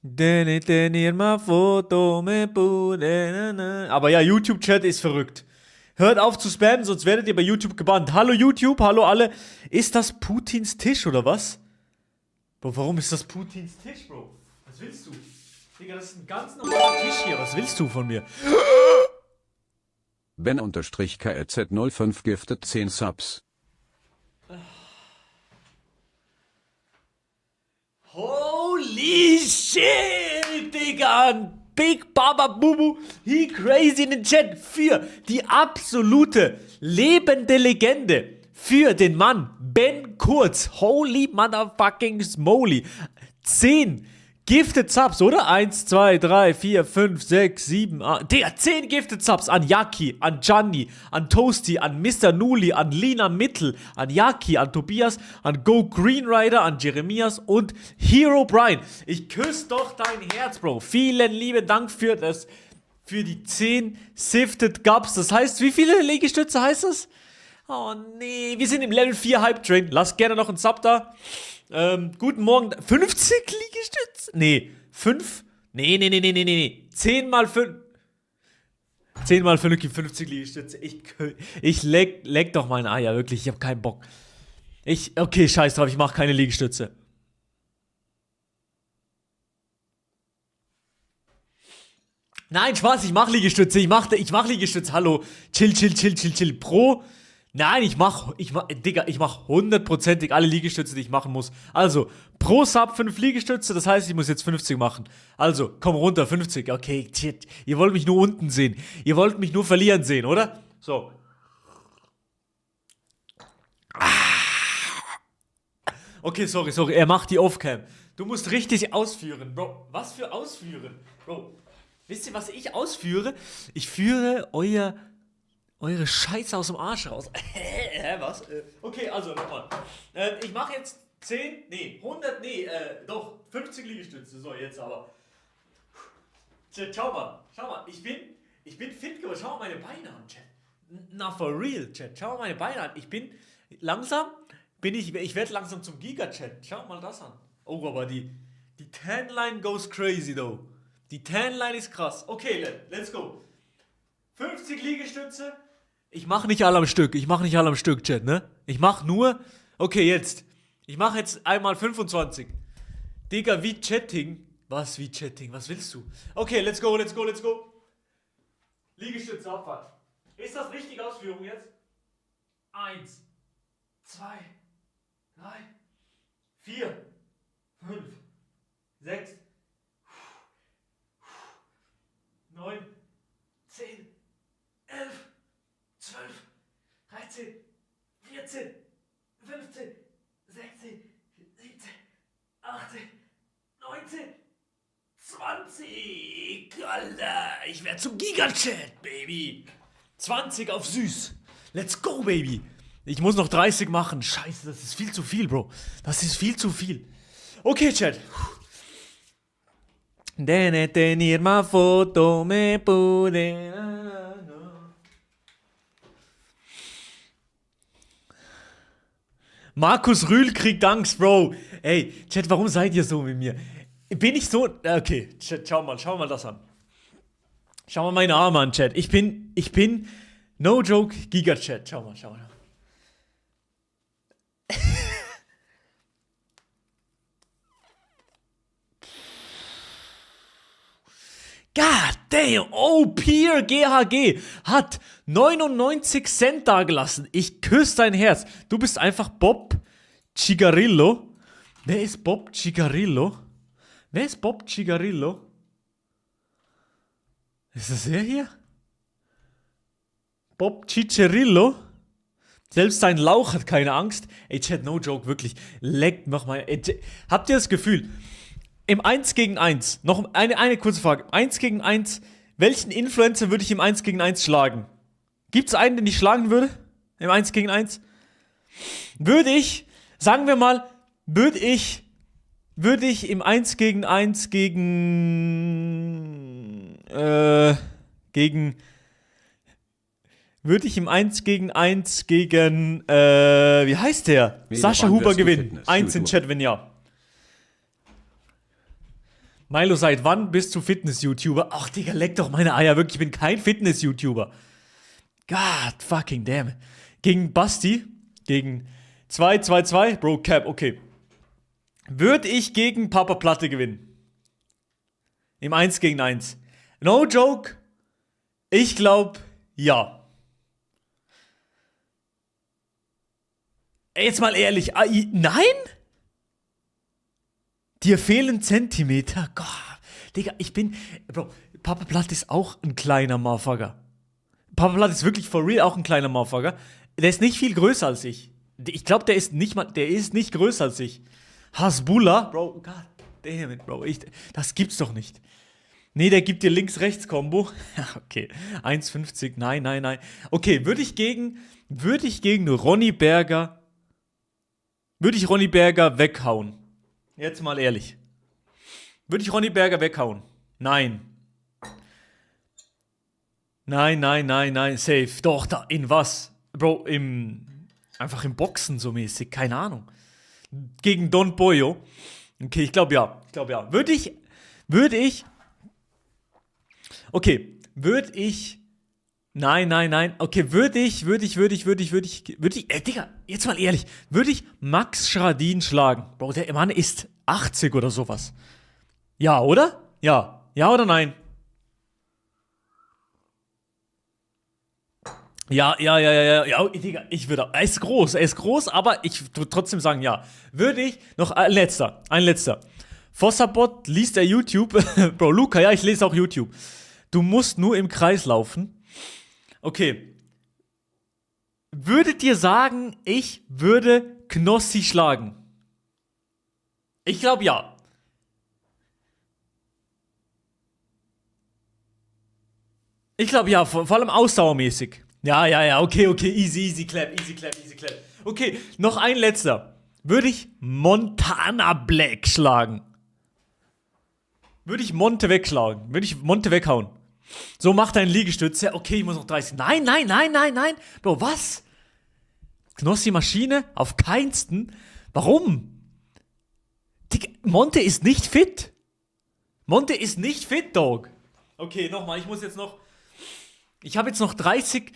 Aber ja, YouTube-Chat ist verrückt. Hört auf zu spammen, sonst werdet ihr bei YouTube gebannt. Hallo YouTube, hallo alle. Ist das Putins Tisch oder was? Bro, warum ist das Putins Tisch, Bro? Was willst du? Digga, das ist ein ganz normaler Tisch hier. Was willst du von mir? Ben-KRZ05 giftet 10 Subs. Holy shit, Digga. Big Baba Bubu, he crazy in den Chat für die absolute lebende Legende. Für den Mann Ben Kurz. Holy motherfucking smoly. 10 Gifted Subs, oder? 1, 2, 3, 4, 5, 6, 7, 8. Digga, 10 Gifted Subs an Yaki, an Gianni, an Toasty, an Mr. Nuli, an Lina Mittel, an Yaki, an Tobias, an Go Green Rider, an Jeremias und Hero Brian. Ich küsse doch dein Herz, Bro. Vielen lieben Dank für die 10 Sifted Gubs. Das heißt, wie viele Liegestütze heißt das? Oh nee, wir sind im Level 4 Hype Train. Lasst gerne noch einen Sub da. Guten Morgen. 50 Liegestütze? Nee, 5? Nee. 10 mal 5. 10 mal 5 gibt 50 Liegestütze. Ich leck doch meine Eier, wirklich. Ich hab keinen Bock. Okay, scheiß drauf, ich mach keine Liegestütze. Nein, Spaß, ich mach Liegestütze. Ich mach Liegestütze. Hallo. Chill. Pro. Nein, ich mach hundertprozentig alle Liegestütze, die ich machen muss. Also, pro Sub 5 Liegestütze, das heißt, ich muss jetzt 50 machen. Also, komm runter, 50. Okay, shit. Ihr wollt mich nur unten sehen. Ihr wollt mich nur verlieren sehen, oder? So. Okay, sorry. Er macht die Offcam. Du musst richtig ausführen, Bro. Was für ausführen? Bro, wisst ihr, was ich ausführe? Ich führe eure Scheiße aus dem Arsch raus. Hä, was? Okay, also nochmal. Ich mache jetzt 100, doch, 50 Liegestütze. So, jetzt aber. Schau mal. Ich bin fit geworden. Schau mal meine Beine an, Chat. Na, for real, Chat. Schau mal meine Beine an. Ich werde langsam zum Giga-Chat. Schau mal das an. Oh, aber die Tanline goes crazy, though. Die Tanline ist krass. Okay, let's go. 50 Liegestütze. Ich mache nicht alle am Stück, Chat, ne? Ich mache nur, okay, jetzt. Ich mache jetzt einmal 25. Digga, wie Chatting? Was, wie Chatting? Was willst du? Okay, let's go. Liegestütze, Abfahrt. Ist das richtig Ausführung jetzt? 1, 2, 3, 4, 5, 6, 9, 10, 11, 12, 13, 14, 15, 16, 17, 18, 19, 20. Alter, ich werde zum Gigachat, Baby. 20 auf süß. Let's go, Baby. Ich muss noch 30 machen. Scheiße, das ist viel zu viel, Bro. Das ist viel zu viel. Okay, Chat. Dene tenir ma foto me pude. Markus Rühl kriegt Angst, Bro. Ey, Chat, warum seid ihr so mit mir? Bin ich so... Okay, Chat, schau mal das an. Schau mal meine Arme an, Chat. Ich bin, no joke, Giga-Chat. Schau mal. God damn, oh, Pier GHG hat 99 Cent dagelassen. Ich küsse dein Herz. Du bist einfach Bob Cigarillo. Wer ist Bob Cigarillo? Ist das er hier? Bob Cicerillo? Selbst sein Lauch hat keine Angst. Ey, Chat, no joke, wirklich. Leckt noch mal. Habt ihr das Gefühl... Im 1 gegen 1, noch eine kurze Frage. 1 gegen 1, welchen Influencer würde ich im 1 gegen 1 schlagen? Gibt es einen, den ich schlagen würde? Im 1 gegen 1? Sagen wir mal, würde ich im 1 gegen 1 wie heißt der? Sascha Huber gewinnen. 1 in Chat, wenn ja. Milo, seit wann bist du Fitness-YouTuber? Ach, Digga, leck doch meine Eier. Wirklich, ich bin kein Fitness-YouTuber. God fucking damn. Gegen Basti, gegen 2-2-2, Bro, Cap, okay. Würde ich gegen Papa Platte gewinnen? Im 1 gegen 1. No joke. Ich glaube, ja. Jetzt mal ehrlich, nein? Dir fehlen Zentimeter. Gott, Digga, Bro, Papa Platte ist auch ein kleiner Motherfucker. Papa Platte ist wirklich for real auch ein kleiner Motherfucker. Der ist nicht viel größer als ich. Ich glaube, der ist nicht größer als ich. Hasbullah, Bro, god damn it, Bro, das gibt's doch nicht. Nee, der gibt dir Links-Rechts-Kombo. Okay, 1,50, nein. Okay, würde ich gegen Ronny Berger weghauen? Jetzt mal ehrlich. Würde ich Ronny Berger weghauen? Nein. Nein, safe. Doch, in was? Bro, einfach im Boxen so mäßig, keine Ahnung. Gegen Don Boyo. Okay, ich glaube ja. Würde ich. Okay, Nein. Okay, Digga, jetzt mal ehrlich. Würde ich Max Schradin schlagen? Bro, der Mann ist 80 oder sowas. Ja, oder? Ja. Ja oder nein? Ja, Digga, er ist groß, aber ich würde trotzdem sagen, ja. Würde ich, noch ein letzter. Fossabot liest er YouTube, Bro, Luca, ja, ich lese auch YouTube. Du musst nur im Kreis laufen. Okay. Würdet ihr sagen, ich würde Knossi schlagen? Ich glaube, ja. Ich glaube, ja, vor allem ausdauermäßig. Ja, okay, easy clap. Okay, noch ein letzter. Würde ich Montana Black schlagen? Würde ich Monte wegschlagen? Würde ich Monte weghauen? So, mach deinen Liegestütz. Ja, okay, ich muss noch 30. Nein. Bro, was? Knossi Maschine? Auf keinsten. Warum? Monte ist nicht fit. Dog. Okay, nochmal, ich habe jetzt noch 30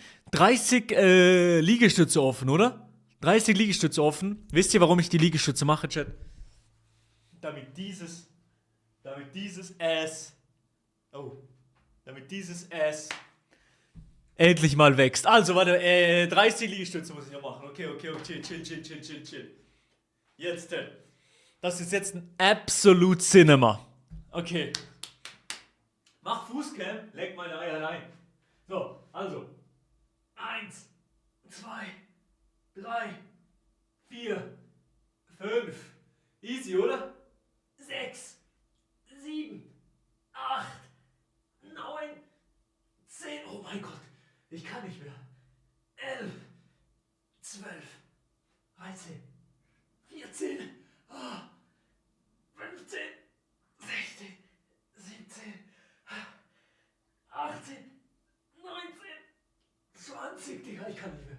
Liegestütze offen, oder? 30 Liegestütze offen. Wisst ihr, warum ich die Liegestütze mache, Chat? Damit dieses Ass endlich mal wächst. Also, warte, 30 Liegestütze muss ich noch machen. Okay, chill. Jetzt, das ist jetzt ein Absolute Cinema. Okay. Mach Fußcam, leg meine Eier rein. So, also. 1, 2, 3, 4, 5. Easy, oder? 6, 7, 8, 9, 10. Oh mein Gott, ich kann nicht mehr. 11, 12, 13, 14, 15, 16, 17, 18, 19, 20, Digga, ich kann nicht mehr.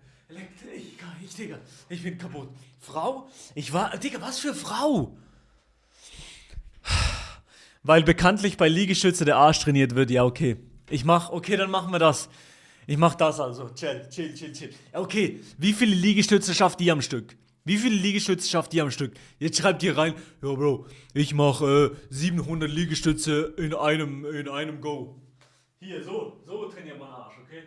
Ich kann nicht, Digga. Ich bin kaputt. Frau? Digga, was für Frau? Weil bekanntlich bei Liegestütze der Arsch trainiert wird, ja, okay. Okay, dann machen wir das. Ich mach das also. Chill. Okay, wie viele Liegestütze schafft die am Stück? Jetzt schreibt ihr rein, ja, Bro, ich mach 700 Liegestütze in einem Go. Hier, so trainiert man Arsch, okay?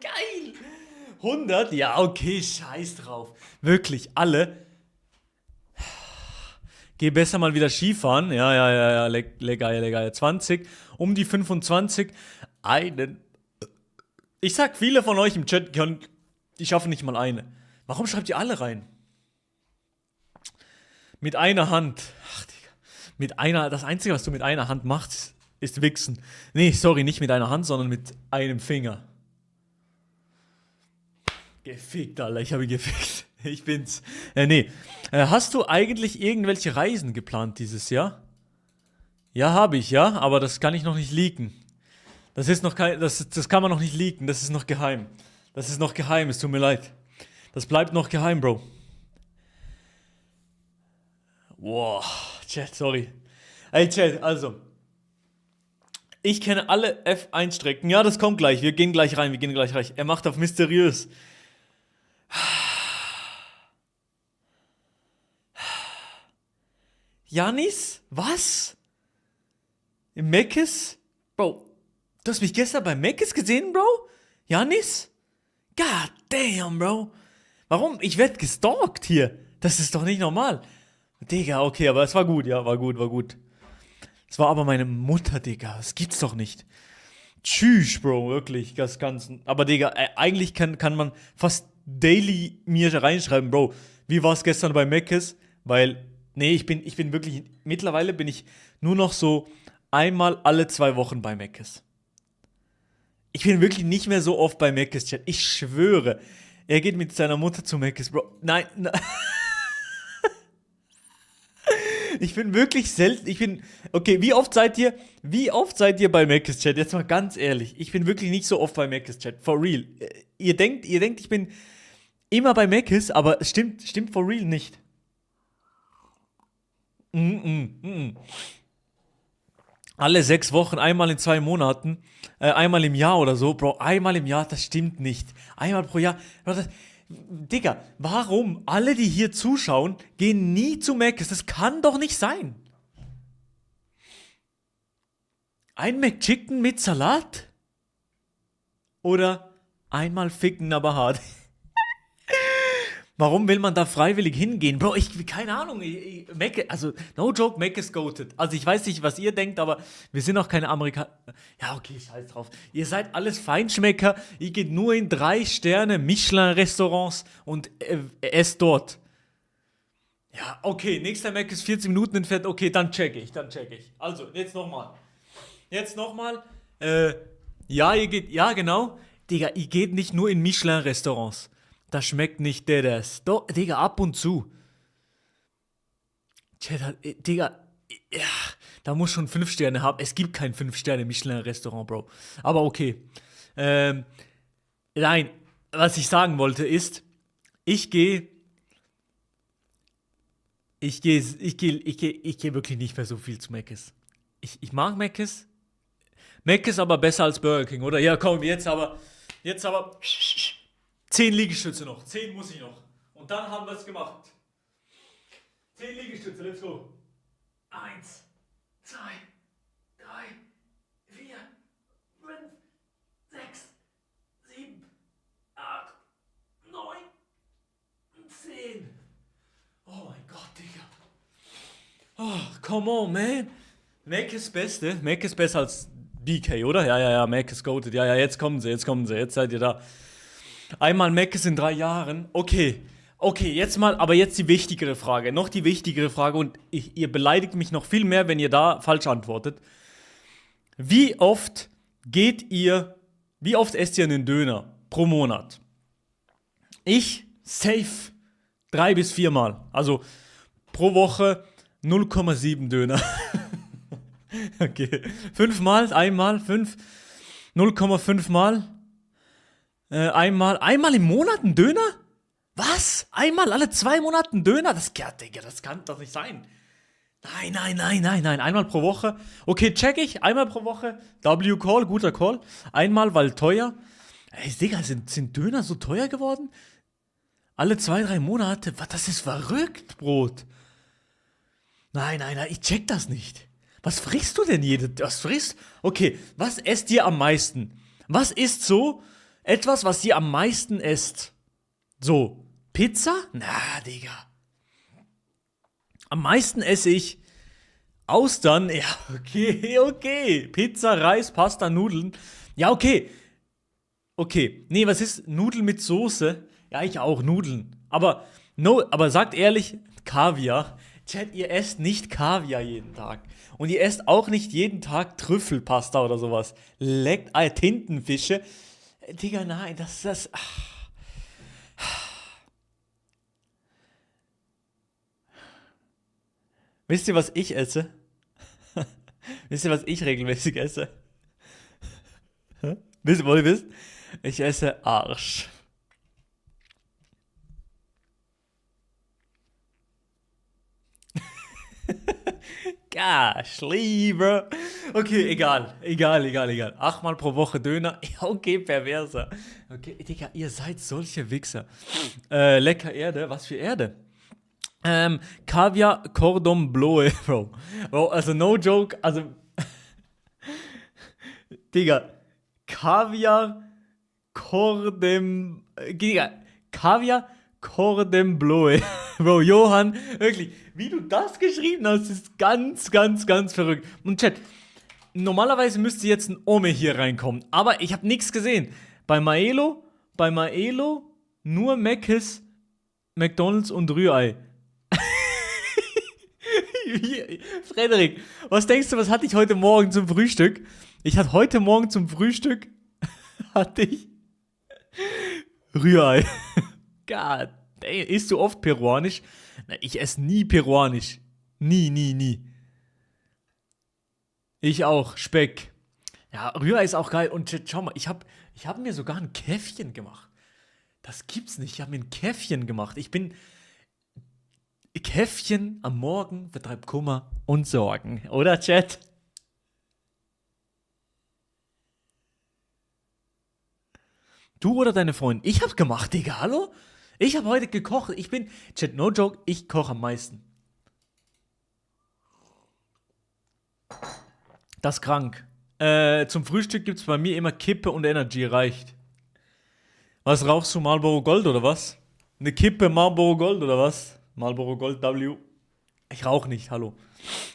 Geil! 100? Ja, okay, scheiß drauf. Wirklich, alle. Geh besser mal wieder Skifahren. Ja, legal. 20, um die 25. Ich sag, viele von euch im Chat, die schaffen nicht mal eine. Warum schreibt ihr alle rein? Mit einer Hand. Ach, Digga. Das Einzige, was du mit einer Hand machst, ist Wichsen. Nee, sorry, nicht mit einer Hand, sondern mit einem Finger. Gefickt, Alter, ich habe ihn gefickt. Ich bin's. Hast du eigentlich irgendwelche Reisen geplant dieses Jahr? Ja, habe ich, ja, aber das kann ich noch nicht leaken. Das kann man noch nicht leaken, das ist noch geheim. Es tut mir leid. Das bleibt noch geheim, Bro. Wow, Chat, sorry. Ey, Chat, also. Ich kenne alle F1-Strecken. Ja, das kommt gleich. Wir gehen gleich rein. Er macht auf mysteriös. Janis? Was? Im Meckes? Bro, du hast mich gestern bei Meckes gesehen, Bro? Janis? God damn, Bro. Warum? Ich werd gestalkt hier. Das ist doch nicht normal. Digga, okay, aber es war gut, ja, war gut. Es war aber meine Mutter, Digga. Das gibt's doch nicht. Tschüss, Bro, wirklich, das Ganze. Aber, Digga, eigentlich kann man fast daily mir reinschreiben, Bro, wie war's gestern bei Meckes? Weil, nee, ich bin wirklich, mittlerweile bin ich nur noch so einmal alle 2 Wochen bei Meckes. Ich bin wirklich nicht mehr so oft bei Meckes, Chat. Ich schwöre. Er geht mit seiner Mutter zu Meckes, Bro. Nein. Ich bin wirklich selten. Okay, wie oft seid ihr bei Meckes, Chat? Jetzt mal ganz ehrlich. Ich bin wirklich nicht so oft bei Meckes, Chat. For real. Ihr denkt, ich bin immer bei Meckes, aber es stimmt for real nicht. Alle 6 Wochen, einmal in 2 Monaten, einmal im Jahr oder so. Bro, einmal im Jahr, das stimmt nicht. Einmal pro Jahr. Bro, Digga, warum alle, die hier zuschauen, gehen nie zu Mc's? Das kann doch nicht sein. Ein McChicken mit Salat? Oder einmal ficken, aber hart? Warum will man da freiwillig hingehen? Bro, keine Ahnung. Also, no joke, Mac ist goated. Also, ich weiß nicht, was ihr denkt, aber wir sind auch keine Amerikaner. Ja, okay, scheiß drauf. Ihr seid alles Feinschmecker. Ihr geht nur in 3 Sterne Michelin-Restaurants und esst dort. Ja, okay, nächster Mac ist 14 Minuten entfernt. Okay, dann check ich. Also, jetzt nochmal. Ja, genau. Digga, ihr geht nicht nur in Michelin-Restaurants. Das schmeckt nicht das. Doch, Digga, ab und zu. Tja, Digga, ja, da muss schon 5 Sterne haben. Es gibt kein 5-Sterne-Michelin-Restaurant, Bro. Aber okay. Nein, was ich sagen wollte ist, ich gehe wirklich nicht mehr so viel zu Mc's. Ich mag Mc's. Mc's aber besser als Burger King, oder? Ja, komm, jetzt aber. 10 Liegestütze noch. 10 muss ich noch. Und dann haben wir es gemacht. 10 Liegestütze, let's go. 1, 2, 3, 4, 5, 6, 7, 8, 9, 10. Oh mein Gott, Digga. Oh, come on, man. Mac ist Beste. Mac ist besser als BK, oder? Ja, Mac ist goated. Ja, jetzt kommen sie. Jetzt seid ihr da. Einmal Mc's in 3 Jahren. Okay, jetzt die wichtigere Frage. Noch die wichtigere Frage und ihr beleidigt mich noch viel mehr, wenn ihr da falsch antwortet. Wie oft esst ihr einen Döner pro Monat? Ich safe 3 bis 4 Mal. Also pro Woche 0,7 Döner. Okay. 5 Mal, einmal, 0,5 Mal. Einmal im Monat ein Döner? Was? Einmal alle 2 Monate ein Döner? Digga, das kann doch nicht sein. Nein. Einmal pro Woche. Okay, check ich. Einmal pro Woche. W-Call, guter Call. Einmal, weil teuer. Ey, Digga, sind Döner so teuer geworden? Alle 2, 3 Monate? Was, das ist verrückt, Brot. Nein, ich check das nicht. Was frisst du denn Okay, was esst ihr am meisten? Was ist so etwas, was ihr am meisten esst? So, Pizza? Na, Digga. Am meisten esse ich Austern. Ja, okay. Pizza, Reis, Pasta, Nudeln. Ja, okay. Nee, was ist Nudeln mit Soße? Ja, ich auch, Nudeln. Aber sagt ehrlich, Kaviar. Chat, ihr esst nicht Kaviar jeden Tag. Und ihr esst auch nicht jeden Tag Trüffelpasta oder sowas. Leckt Tintenfische. Digga, nein, das. Wisst ihr, was ich esse? Wisst ihr, was ich regelmäßig esse? Wollt ihr wissen? Ich esse Arsch. Gosh, lieber. Okay, egal. 8-mal pro Woche Döner. Ja, okay, perverser. Okay, Digga, ihr seid solche Wichser. Lecker Erde. Was für Erde? Kaviar Cordon Bleu, Bro. Bro, also no joke. Also, Digga, Kaviar Kaviar Cordon Bleu. Bro, Johann, wirklich, wie du das geschrieben hast, ist ganz, ganz, ganz verrückt. Und Chat, normalerweise müsste jetzt ein Ome hier reinkommen, aber ich habe nichts gesehen. Bei Maelo, nur Mc's, McDonald's und Rührei. Frederik, was denkst du, was hatte ich heute Morgen zum Frühstück? Ich hatte heute Morgen zum Frühstück Rührei. God damn, isst du oft peruanisch? Na, ich esse nie peruanisch. Nie. Ich auch, Speck. Ja, Rührei ist auch geil. Und schau mal, ich hab mir sogar ein Käffchen gemacht. Das gibt's nicht. Ich habe mir ein Käffchen gemacht. Käffchen am Morgen vertreibt Kummer und Sorgen. Oder, Chat? Du oder deine Freundin? Ich hab's gemacht, Digga, hallo? Ich habe heute gekocht. Chat, no joke, ich koche am meisten. Das ist krank. Zum Frühstück gibt's bei mir immer Kippe und Energy, reicht. Was rauchst du, Marlboro Gold oder was? Eine Kippe Marlboro Gold oder was? Marlboro Gold W. Ich rauche nicht, hallo.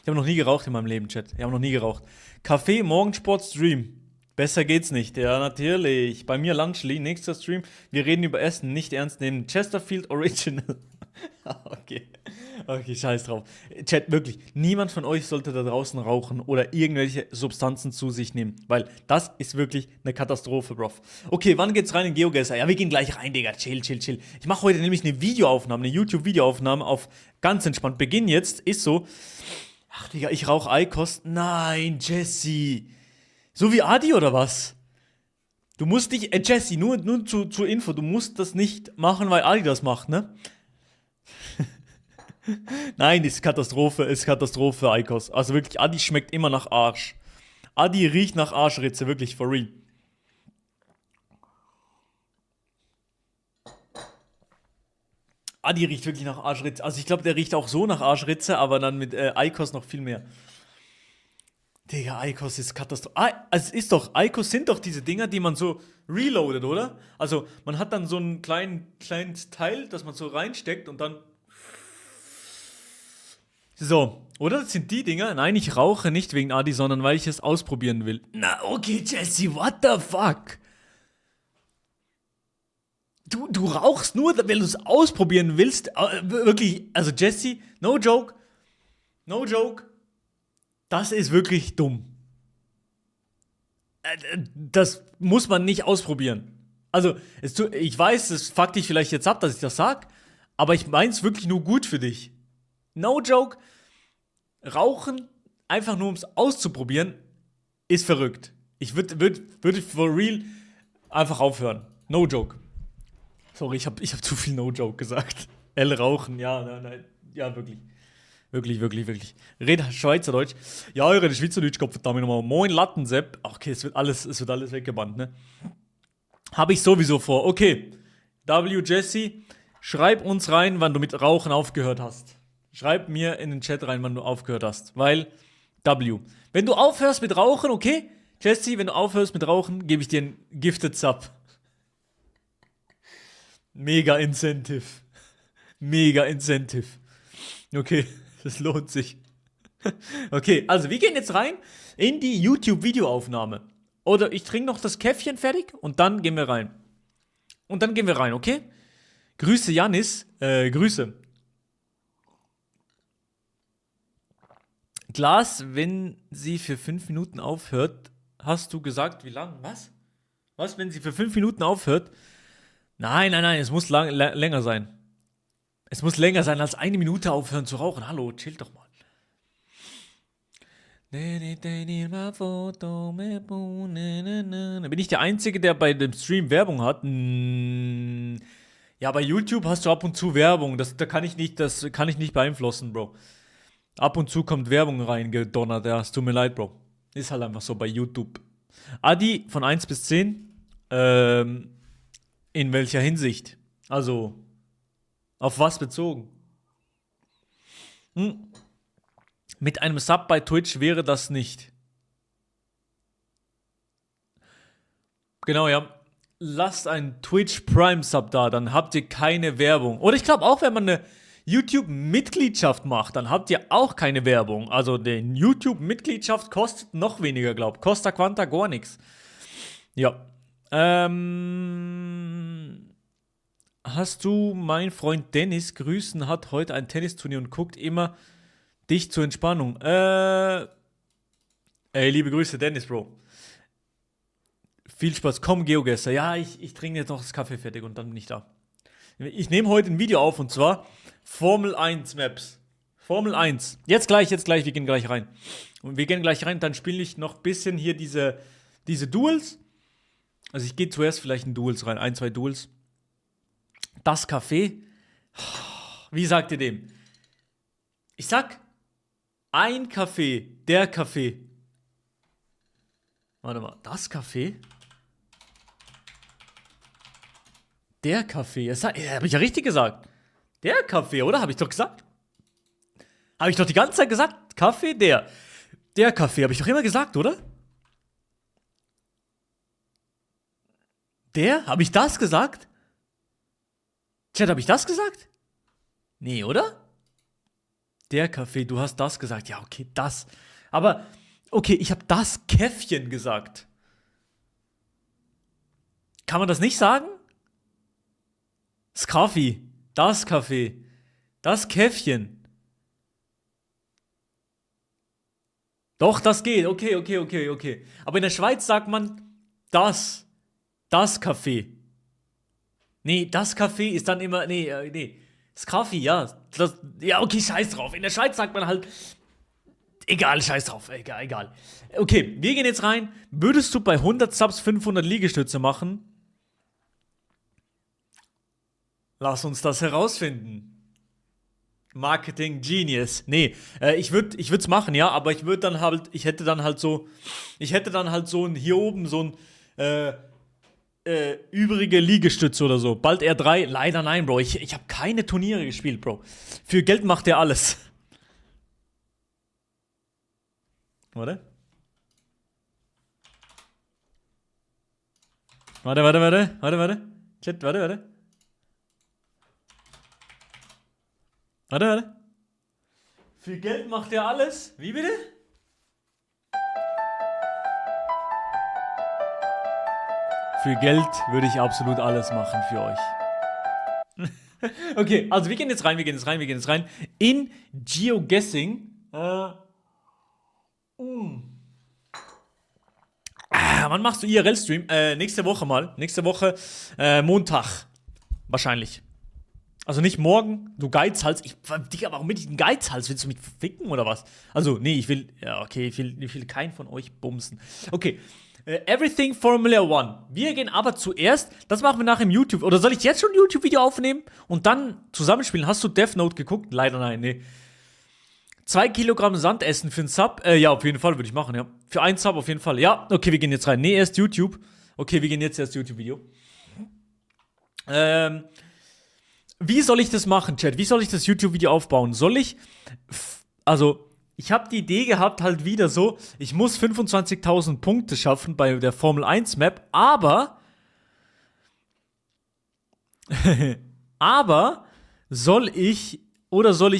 Ich habe noch nie geraucht in meinem Leben, Chat. Ich habe noch nie geraucht. Kaffee, Morgensport, Stream. Besser geht's nicht. Ja, natürlich. Bei mir Lunchly, nächster Stream. Wir reden über Essen, nicht ernst nehmen. Chesterfield Original. Okay, scheiß drauf. Chat, wirklich, niemand von euch sollte da draußen rauchen oder irgendwelche Substanzen zu sich nehmen, weil das ist wirklich eine Katastrophe, Bro. Okay, wann geht's rein in GeoGuessr? Ja, wir gehen gleich rein, Digga. Chill. Ich mache heute nämlich eine Videoaufnahme, eine YouTube-Videoaufnahme auf ganz entspannt. Beginn jetzt, ist so. Ach, Digga, ich rauche Eikos. Nein, Jesse. So wie Adi oder was? Du musst dich, Jesse, nur zur Info, du musst das nicht machen, weil Adi das macht, ne? Nein, ist Katastrophe, Eikos. Also wirklich, Adi schmeckt immer nach Arsch. Adi riecht nach Arschritze, wirklich, for real. Adi riecht wirklich nach Arschritze. Also ich glaube, der riecht auch so nach Arschritze, aber dann mit Eikos noch viel mehr. Digga, Eikos ist Katastrophe. Also Eikos sind doch diese Dinger, die man so reloadet, oder? Also man hat dann so einen kleines Teil, das man so reinsteckt und dann... So, oder? Das sind die Dinger. Nein, ich rauche nicht wegen Adi, sondern weil ich es ausprobieren will. Na, okay, Jesse, what the fuck? Du rauchst nur, wenn du es ausprobieren willst. Wirklich, also Jesse, no joke. Das ist wirklich dumm. Das muss man nicht ausprobieren. Also, ich weiß, es fuckt dich vielleicht jetzt ab, dass ich das sag, aber ich mein's wirklich nur gut für dich. No joke. Rauchen, einfach nur um es auszuprobieren, ist verrückt. Ich würde for real einfach aufhören. No joke. Sorry, ich hab zu viel No joke gesagt. Rauchen, ja, nein, ja, wirklich. Wirklich. Red Schweizerdeutsch. Ja, ich rede Schweizerdeutsch, Gott verdammt nochmal. Moin Lattensepp. Okay, es wird alles weggebannt, ne? Habe ich sowieso vor. Okay. Jesse, schreib uns rein, wann du mit Rauchen aufgehört hast. Schreib mir in den Chat rein, wann du aufgehört hast. Weil, wenn du aufhörst mit Rauchen, okay? Jesse, wenn du aufhörst mit Rauchen, gebe ich dir einen Gifted Sub. Mega Incentive. Okay, das lohnt sich. Okay, also wir gehen jetzt rein in die YouTube-Videoaufnahme. Oder ich trinke noch das Käffchen fertig und dann gehen wir rein. Okay? Grüße, Janis. Grüße. Glas, wenn sie für 5 Minuten aufhört, hast du gesagt, wie lang? Was? Was, wenn sie für 5 Minuten aufhört? Nein, es muss länger sein. Es muss länger sein als 1 Minute aufhören zu rauchen. Hallo, chill doch mal. Bin ich der Einzige, der bei dem Stream Werbung hat? Ja, bei YouTube hast du ab und zu Werbung. Das kann ich nicht beeinflussen, Bro. Ab und zu kommt Werbung reingedonnert, ja. Es tut mir leid, Bro. Ist halt einfach so bei YouTube. Adi, von 1 bis 10. In welcher Hinsicht? Also, auf was bezogen? Mit einem Sub bei Twitch wäre das nicht. Genau, ja. Lasst einen Twitch Prime Sub da, dann habt ihr keine Werbung. Oder ich glaube auch, wenn man eine YouTube-Mitgliedschaft macht, dann habt ihr auch keine Werbung. Also die YouTube-Mitgliedschaft kostet noch weniger, glaub. Costa Quanta gar nichts. Ja. Hast du mein Freund Dennis grüßen, hat heute ein Tennisturnier und guckt immer dich zur Entspannung. Ey, liebe Grüße, Dennis, Bro. Viel Spaß. Komm, GeoGuessr. Ja, ich trinke jetzt noch das Kaffee fertig und dann bin ich da. Ich nehme heute ein Video auf und zwar Formel 1 Maps. Formel 1. Jetzt gleich, wir gehen gleich rein. Und wir gehen gleich rein, dann spiele ich noch ein bisschen hier diese Duels. Also ich gehe zuerst vielleicht in Duels rein, 1, 2 Duels. Das Café. Wie sagt ihr dem? Ich sag, ein Café, der Café. Warte mal, das Café? Der Kaffee. Habe ich ja richtig gesagt. Der Kaffee, oder? Habe ich doch gesagt. Habe ich doch die ganze Zeit gesagt. Kaffee, der. Der Kaffee, habe ich doch immer gesagt, oder? Der? Habe ich das gesagt? Chat, habe ich das gesagt? Nee, oder? Der Kaffee, du hast das gesagt. Ja, okay, das. Aber, okay, ich habe das Käffchen gesagt. Kann man das nicht sagen? Das Kaffee, das Kaffee, das Käffchen. Doch, das geht. Okay. Aber in der Schweiz sagt man das Kaffee. Nee, das Kaffee ist dann immer, nee. Das Kaffee, ja. Ja, okay, scheiß drauf. In der Schweiz sagt man halt, egal, scheiß drauf, egal. Okay, wir gehen jetzt rein. Würdest du bei 100 Subs 500 Liegestütze machen? Lass uns das herausfinden. Marketing Genius. Nee, ich würd's machen, ja, aber ich hätte dann halt so hier oben so ein übrige Liegestütze oder so. Bald R3. Leider nein, Bro. Ich habe keine Turniere gespielt, Bro. Für Geld macht er alles. Warte. Chat, warte. Warte. Für Geld macht er alles. Wie bitte? Für Geld würde ich absolut alles machen für euch. Okay, also wir gehen jetzt rein. In GeoGuessing. Wann machst du IRL-Stream? Nächste Woche mal. Montag. Wahrscheinlich. Also nicht morgen, du Geizhals. Digga, warum bin ich ein Geizhals? Willst du mich ficken oder was? Also, nee, ich will keinen von euch bumsen. Okay, Everything Formula One. Wir gehen aber zuerst, das machen wir nachher im YouTube. Oder soll ich jetzt schon ein YouTube-Video aufnehmen und dann zusammenspielen? Hast du Death Note geguckt? Leider nein, nee. 2 Kilogramm Sand essen für einen Sub? Ja, auf jeden Fall würde ich machen, ja. Für einen Sub auf jeden Fall. Ja, okay, wir gehen jetzt rein. Nee, erst YouTube. Okay, wir gehen jetzt erst YouTube-Video. Wie soll ich das machen, Chat? Wie soll ich das YouTube-Video aufbauen? Ich habe die Idee gehabt, halt wieder so, ich muss 25.000 Punkte schaffen bei der Formel 1 Map, aber soll ich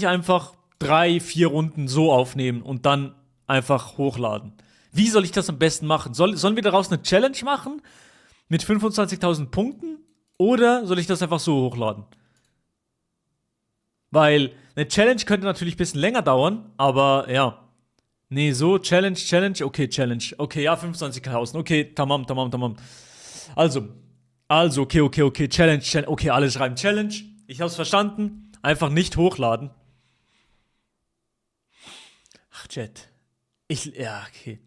einfach 3-4 Runden so aufnehmen und dann einfach hochladen? Wie soll ich das am besten machen? Sollen wir daraus eine Challenge machen mit 25.000 Punkten oder soll ich das einfach so hochladen? Weil eine Challenge könnte natürlich ein bisschen länger dauern, aber ja. Nee, so, Challenge, okay, Challenge. Okay, ja, 25.000, okay, tamam. Also, okay, Challenge, okay, alle schreiben Challenge. Ich hab's verstanden. Einfach nicht hochladen. Ach, Chat. Okay.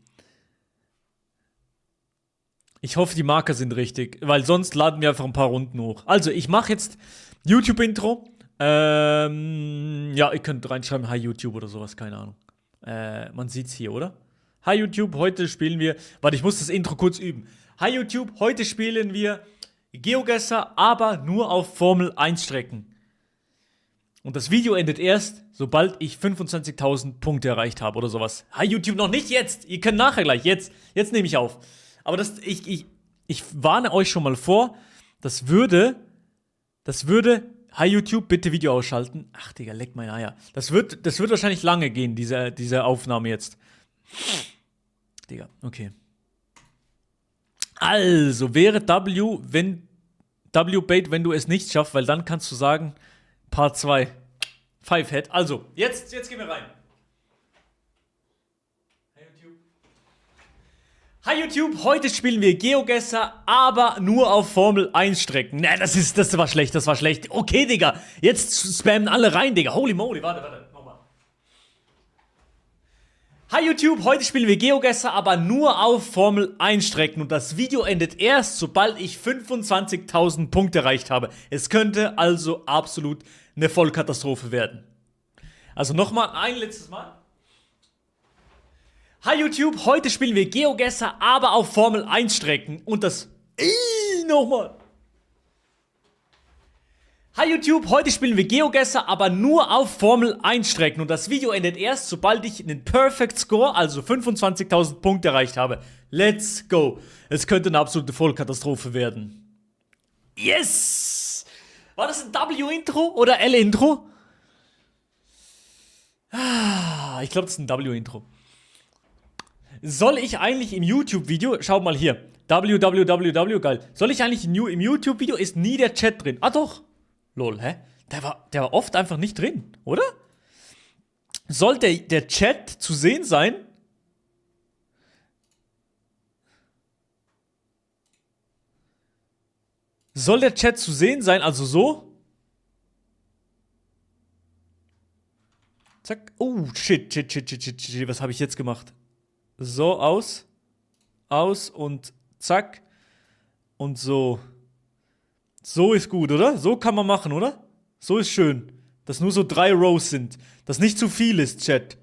Ich hoffe, die Marker sind richtig, weil sonst laden wir einfach ein paar Runden hoch. Also, ich mache jetzt YouTube-Intro. Ja, ihr könnt reinschreiben, hi YouTube oder sowas, keine Ahnung. Man sieht's hier, oder? Hi YouTube, heute spielen wir. Warte, ich muss das Intro kurz üben. Hi YouTube, heute spielen wir GeoGuessr, aber nur auf Formel 1 Strecken. Und das Video endet erst, sobald ich 25.000 Punkte erreicht habe oder sowas. Hi YouTube, noch nicht jetzt. Ihr könnt nachher gleich. Jetzt nehme ich auf. Aber ich warne euch schon mal vor, das würde. Hi YouTube, bitte Video ausschalten. Ach Digga, leck meine Eier. Das wird wahrscheinlich lange gehen, diese Aufnahme jetzt. Digga, okay. Also, wäre W-Bait, wenn du es nicht schaffst, weil dann kannst du sagen, Part 2. Fivehead. Also, jetzt gehen wir rein. Hi YouTube, heute spielen wir GeoGuessr, aber nur auf Formel 1 Strecken. Ne, das war schlecht. Okay, Digga, jetzt spammen alle rein, Digga. Holy moly, warte, nochmal. Hi YouTube, heute spielen wir GeoGuessr, aber nur auf Formel 1 Strecken. Und das Video endet erst, sobald ich 25.000 Punkte erreicht habe. Es könnte also absolut eine Vollkatastrophe werden. Also nochmal, ein letztes Mal. Hi YouTube, heute spielen wir GeoGuessr, aber auf Formel 1 Strecken. Und das... nochmal. Hi YouTube, heute spielen wir GeoGuessr, aber nur auf Formel 1 Strecken. Und das Video endet erst, sobald ich einen Perfect Score, also 25.000 Punkte erreicht habe. Let's go. Es könnte eine absolute Vollkatastrophe werden. Yes! War das ein W-Intro oder L-Intro? Ich glaube, das ist ein W-Intro. Soll ich eigentlich im YouTube-Video, schaut mal hier, www, geil. Soll ich eigentlich im YouTube-Video, ist nie der Chat drin. Ah doch. Lol, hä? Der war oft einfach nicht drin, oder? Soll der Chat zu sehen sein? Soll der Chat zu sehen sein, also so? Zack. Oh, shit, was habe ich jetzt gemacht? So, aus und zack und so. So ist gut, oder? So kann man machen, oder? So ist schön. Dass nur so 3 Rows sind. Dass nicht zu viel ist, Chat.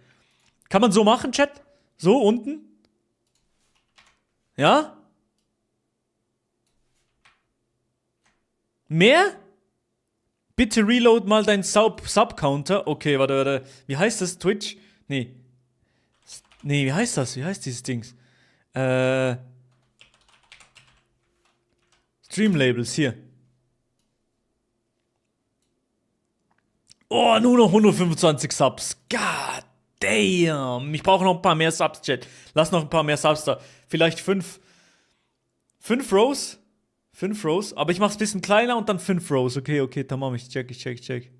Kann man so machen, Chat? So, unten? Ja? Mehr? Bitte reload mal deinen Sub-Counter. Okay, warte. Wie heißt das? Twitch? Nee, wie heißt das? Wie heißt dieses Dings? Streamlabels, hier. Oh, nur noch 125 Subs. God damn. Ich brauche noch ein paar mehr Subs, Chat. Lass noch ein paar mehr Subs da. Vielleicht 5 Rows? 5 Rows. Aber ich mach's ein bisschen kleiner und dann 5 Rows. Okay, tamam, ich check.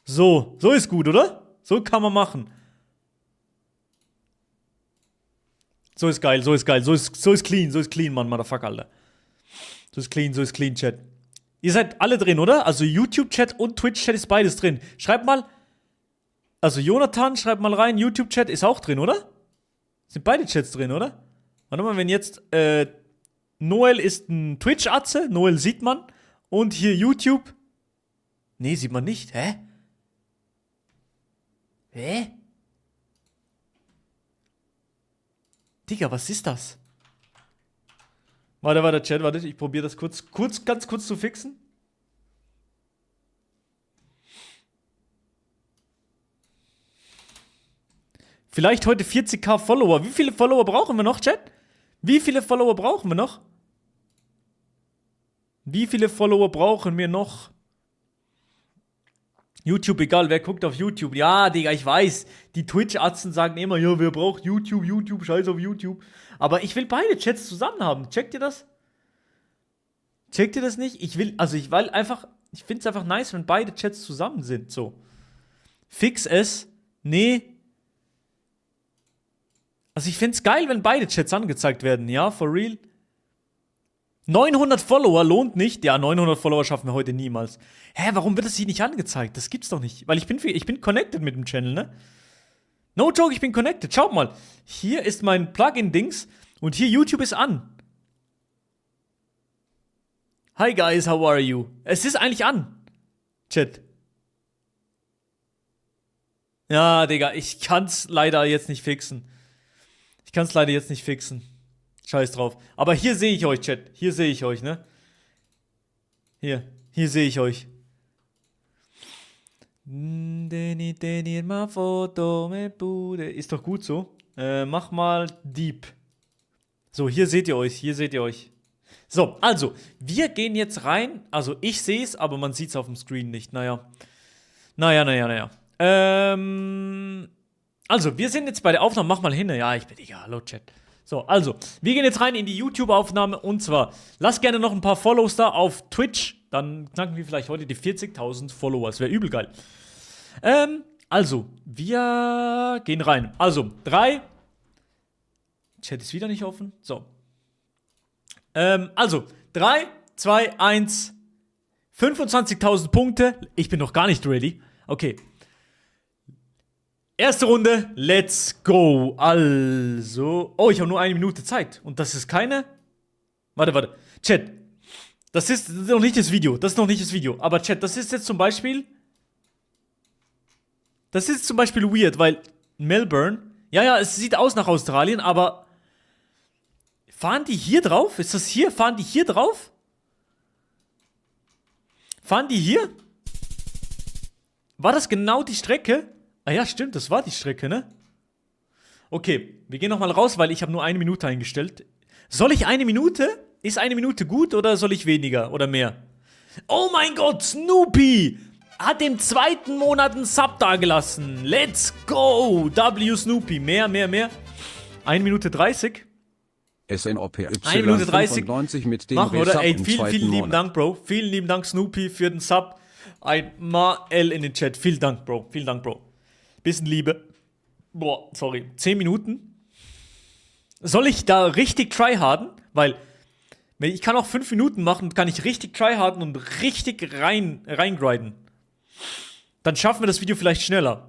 So ist gut, oder? So kann man machen. So ist geil, so ist clean, Mann, Motherfucker, Alter. So ist clean, Chat. Ihr seid alle drin, oder? Also YouTube-Chat und Twitch-Chat ist beides drin. Schreibt mal, also Jonathan, schreibt mal rein, YouTube-Chat ist auch drin, oder? Sind beide Chats drin, oder? Warte mal, wenn jetzt, Noel ist ein Twitch-Atze, Noel sieht man. Und hier YouTube. Nee, sieht man nicht, hä? Digga, was ist das? Warte, Chat, ich probiere das ganz kurz zu fixen. Vielleicht heute 40.000 Follower. Wie viele Follower brauchen wir noch, Chat? Wie viele Follower brauchen wir noch? YouTube, egal, wer guckt auf YouTube. Ja, Digga, ich weiß. Die Twitch-Atzen sagen immer, ja, wer braucht YouTube, scheiß auf YouTube. Aber ich will beide Chats zusammen haben. Checkt ihr das? Checkt ihr das nicht? Ich finde es einfach nice, wenn beide Chats zusammen sind. So. Fix es. Nee. Also ich finde es geil, wenn beide Chats angezeigt werden. Ja, for real. 900 Follower lohnt nicht. Ja, 900 Follower schaffen wir heute niemals. Hä, warum wird das hier nicht angezeigt? Das gibt's doch nicht. Weil ich bin connected mit dem Channel, ne? No joke, ich bin connected. Schaut mal. Hier ist mein Plugin-Dings und hier YouTube ist an. Hi guys, how are you? Es ist eigentlich an. Chat. Ja, Digga, ich kann's leider jetzt nicht fixen. Scheiß drauf. Aber hier sehe ich euch, Chat. Hier sehe ich euch, ne? Hier sehe ich euch. Ist doch gut so. Mach mal Deep. So, hier seht ihr euch. So, also, wir gehen jetzt rein. Also, ich sehe es, aber man sieht es auf dem Screen nicht. Naja. Also, wir sind jetzt bei der Aufnahme. Mach mal hin. Ja, ich bin egal. Hallo, Chat. So, also, wir gehen jetzt rein in die YouTube-Aufnahme. Und zwar, lasst gerne noch ein paar Follows da auf Twitch. Dann knacken wir vielleicht heute die 40.000 Follower. Das wäre übel geil. Also, wir gehen rein. Also, 3. Chat ist wieder nicht offen. So. Also, 3, 2, 1. 25.000 Punkte. Ich bin noch gar nicht ready. Okay. Erste Runde. Let's go. Also. Oh, ich habe nur 1 Minute Zeit. Und das ist keine. Warte. Chat. Das ist noch nicht das Video. Aber Chat, das ist jetzt zum Beispiel. Das ist zum Beispiel weird, weil Melbourne. Ja, es sieht aus nach Australien, aber. Fahren die hier drauf? Ist das hier? Fahren die hier drauf? Fahren die hier? War das genau die Strecke? Ah ja, stimmt, das war die Strecke, ne? Okay, wir gehen nochmal raus, weil ich habe nur 1 Minute eingestellt. Soll ich 1 Minute? Ist 1 Minute gut oder soll ich weniger oder mehr? Oh mein Gott, Snoopy hat im 2. Monat einen Sub dagelassen. Let's go! W Snoopy. Mehr. 1 Minute 30. SNOPY 1 Minute 30. 95 mit dem Machen, oder? Ey, im vielen zweiten lieben Monat. Dank, Bro. Vielen lieben Dank, Snoopy, für den Sub. Ein Mal in den Chat. Vielen Dank, Bro. Bisschen Liebe. Boah, sorry. 10 Minuten. Soll ich da richtig tryharden? Weil, ich kann auch 5 Minuten machen, kann ich richtig tryharden und richtig reingrinden. Dann schaffen wir das Video vielleicht schneller.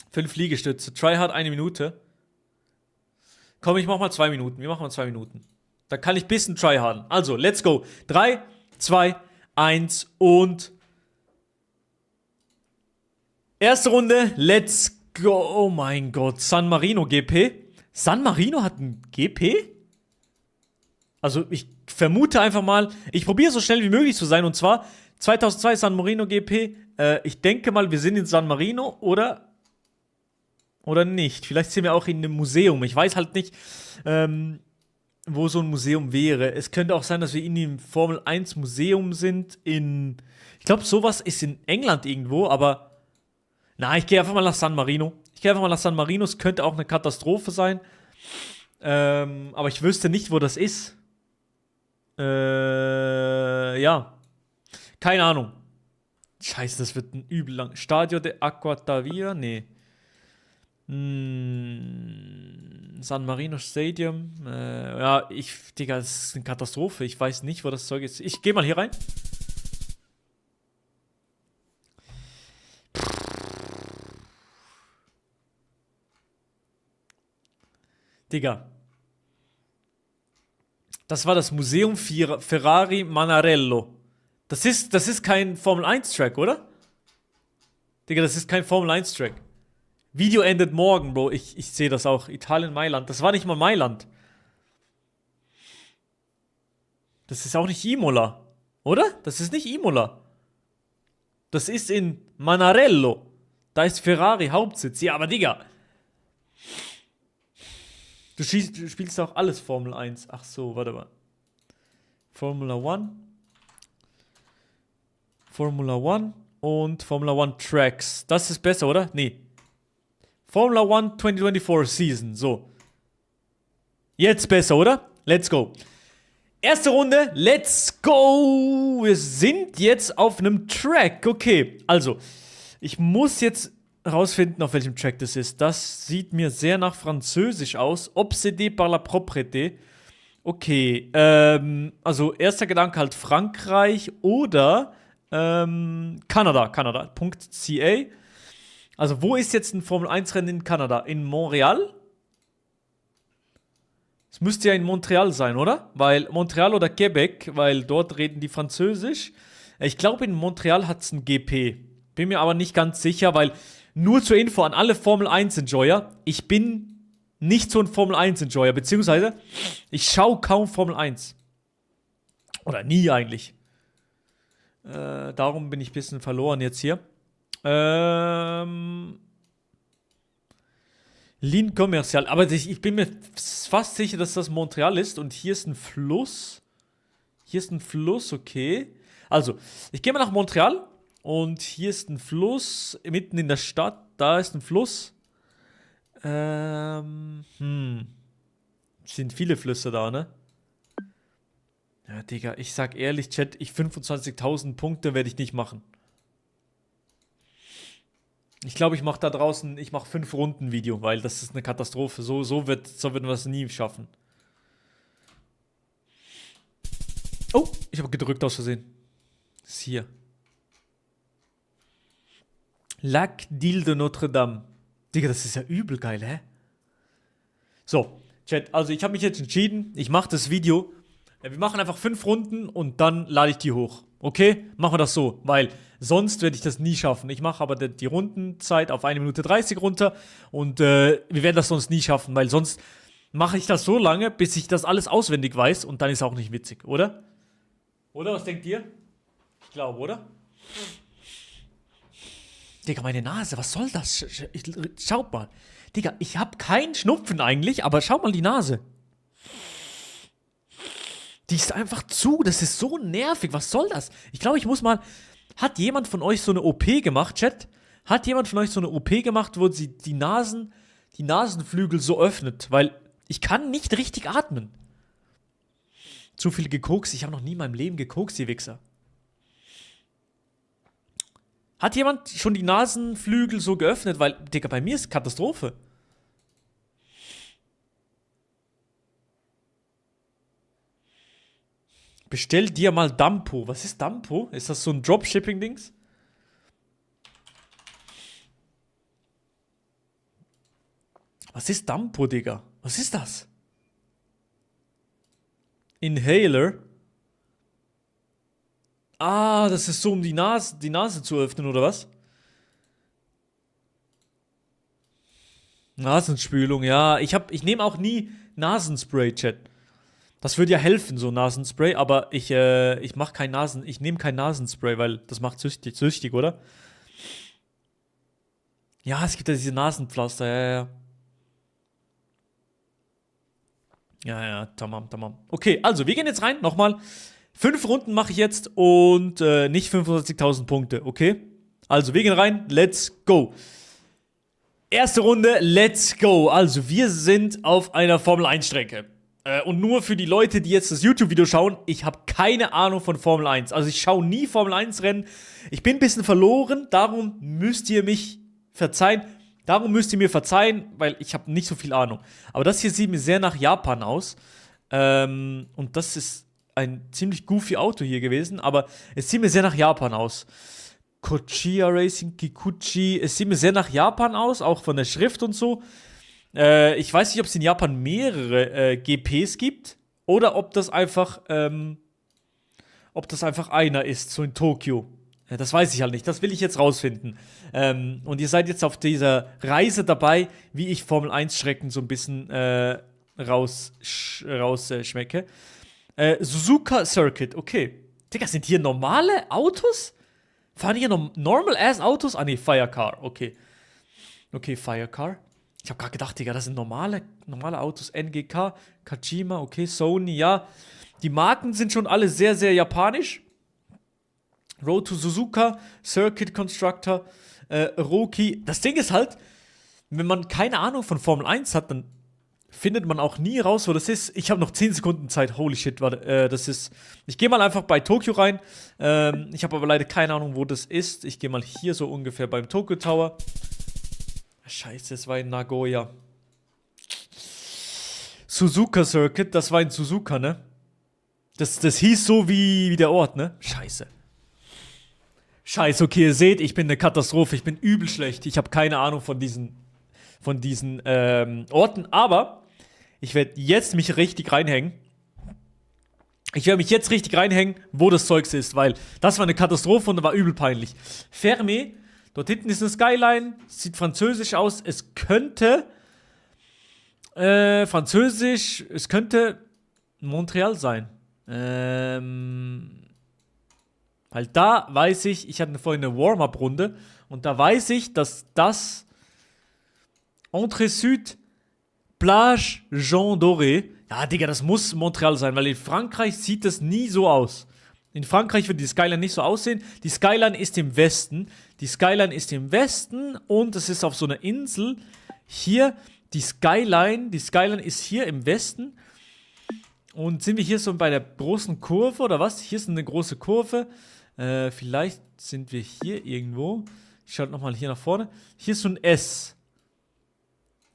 Fünf Liegestütze. Tryhard 1 Minute. Komm, ich mach mal 2 Minuten. Wir machen mal 2 Minuten. Da kann ich ein bisschen tryharden. Also, let's go. 3, 2, 1 und. Erste Runde. Let's go. Oh mein Gott. San Marino GP. San Marino hat ein GP? Also, ich vermute einfach mal. Ich probiere so schnell wie möglich zu sein. Und zwar 2002 San Marino GP. Ich denke mal, wir sind in San Marino oder nicht. Vielleicht sind wir auch in einem Museum. Ich weiß halt nicht, wo so ein Museum wäre. Es könnte auch sein, dass wir in dem Formel 1 Museum sind ich glaube, sowas ist in England irgendwo, aber ich gehe einfach mal nach San Marino. Es könnte auch eine Katastrophe sein. Aber ich wüsste nicht, wo das ist. Ja. Keine Ahnung. Scheiße, das wird ein übel lang. Stadio de Aquatavia? Nee. San Marino Stadium. Digga, das ist eine Katastrophe. Ich weiß nicht, wo das Zeug ist. Ich gehe mal hier rein. Digga. Das war das Museum Ferrari Manarello. Das ist kein Formel 1 Track, oder? Digga, das ist kein Formel 1 Track. Video endet morgen, Bro. Ich sehe das auch. Italien, Mailand. Das war nicht mal Mailand. Das ist auch nicht Imola. Oder? Das ist nicht Imola. Das ist in Manarello. Da ist Ferrari Hauptsitz. Ja, aber Digga. Du spielst auch alles Formel 1. Ach so, warte mal. Formula 1. Und Formula 1 Tracks. Das ist besser, oder? Nee. Formula 1 2024 Season. So. Jetzt besser, oder? Let's go. Erste Runde. Let's go. Wir sind jetzt auf einem Track. Okay. Also, ich muss jetzt rausfinden, auf welchem Track das ist. Das sieht mir sehr nach Französisch aus. Obsédé par la propreté. Okay. Also, erster Gedanke halt Frankreich oder Kanada. Kanada.ca. Also, wo ist jetzt ein Formel-1-Rennen in Kanada? In Montreal? Es müsste ja in Montreal sein, oder? Weil Montreal oder Quebec, weil dort reden die Französisch. Ich glaube, in Montreal hat es ein GP. Bin mir aber nicht ganz sicher, weil nur zur Info an alle Formel 1-Enjoyer, ich bin nicht so ein Formel 1-Enjoyer, beziehungsweise ich schaue kaum Formel 1. Oder nie eigentlich. Darum bin ich ein bisschen verloren jetzt hier. Ligne Commercial. Aber ich bin mir fast sicher, dass das Montreal ist. Und hier ist ein Fluss. Hier ist ein Fluss, okay. Also, ich gehe mal nach Montreal. Und hier ist ein Fluss. Mitten in der Stadt. Da ist ein Fluss. Sind viele Flüsse da, ne? Ja, Digga, ich sag ehrlich, Chat, 25.000 Punkte werde ich nicht machen. Ich glaube, ich mache da draußen, ich mache 5 Runden Video, weil das ist eine Katastrophe. So wird man das nie schaffen. Oh, ich habe gedrückt aus Versehen. Das ist hier. Lac d'Île de Notre-Dame. Digga, das ist ja übel geil, hä? So, Chat, also ich habe mich jetzt entschieden, ich mache das Video. Wir machen einfach 5 Runden und dann lade ich die hoch. Okay? Machen wir das so, weil sonst werde ich das nie schaffen. Ich mache aber die Rundenzeit auf 1 Minute 30 runter und wir werden das sonst nie schaffen, weil sonst mache ich das so lange, bis ich das alles auswendig weiß und dann ist auch nicht witzig, oder? Oder, was denkt ihr? Ich glaube, oder? Digga, meine Nase, was soll das? Schaut mal. Digga, ich habe keinen Schnupfen eigentlich, aber schaut mal die Nase. Die ist einfach zu, das ist so nervig, was soll das? Ich glaube, ich muss mal... Hat jemand von euch so eine OP gemacht, Chat? Hat jemand von euch so eine OP gemacht, wo sie die Nasenflügel so öffnet? Weil ich kann nicht richtig atmen. Zu viel gekokst, ich habe noch nie in meinem Leben gekokst, ihr Wichser. Hat jemand schon die Nasenflügel so geöffnet? Weil, Digga, bei mir ist Katastrophe. Bestell dir mal Dampo. Was ist Dampo? Ist das so ein Dropshipping-Dings? Was ist Dampo, Digga? Was ist das? Inhaler. Ah, das ist so, um die Nase zu öffnen, oder was? Nasenspülung, ja. Ich nehme auch nie Nasenspray, Chat. Das würde ja helfen, so Nasenspray, aber ich nehme kein Nasenspray, weil das macht süchtig, oder? Ja, es gibt ja diese Nasenpflaster, ja. Ja, tamam. Okay, also, wir gehen jetzt rein, nochmal. 5 Runden mache ich jetzt und nicht 25.000 Punkte, okay? Also, wir gehen rein, let's go. Erste Runde, let's go. Also, wir sind auf einer Formel-1-Strecke. Und nur für die Leute, die jetzt das YouTube-Video schauen, ich habe keine Ahnung von Formel 1. Also, ich schaue nie Formel 1-Rennen. Ich bin ein bisschen verloren, darum müsst ihr mir verzeihen, weil ich habe nicht so viel Ahnung. Aber das hier sieht mir sehr nach Japan aus. Und das ist ein ziemlich goofy Auto hier gewesen, aber es sieht mir sehr nach Japan aus. Kochiya Racing, Kikuchi, es sieht mir sehr nach Japan aus, auch von der Schrift und so. Ich weiß nicht, ob es in Japan mehrere GPs gibt oder ob das einfach einer ist, so in Tokio. Das weiß ich halt nicht, das will ich jetzt rausfinden. Und ihr seid jetzt auf dieser Reise dabei, wie ich Formel 1 Schrecken so ein bisschen rausschmecke. Suzuka Circuit, okay. Digga, sind hier normale Autos? Fahren hier Normal-Ass-Autos? Ah, ne, Firecar, okay. Okay, Firecar. Ich habe gerade gedacht, Digga, das sind normale Autos. NGK, Kajima, okay, Sony, ja. Die Marken sind schon alle sehr, sehr japanisch. Road to Suzuka, Circuit Constructor, Roki. Das Ding ist halt, wenn man keine Ahnung von Formel 1 hat, dann findet man auch nie raus, wo das ist. Ich habe noch 10 Sekunden Zeit. Holy shit, warte, das ist... Ich gehe mal einfach bei Tokio rein. Ich habe aber leider keine Ahnung, wo das ist. Ich gehe mal hier so ungefähr beim Tokyo Tower. Scheiße, es war in Nagoya. Suzuka Circuit, das war in Suzuka, ne? Das hieß so wie der Ort, ne? Scheiße, okay, ihr seht, ich bin eine Katastrophe. Ich bin übel schlecht. Ich habe keine Ahnung von diesen Orten, aber Ich werde jetzt mich richtig reinhängen. Ich werde mich jetzt richtig reinhängen, wo das Zeugs ist, weil das war eine Katastrophe und war übel peinlich. Fermé, dort hinten ist eine Skyline, sieht französisch aus. Es könnte französisch, es könnte Montreal sein. Weil da weiß ich hatte vorhin eine Warm-Up-Runde und da weiß ich, dass das Entrée Sud, Plage Jean Doré. Ja, Digga, das muss Montreal sein, weil in Frankreich sieht das nie so aus. In Frankreich wird die Skyline nicht so aussehen. Die Skyline ist im Westen. Die Skyline ist im Westen und es ist auf so einer Insel. Hier, die Skyline ist hier im Westen. Und sind wir hier so bei der großen Kurve oder was? Hier ist eine große Kurve. Vielleicht sind wir hier irgendwo. Ich schaue nochmal hier nach vorne. Hier ist so ein S.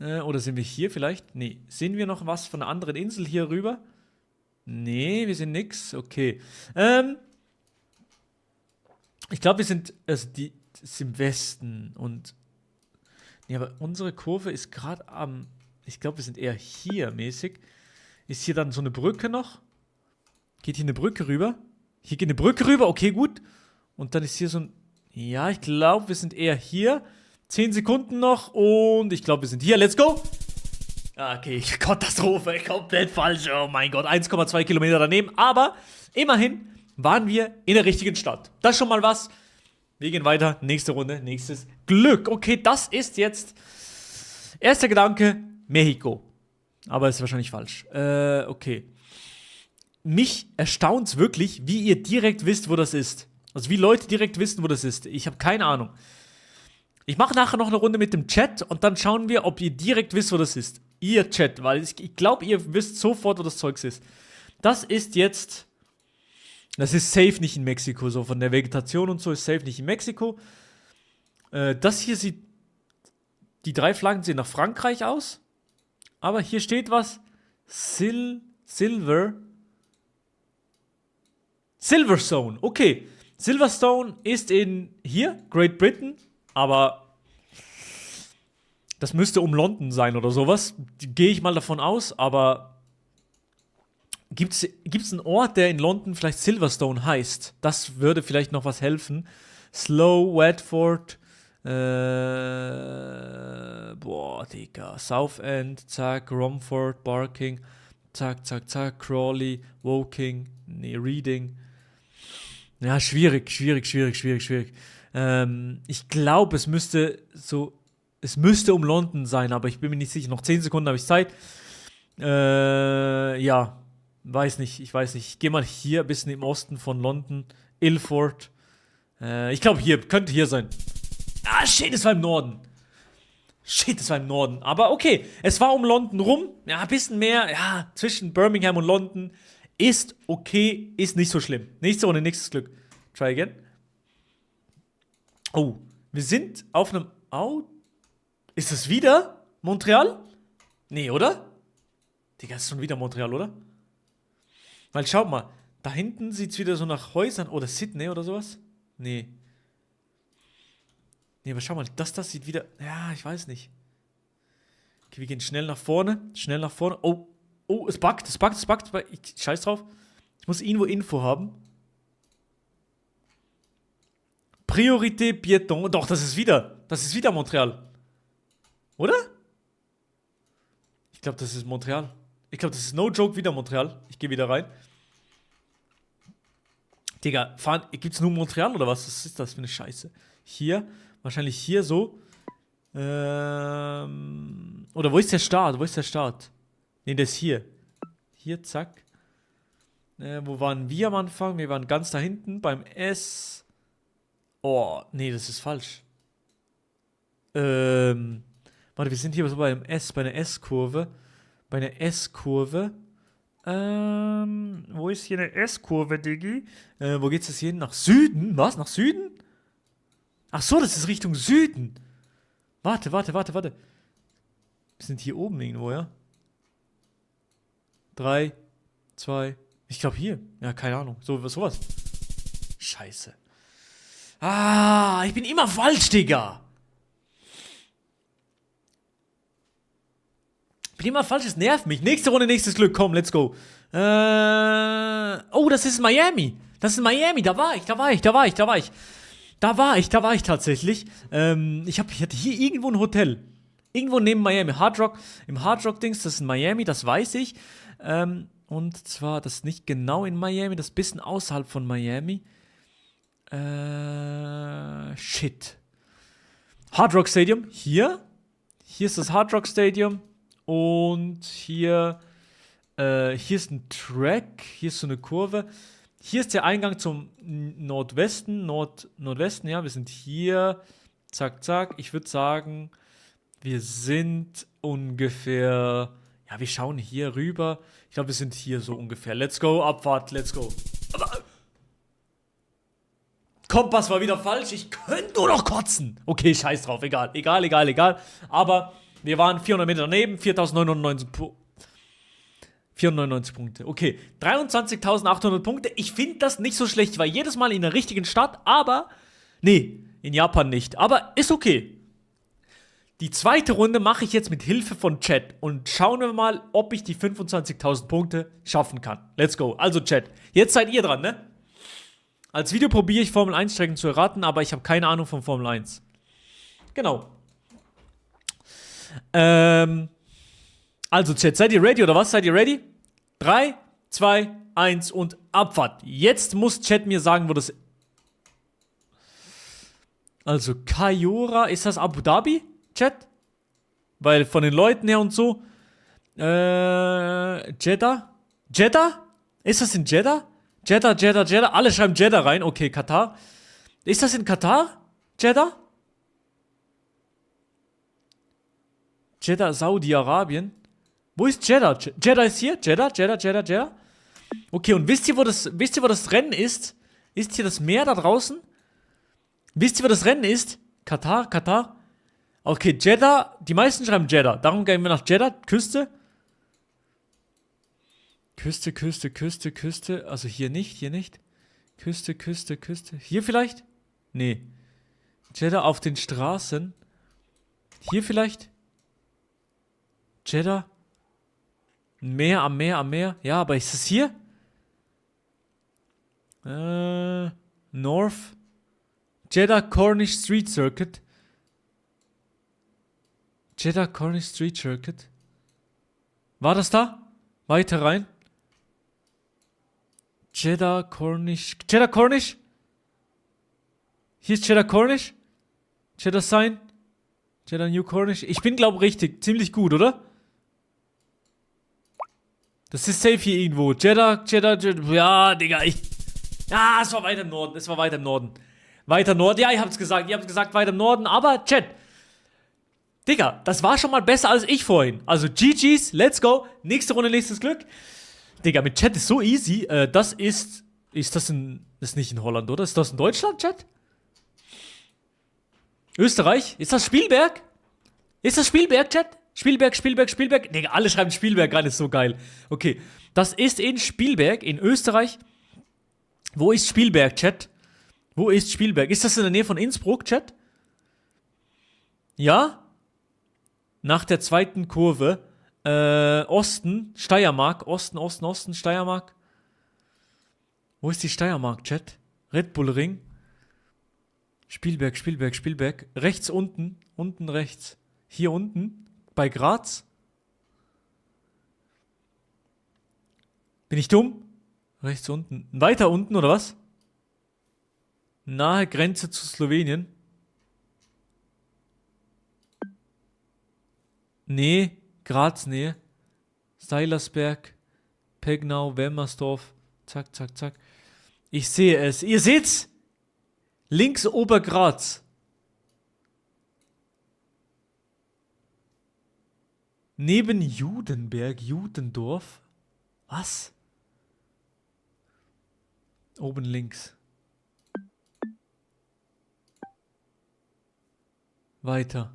Oder sind wir hier vielleicht? Nee. Sehen wir noch was von einer anderen Insel hier rüber? Nee, wir sind nix. Okay. Ich glaube, wir sind. Also, die ist im Westen. Und. Nee, aber unsere Kurve ist gerade am. Ich glaube, wir sind eher hier mäßig. Ist hier dann so eine Brücke noch? Geht hier eine Brücke rüber? Hier geht eine Brücke rüber. Okay, gut. Und dann ist hier so ein. Ja, ich glaube, wir sind eher hier. 10 Sekunden noch und ich glaube, wir sind hier. Let's go! Okay, Katastrophe, komplett falsch. Oh mein Gott, 1,2 Kilometer daneben. Aber immerhin waren wir in der richtigen Stadt. Das ist schon mal was. Wir gehen weiter. Nächste Runde, nächstes Glück. Okay, das ist jetzt erster Gedanke, Mexiko. Aber ist wahrscheinlich falsch. Okay. Mich erstaunt's wirklich, wie ihr direkt wisst, wo das ist. Also wie Leute direkt wissen, wo das ist. Ich habe keine Ahnung. Ich mache nachher noch eine Runde mit dem Chat und dann schauen wir, ob ihr direkt wisst, wo das ist. Ihr Chat, weil ich glaube, ihr wisst sofort, wo das Zeugs ist. Das ist jetzt. Das ist safe nicht in Mexiko. So von der Vegetation und so ist safe nicht in Mexiko. Das hier sieht. Die 3 Flaggen sehen nach Frankreich aus. Aber hier steht was. Silverstone. Okay. Silverstone ist in hier, Great Britain. Aber das müsste um London sein oder sowas. Gehe ich mal davon aus. Aber gibt's einen Ort, der in London vielleicht Silverstone heißt? Das würde vielleicht noch was helfen. Slough, Watford. Boah, Digga. Southend, zack. Romford, Barking. Zack, zack, zack. Crawley, Woking. Nee, Reading. Ja, schwierig. Ich glaube, es müsste um London sein, aber ich bin mir nicht sicher. Noch 10 Sekunden habe ich Zeit. Ja, ich weiß nicht. Ich gehe mal hier ein bisschen im Osten von London. Ilford. Ich glaube, könnte hier sein. Ah, shit, es war im Norden. Aber okay, es war um London rum. Ja, ein bisschen mehr. Ja, zwischen Birmingham und London. Ist okay, ist nicht so schlimm. Nächste Runde, nächstes Glück. Try again. Oh, wir sind auf einem Auto. Ist das wieder Montreal? Nee, oder? Digga, ist schon wieder Montreal, oder? Weil schaut mal, da hinten sieht es wieder so nach Häusern. Oder Sydney oder sowas? Nee. Nee, aber schau mal, das sieht wieder. Ja, ich weiß nicht. Okay, wir gehen schnell nach vorne. Oh, es buggt. Scheiß drauf. Ich muss irgendwo Info haben. Priorität Piéton. Doch, das ist wieder Montreal. Oder? Ich glaube, das ist Montreal. Ich glaube, das ist no joke wieder Montreal. Ich gehe wieder rein. Digga, gibt's nur Montreal oder was? Was ist das für eine Scheiße? Hier, wahrscheinlich hier so. Oder wo ist der Start? Ne, der ist hier. Hier, zack. Wo waren wir am Anfang? Wir waren ganz da hinten beim S. Oh, nee, das ist falsch. Warte, wir sind hier so bei einer S-Kurve. Wo ist hier eine S-Kurve, Diggi? Wo geht's das hier hin? Nach Süden? Was? Nach Süden? Ach so, das ist Richtung Süden. Warte. Wir sind hier oben irgendwo, ja? 3, 2, ich glaube hier. Ja, keine Ahnung. Sowas. Scheiße. Ah, ich bin immer falsch, Digga. Wenn immer falsch ist, nervt mich. Nächste Runde, nächstes Glück. Komm, let's go. Oh, das ist Miami. Das ist Miami. Da war ich tatsächlich. Ich hatte hier irgendwo ein Hotel. Irgendwo neben Miami. Hard Rock. Im Hard Rock-Dings, das ist in Miami, das weiß ich. Und zwar, das ist nicht genau in Miami, das ist ein bisschen außerhalb von Miami. Shit. Hard Rock Stadium. Hier. Hier ist das Hard Rock Stadium. Und hier ist ein Track. Hier ist so eine Kurve. Hier ist der Eingang zum Nordwesten. Nordwesten, ja. Wir sind hier. Zack, zack. Ich würde sagen, wir sind ungefähr... Ja, wir schauen hier rüber. Ich glaube, wir sind hier so ungefähr. Let's go, Abfahrt, let's go. Kompass war wieder falsch. Ich könnte nur noch kotzen. Okay, scheiß drauf. Egal. Aber wir waren 400 Meter daneben. 499 Punkte. Okay, 23.800 Punkte. Ich finde das nicht so schlecht. Ich war jedes Mal in der richtigen Stadt, aber... Nee, in Japan nicht. Aber ist okay. Die zweite Runde mache ich jetzt mit Hilfe von Chat. Und schauen wir mal, ob ich die 25.000 Punkte schaffen kann. Let's go. Also Chat, jetzt seid ihr dran, ne? Als Video probiere ich Formel 1 Strecken zu erraten, aber ich habe keine Ahnung von Formel 1. Genau. Also Chat, seid ihr ready oder was? Seid ihr ready? 3, 2, 1 und Abfahrt. Jetzt muss Chat mir sagen, wo das ist. Also Kayora, ist das Abu Dhabi? Chat? Weil von den Leuten her und so. Jeddah? Jeddah? Ist das in Jeddah? Jeddah. Alle schreiben Jeddah rein. Okay, Katar. Ist das in Katar? Jeddah? Jeddah, Saudi-Arabien. Wo ist Jeddah? Jeddah ist hier? Jeddah. Okay, und wisst ihr, wo das Rennen ist? Ist hier das Meer da draußen? Wisst ihr, wo das Rennen ist? Katar. Okay, Jeddah. Die meisten schreiben Jeddah. Darum gehen wir nach Jeddah. Küste. Küste. Also hier nicht. Küste. Hier vielleicht? Nee. Jeddah auf den Straßen. Hier vielleicht? Jeddah. Am Meer. Ja, aber ist es hier? North. Jeddah Cornish Street Circuit. War das da? Weiter rein. Jeddah Cornish. Hier ist Jeddah Cornish. Jeddah Sign. Jeddah New Cornish. Ich bin, glaube richtig. Ziemlich gut, oder? Das ist safe hier irgendwo. Jeddah. Ja, Digga, Ja, es war weiter im Norden. Weiter Norden. Ja, ihr habt's gesagt, weiter im Norden. Aber, Chat. Digga, das war schon mal besser als ich vorhin. Also, GG's, let's go. Nächste Runde, nächstes Glück. Digga, mit Chat ist so easy. Das ist das nicht in Holland, oder? Ist das in Deutschland, Chat? Österreich? Ist das Spielberg? Chat? Spielberg. Digga, alle schreiben Spielberg rein, ist so geil. Okay, das ist in Spielberg, in Österreich. Wo ist Spielberg, Chat? Ist das in der Nähe von Innsbruck, Chat? Ja? Nach der zweiten Kurve. Osten, Steiermark. Osten, Steiermark. Wo ist die Steiermark, Chat? Red Bull Ring. Spielberg. Rechts unten rechts. Hier unten, bei Graz. Bin ich dumm? Rechts unten. Weiter unten, oder was? Nahe Grenze zu Slowenien. Nee, Graz Nähe. Steilersberg, Pegnau, Welmersdorf. Zack. Ich sehe es. Ihr seht's? Links Obergraz. Neben Judendorf. Was? Oben links. Weiter.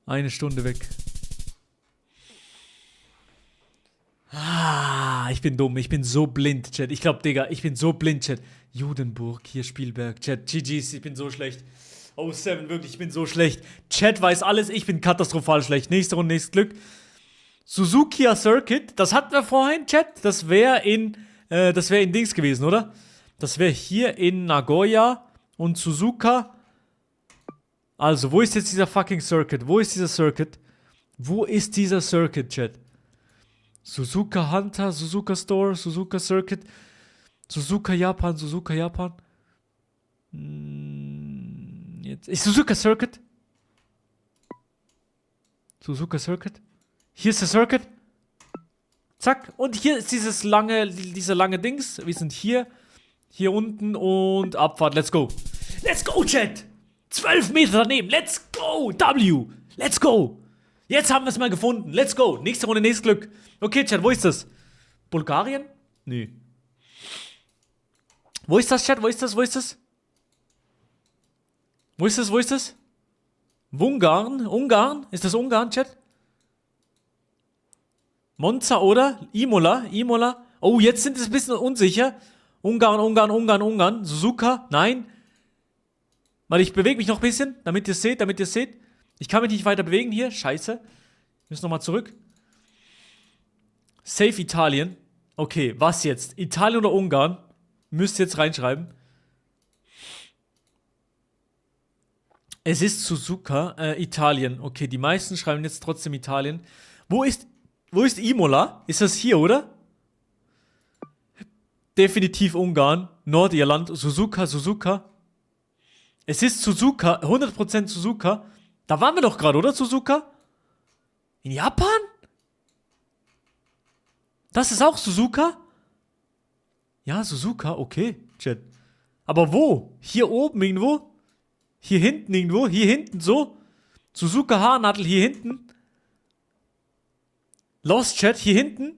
1 Stunde weg. Ich bin dumm. Ich bin so blind, Chat. Ich glaube, Digga, ich bin so blind, Chat. Judenburg, hier Spielberg. Chat, GG's, ich bin so schlecht. Oh, 7, wirklich, ich bin so schlecht. Chat weiß alles, ich bin katastrophal schlecht. Nächste Runde, nächstes Glück. Suzuki Circuit, das hatten wir vorhin, Chat. Das wäre in Dings gewesen, oder? Das wäre hier in Nagoya und Suzuka. Also, wo ist jetzt dieser fucking Circuit? Wo ist dieser Circuit? Wo ist dieser Circuit, Chat? Suzuka Hunter, Suzuka Store, Suzuka Circuit, Suzuka Japan, Suzuka Japan. Jetzt ist Suzuka Circuit. Suzuka Circuit. Hier ist der Circuit. Zack. Und hier ist dieser lange Dings. Wir sind hier unten und Abfahrt. Let's go. Let's go, Chat. 12 Meter daneben. Let's go. W. Let's go. Jetzt haben wir es mal gefunden. Let's go. Nächste Runde, nächstes Glück. Okay, Chat, wo ist das? Bulgarien? Nö. Wo ist das, Chat? Wo ist das? Wo ist das? Wo ist das? Wo ist das? Ungarn? Ungarn? Ist das Ungarn, Chat? Monza oder? Imola? Imola? Oh, jetzt sind es ein bisschen unsicher. Ungarn. Suzuka? Nein. Weil ich bewege mich noch ein bisschen, damit ihr es seht, Ich kann mich nicht weiter bewegen hier. Scheiße. Wir müssen nochmal zurück. Safe Italien. Okay, was jetzt? Italien oder Ungarn? Müsst ihr jetzt reinschreiben. Es ist Suzuka, Italien. Okay, die meisten schreiben jetzt trotzdem Italien. Wo ist Imola? Ist das hier, oder? Definitiv Ungarn. Nordirland. Suzuka. Es ist Suzuka. 100% Suzuka. Da waren wir doch gerade, oder? Suzuka? In Japan? Das ist auch Suzuka? Ja, Suzuka. Okay, Chat. Aber wo? Hier oben irgendwo? Hier hinten irgendwo? Hier hinten so? Suzuka Haarnadel hier hinten? Lost Chat hier hinten?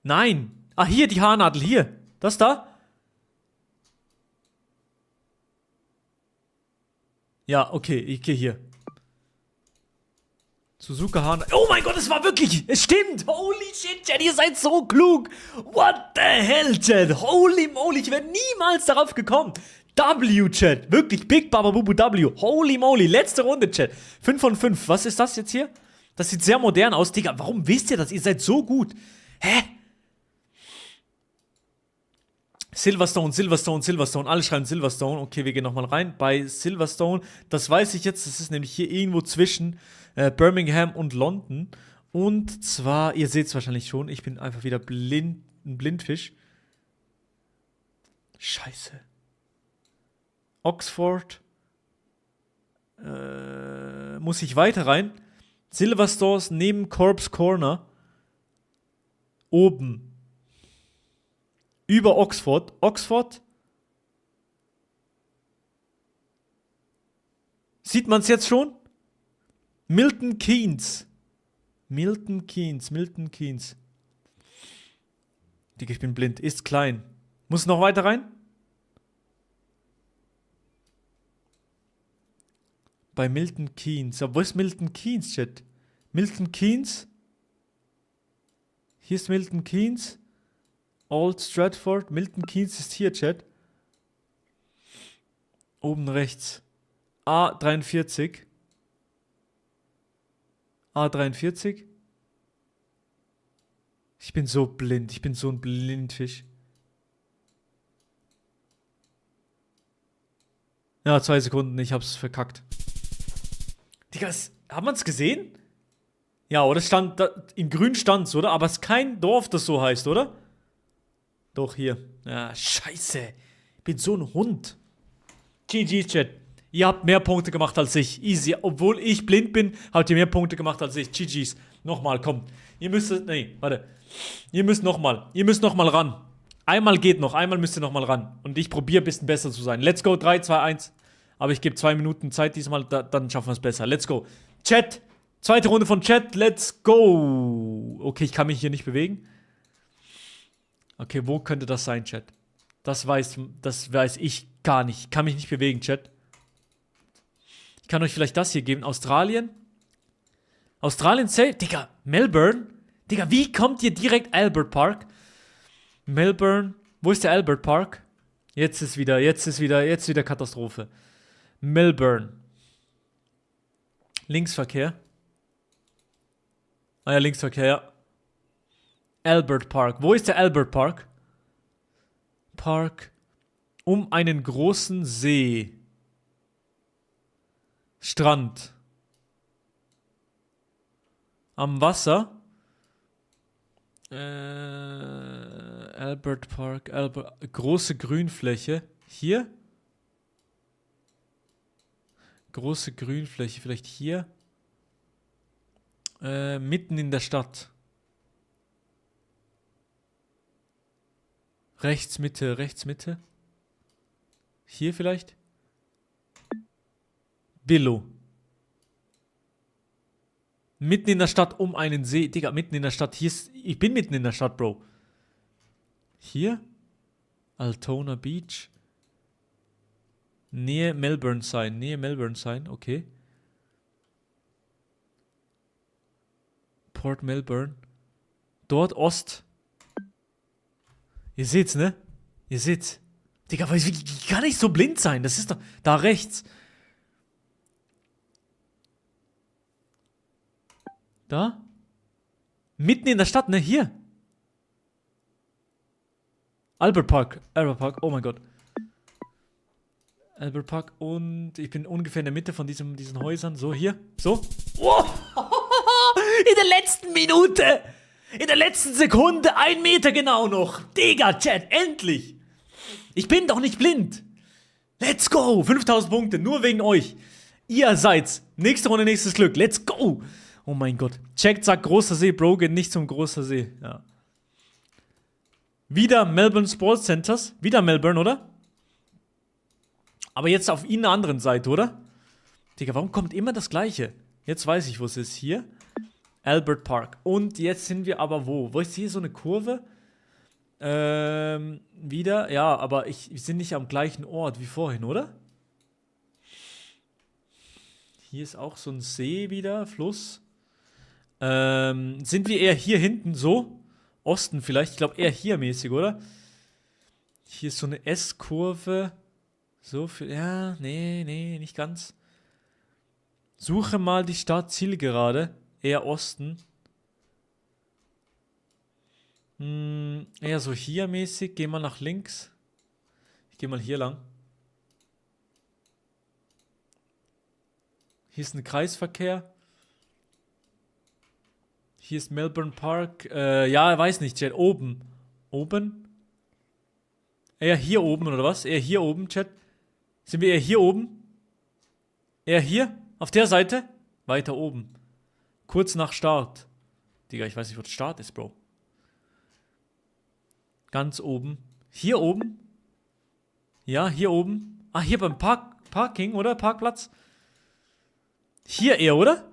Nein. Ah, hier die Haarnadel, hier. Das da? Ja, okay, ich gehe hier. Suzuka Haarnadel. Oh mein Gott, es war wirklich. Es stimmt. Holy shit, Chat, ihr seid so klug. What the hell, Chat? Holy moly, ich wäre niemals darauf gekommen. W, Chat. Wirklich, Big Baba Bubu W. Holy moly, letzte Runde, Chat. 5 von 5. Was ist das jetzt hier? Das sieht sehr modern aus, Digga. Warum wisst ihr das? Ihr seid so gut. Hä? Silverstone. Alle schreiben Silverstone. Okay, wir gehen nochmal rein. Bei Silverstone, das weiß ich jetzt, das ist nämlich hier irgendwo zwischen Birmingham und London. Und zwar, ihr seht es wahrscheinlich schon, ich bin einfach wieder ein Blindfisch. Scheiße. Oxford. Muss ich weiter rein? Silverstores neben Corpse Corner. Oben. Über Oxford. Oxford. Sieht man es jetzt schon? Milton Keynes. Digga, ich bin blind. Ist klein. Muss noch weiter rein? Bei Milton Keynes. Aber wo ist Milton Keynes, Chat? Milton Keynes? Hier ist Milton Keynes. Old Stratford. Milton Keynes ist hier, Chat. Oben rechts. A43. Ich bin so blind. Ich bin so ein Blindfisch. Ja, 2 Sekunden. Ich hab's verkackt. Digga, haben wir es gesehen? Ja, oder stand da, in grün stand's, oder? Aber es ist kein Dorf, das so heißt, oder? Doch, hier. Ja, scheiße. Ich bin so ein Hund. GG, Chat. Ihr habt mehr Punkte gemacht als ich. Easy. Obwohl ich blind bin, habt ihr mehr Punkte gemacht als ich. GG's. Nochmal, komm. Ihr müsst, Ihr müsst nochmal ran. Einmal geht noch. Einmal müsst ihr nochmal ran. Und ich probiere ein bisschen besser zu sein. Let's go. 3, 2, 1. Aber ich gebe 2 Minuten Zeit diesmal. Dann schaffen wir es besser. Let's go. Chat. Zweite Runde von Chat. Let's go. Okay, ich kann mich hier nicht bewegen. Okay, wo könnte das sein, Chat? Das weiß ich gar nicht. Ich kann mich nicht bewegen, Chat. Ich kann euch vielleicht das hier geben. Australien? Australien safe? Digga, Melbourne? Digga, wie kommt ihr direkt Albert Park? Melbourne. Wo ist der Albert Park? Jetzt ist wieder Katastrophe. Melbourne. Linksverkehr. Ah ja, Linksverkehr, ja. Albert Park. Wo ist der Albert Park? Park um einen großen See. Strand. Am Wasser. Albert Park. Große Grünfläche. Hier. Große Grünfläche. Vielleicht hier. Mitten in der Stadt. Rechts, Mitte, rechts, Mitte. Hier vielleicht. Billo. Mitten in der Stadt um einen See. Digga, mitten in der Stadt. Hier ist, ich bin mitten in der Stadt, Bro. Hier. Altona Beach. Nähe Melbourne sein. Okay. Port Melbourne. Dort Ost. Ihr seht's, ne? Ihr seht's. Digga, wie kann ich so blind sein? Das ist doch da rechts. Da? Mitten in der Stadt, ne? Hier. Albert Park, oh mein Gott. Albert Park und ich bin ungefähr in der Mitte von diesen Häusern. So, hier. So. Wow. In der letzten Minute. In der letzten Sekunde. 1 Meter genau noch. Digga, Chat, endlich. Ich bin doch nicht blind. Let's go. 5000 Punkte, nur wegen euch. Ihr seid's. Nächste Runde, nächstes Glück. Let's go. Oh mein Gott. Checkt, sagt großer See. Bro, geht nicht zum großer See. Ja. Wieder Melbourne Sports Centers. Wieder Melbourne, oder? Aber jetzt auf ihn einer anderen Seite, oder? Digga, warum kommt immer das Gleiche? Jetzt weiß ich, wo es ist. Hier. Albert Park. Und jetzt sind wir aber wo? Wo ist hier so eine Kurve? Wieder. Ja, aber wir sind nicht am gleichen Ort wie vorhin, oder? Hier ist auch so ein See wieder. Fluss. Sind wir eher hier hinten so? Osten vielleicht. Ich glaube eher hier mäßig, oder? Hier ist so eine S-Kurve. So viel. Ja, nee, nicht ganz. Suche mal die Stadt Zielgerade. Eher Osten. Eher so hier mäßig. Geh mal nach links. Ich geh mal hier lang. Hier ist ein Kreisverkehr. Hier ist Melbourne Park. Ja, weiß nicht, Chat. Oben. Oben? Eher hier oben, oder was? Eher hier oben, Chat. Sind wir eher hier oben? Eher hier? Auf der Seite? Weiter oben. Kurz nach Start. Digga, ich weiß nicht, wo der Start ist, Bro. Ganz oben. Hier oben? Ja, hier oben. Ah, hier beim Parking, oder? Parkplatz. Hier eher, oder?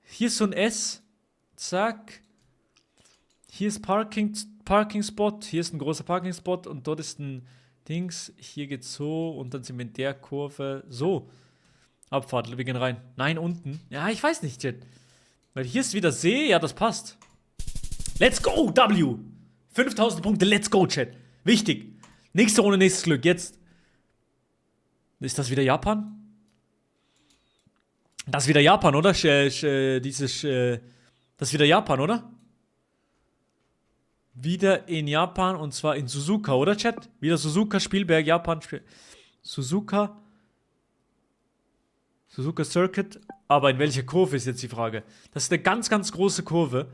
Hier ist so ein S. Zack. Hier ist Parking-Spot. Hier ist ein großer Parking-Spot und dort ist ein Dings. Hier geht's so und dann sind wir in der Kurve. So. Abfahrt, wir gehen rein. Nein, unten. Ja, ich weiß nicht, Chat. Weil hier ist wieder See. Ja, das passt. Let's go, W. 5000 Punkte, let's go, Chat. Wichtig. Nächste Runde, nächstes Glück. Jetzt. Ist das wieder Japan? Das ist wieder Japan, oder? Das ist wieder Japan, oder? Wieder in Japan und zwar in Suzuka, oder, Chat? Wieder Suzuka, Spielberg, Japan. Suzuka Circuit. Aber in welcher Kurve ist jetzt die Frage? Das ist eine ganz, ganz große Kurve.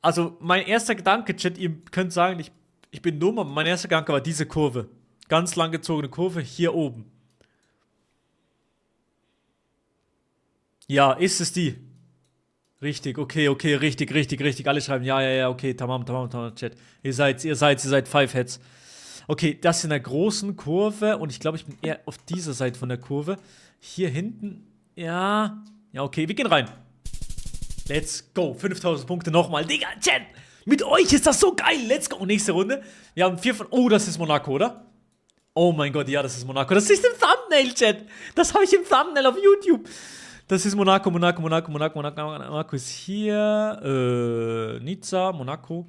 Also, mein erster Gedanke, Chat, ihr könnt sagen, ich bin dumm, aber mein erster Gedanke war diese Kurve. Ganz langgezogene Kurve hier oben. Ja, ist es die? Richtig, okay, richtig. Alle schreiben, ja, okay, tamam, Chat. Ihr seid 5 Heads. Okay, das ist in der großen Kurve und ich glaube, ich bin eher auf dieser Seite von der Kurve. Hier hinten, ja, okay, wir gehen rein. Let's go, 5000 Punkte nochmal. Digga, Chat, mit euch ist das so geil. Let's go, nächste Runde. Wir haben 4 von, oh, das ist Monaco, oder? Oh mein Gott, ja, das ist Monaco. Das ist im Thumbnail, Chat. Das habe ich im Thumbnail auf YouTube. Das ist Monaco ist hier. Nizza, Monaco.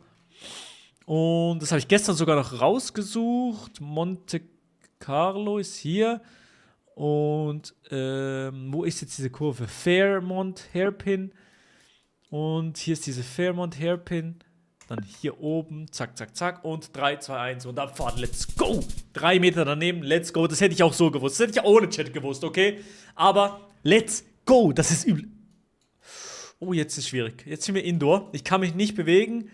Und das habe ich gestern sogar noch rausgesucht. Monte Carlo ist hier. Und wo ist jetzt diese Kurve? Fairmont Hairpin. Und hier ist diese Fairmont Hairpin. Dann hier oben, zack, zack, zack. Und 3, 2, 1 und abfahren. Let's go. 3 Meter daneben, let's go. Das hätte ich auch so gewusst. Das hätte ich auch ohne Chat gewusst, okay? Aber let's go. Das ist übel. Oh, jetzt ist schwierig. Jetzt sind wir Indoor. Ich kann mich nicht bewegen.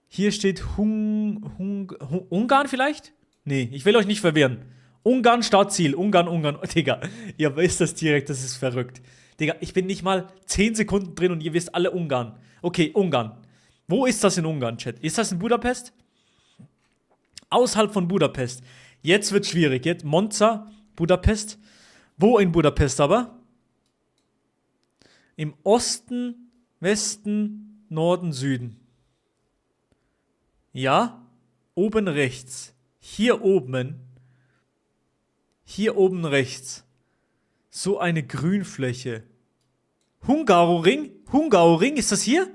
Hier steht Ungarn vielleicht? Nee, ich will euch nicht verwirren. Ungarn, Startziel. Ungarn. Oh, Digga, ihr wisst das direkt, das ist verrückt. Digga, ich bin nicht mal 10 Sekunden drin und ihr wisst alle Ungarn. Okay, Ungarn. Wo ist das in Ungarn, Chat? Ist das in Budapest? Außerhalb von Budapest. Jetzt wird schwierig. Jetzt Monza, Budapest. Wo in Budapest aber? Im Osten, Westen, Norden, Süden. Ja, oben rechts. Hier oben rechts. So eine Grünfläche. Hungaroring? Hungaroring? Ist das hier?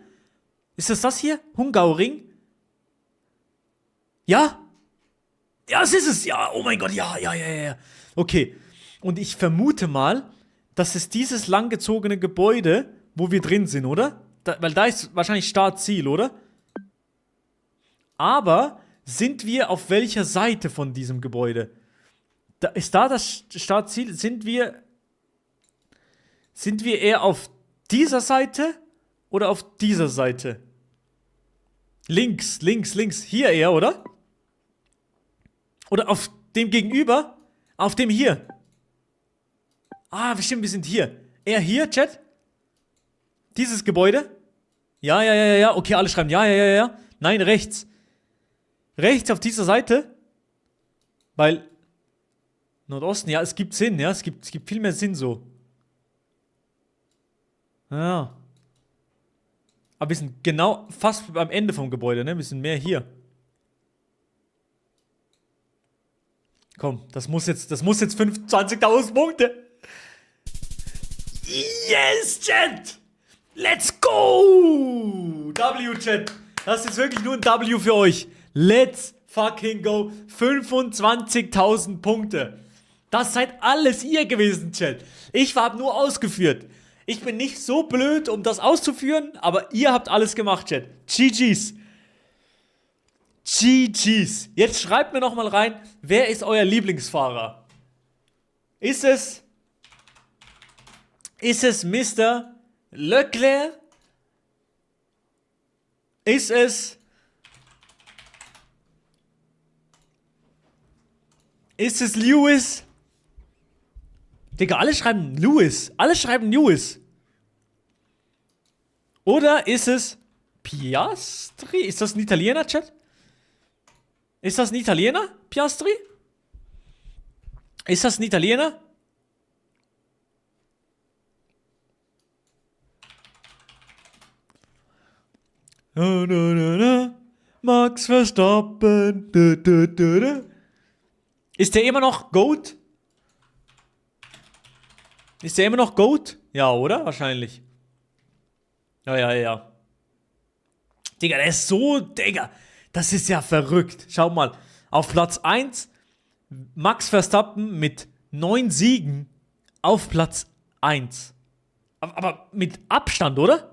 Ist das hier? Hungaroring? Ja? Ja, das ist es. Ja, oh mein Gott, ja. Okay. Und ich vermute mal, das ist dieses langgezogene Gebäude, wo wir drin sind, oder? Weil da ist wahrscheinlich Startziel, oder? Aber sind wir auf welcher Seite von diesem Gebäude? Ist da das Startziel? Sind wir eher auf dieser Seite oder auf dieser Seite? Links. Hier eher, oder? Oder auf dem gegenüber? Auf dem hier. Ah, bestimmt, wir sind hier. Eher hier, Chat? Dieses Gebäude? Ja. Okay, alle schreiben ja. Nein, rechts. Rechts auf dieser Seite? Weil Nordosten, ja, es gibt Sinn, ja. Es gibt viel mehr Sinn so. Ja. Aber wir sind genau fast am Ende vom Gebäude, ne? Wir sind mehr hier. Komm, das muss jetzt 25.000 Punkte. Yes, Chat! Let's go! W, Chat. Das ist wirklich nur ein W für euch. Let's fucking go. 25.000 Punkte. Das seid alles ihr gewesen, Chat. Ich habe nur ausgeführt. Ich bin nicht so blöd, um das auszuführen, aber ihr habt alles gemacht, Chat. GG's. GG's. Jetzt schreibt mir noch mal rein, wer ist euer Lieblingsfahrer? Ist es Mr. Leclerc? Ist es Lewis? Digga, alle schreiben Lewis. Alle schreiben Lewis. Oder ist es Piastri? Ist das ein Italiener, Chat? Ist das ein Italiener, Piastri? Ist das ein Italiener? Max Verstappen. Ist der immer noch GOAT? Ist der immer noch GOAT? Ja, oder? Wahrscheinlich. Ja. Digga, der ist so, Digga. Das ist ja verrückt. Schau mal. Auf Platz 1 Max Verstappen mit 9 Siegen auf Platz 1. Aber mit Abstand, oder?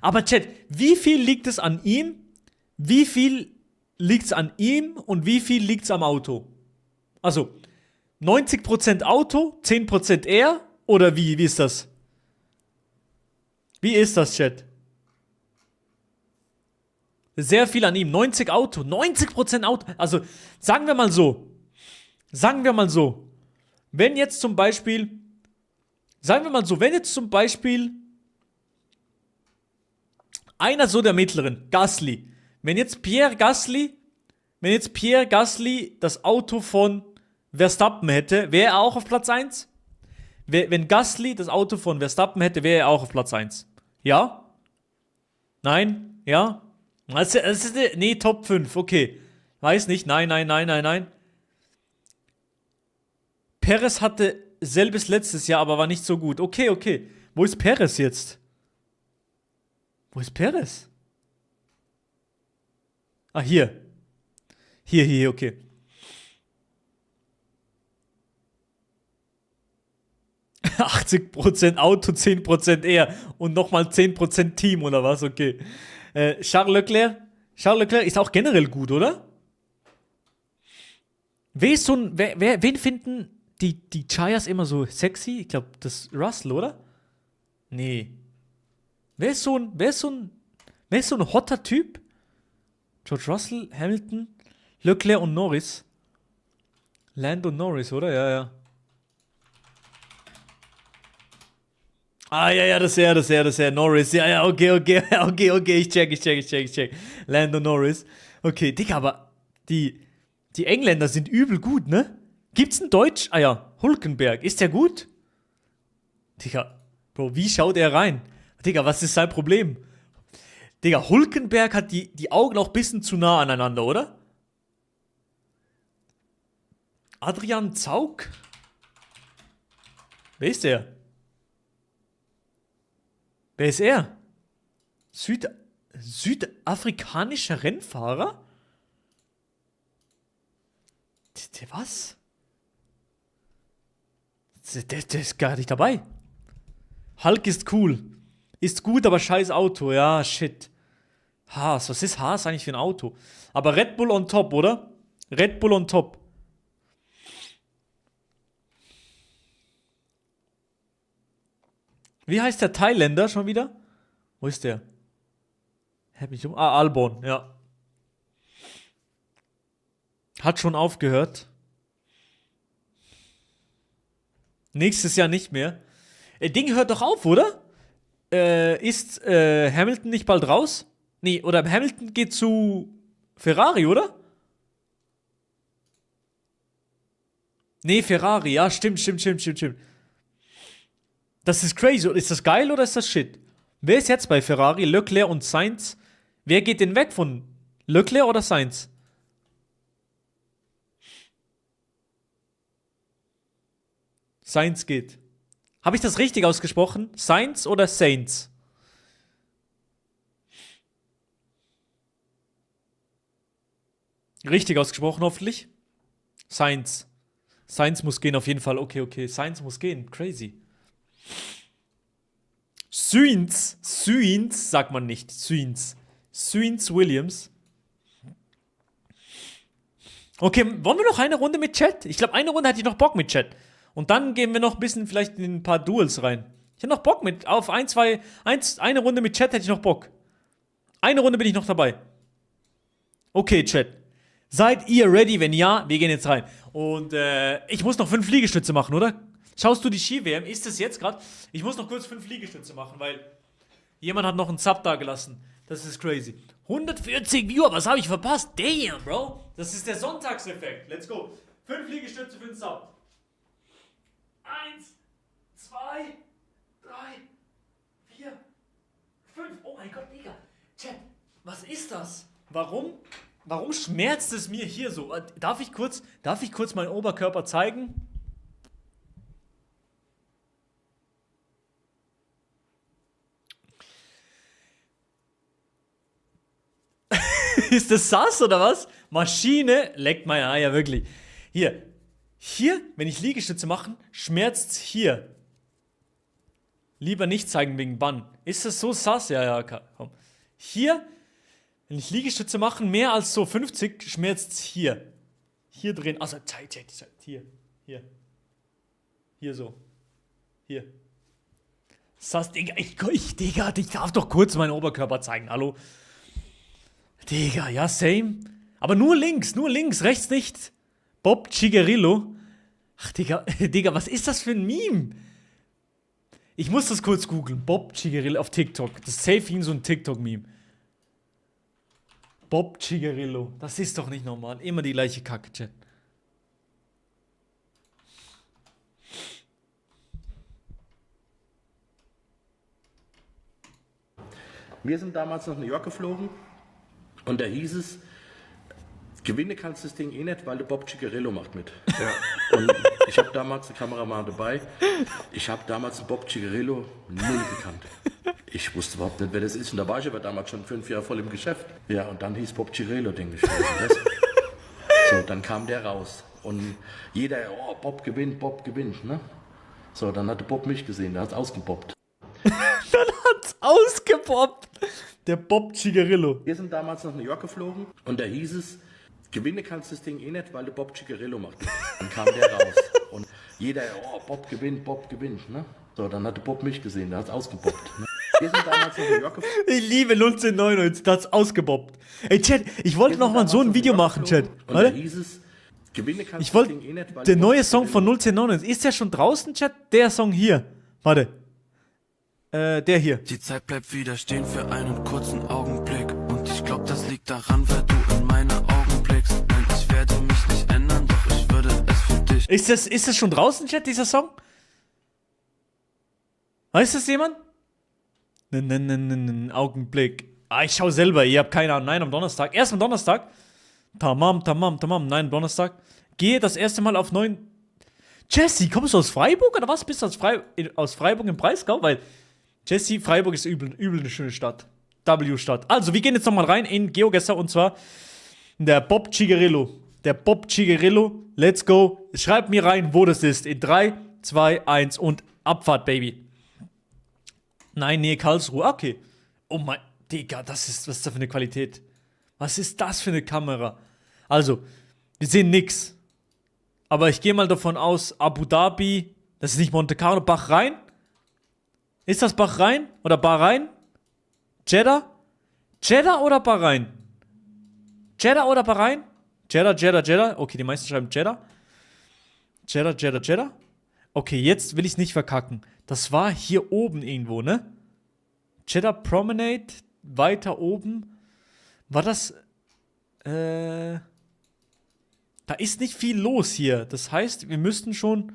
Aber Chat, wie viel liegt es an ihm? Wie viel liegt es an ihm und wie viel liegt es am Auto? Also 90% Auto, 10% er oder wie ist das? Wie ist das, Chat? Sehr viel an ihm. 90% Auto. Also sagen wir mal so. Wenn jetzt zum Beispiel einer so der mittleren, Gasly. Wenn jetzt Pierre Gasly das Auto von Verstappen hätte, wäre er auch auf Platz 1? Wenn Gasly das Auto von Verstappen hätte, wäre er auch auf Platz 1. Ja? Nein? Ja? Nee, Top 5, okay. Weiß nicht, nein. Perez hatte selbes letztes Jahr, aber war nicht so gut. Okay. Wo ist Perez jetzt? Wo ist Perez? Ah, hier. Hier, okay. %80 Auto, 10% er und nochmal 10% Team oder was? Okay. Charles Leclerc. Charles Leclerc ist auch generell gut, oder? Wen finden die Chayas immer so sexy? Ich glaube, das ist Russell, oder? Nee. Wer ist so ein hotter Typ? George Russell, Hamilton, Leclerc und Norris. Lando Norris, oder? Ja. Ah, ja, das ist er, Norris. Ja, okay, ich check. Lando Norris. Okay, Digga, aber die Engländer sind übel gut, ne? Gibt's ein Deutsch? Ah ja, Hulkenberg. Ist der gut? Digga, Bro, wie schaut er rein? Digga, was ist sein Problem? Digga, Hulkenberg hat die Augen auch ein bisschen zu nah aneinander, oder? Adrian Zaug? Wer ist der? Wer ist er? Südafrikanischer Rennfahrer? Was? Der ist gar nicht dabei. Hulk ist cool. Ist gut, aber scheiß Auto. Ja, shit. Haas, was ist Haas eigentlich für ein Auto? Aber Red Bull on top, oder? Red Bull on top. Wie heißt der Thailänder schon wieder? Wo ist der? Albon, ja. Hat schon aufgehört. Nächstes Jahr nicht mehr. Ding hört doch auf, oder? Ist Hamilton nicht bald raus? Nee, oder Hamilton geht zu Ferrari, oder? Nee, Ferrari, ja, stimmt. Das ist crazy. Ist das geil oder ist das shit? Wer ist jetzt bei Ferrari? Leclerc und Sainz. Wer geht denn weg von Leclerc oder Sainz? Sainz geht. Habe ich das richtig ausgesprochen? Sainz oder Sainz? Richtig ausgesprochen, hoffentlich. Sainz. Sainz muss gehen, auf jeden Fall. Okay. Sainz muss gehen. Crazy. Sainz sagt man nicht. Sainz Williams. Okay, wollen wir noch eine Runde mit Chat? Ich glaube, eine Runde hätte ich noch Bock mit Chat. Und dann gehen wir noch ein bisschen vielleicht in ein paar Duels rein. Ich habe noch Bock auf eine Runde mit Chat hätte ich noch Bock. Eine Runde bin ich noch dabei. Okay, Chat. Seid ihr ready? Wenn ja, wir gehen jetzt rein. Und ich muss noch 5 Liegestütze machen, oder? Schaust du die Ski-WM? Ist es jetzt gerade? Ich muss noch kurz 5 Liegestütze machen, weil jemand hat noch einen Sub da gelassen. Das ist crazy. 140 Viewer, was habe ich verpasst? Damn, Bro. Das ist der Sonntagseffekt. Let's go. 5 Liegestütze für den Sub. 1, 2, 3, 4, 5. Oh mein Gott, Digga. Chat, was ist das? Warum schmerzt es mir hier so? Darf ich kurz meinen Oberkörper zeigen? Ist das sass oder was? Maschine leckt meine Eier, wirklich. Hier, wenn ich Liegestütze mache, schmerzt's hier. Lieber nicht zeigen wegen Bann. Ist das so sass? Ja, komm. Hier, wenn ich Liegestütze mache, mehr als so 50, schmerzt's hier. Hier drin, also hier. Hier so. Hier. Sass, Digga, ich darf doch kurz meinen Oberkörper zeigen, hallo? Digga, ja, same. Aber nur links, rechts nicht. Bob Cigarillo. Ach, Digga, was ist das für ein Meme? Ich muss das kurz googeln. Bob Cigarillo auf TikTok. Das ist safe so ein TikTok-Meme. Bob Cigarillo. Das ist doch nicht normal. Immer die gleiche Kacke, Chat. Wir sind damals nach New York geflogen und da hieß es, gewinnen kannst du das Ding eh nicht, weil der Bob Cigarillo macht mit. Ja. Und ich habe damals einen Kameramann dabei, ich habe damals den Bob Cigarillo null gekannt. Ich wusste überhaupt nicht, wer das ist. Und da war ich aber damals schon 5 Jahre voll im Geschäft. Ja, und dann hieß Bob Cirello, denke ich. Was ist das? So, dann kam der raus. Und jeder, oh, Bob gewinnt, ne? So, dann hatte Bob mich gesehen, der hat's ausgebobbt. Dann hat's ausgebobbt. Der Bob Cigarillo. Wir sind damals nach New York geflogen und da hieß es, gewinnen kannst du das Ding eh nicht, weil der Bob Cigarillo macht. Dann kam der raus. Und jeder, oh, Bob gewinnt, ne? So, dann hatte Bob mich gesehen, der hat's ausgebobbt. Ne? Wir sind damals nach New York geflogen. Ich liebe 1999, das hat's ausgebobbt. Ey, Chat, ich wollte noch mal so ein Video machen, Chat. Und da hieß es, gewinne kannst Ich du das wollte, Ding eh nicht, weil der der neue Bob Song von Cigarillo- 1999, ist der schon draußen, Chat? Der Song hier. Warte. Der hier. Die Zeit bleibt wieder stehen für einen kurzen Augenblick. Und ich glaub, das liegt daran, weil du in meine Augen blickst. Nein, ich werde mich nicht ändern, doch ich würde es für dich. Ist das schon draußen, Chat, dieser Song? Weiß das jemand? Augenblick. Ah, ich schau selber, ihr habt keine Ahnung. Nein, am Donnerstag. Erst am Donnerstag. Tamam. Nein, Donnerstag. Gehe das erste Mal auf 9. Jesse, kommst du aus Freiburg oder was? Bist du aus Freiburg im Breisgau? Weil, Jesse, Freiburg ist übel eine schöne Stadt. W-Stadt. Also, wir gehen jetzt nochmal rein in GeoGuessr und zwar der Bob Cigarillo. Der Bob Cigarillo. Let's go. Schreibt mir rein, wo das ist. In 3, 2, 1 und Abfahrt, Baby. Nein, nee, Karlsruhe. Okay. Oh mein, Digga, was ist das für eine Qualität? Was ist das für eine Kamera? Also, wir sehen nix. Aber ich gehe mal davon aus, Abu Dhabi, das ist nicht Monte Carlo, Bahrain? Ist das Bahrain oder Bahrain? Jeddah? Jeddah oder Bahrain? Jeddah oder Bahrain? Jeddah. Okay, die meisten schreiben Jeddah. Jeddah. Okay, jetzt will ich es nicht verkacken. Das war hier oben irgendwo, ne? Jeddah Promenade, weiter oben. War das, da ist nicht viel los hier. Das heißt, wir müssten schon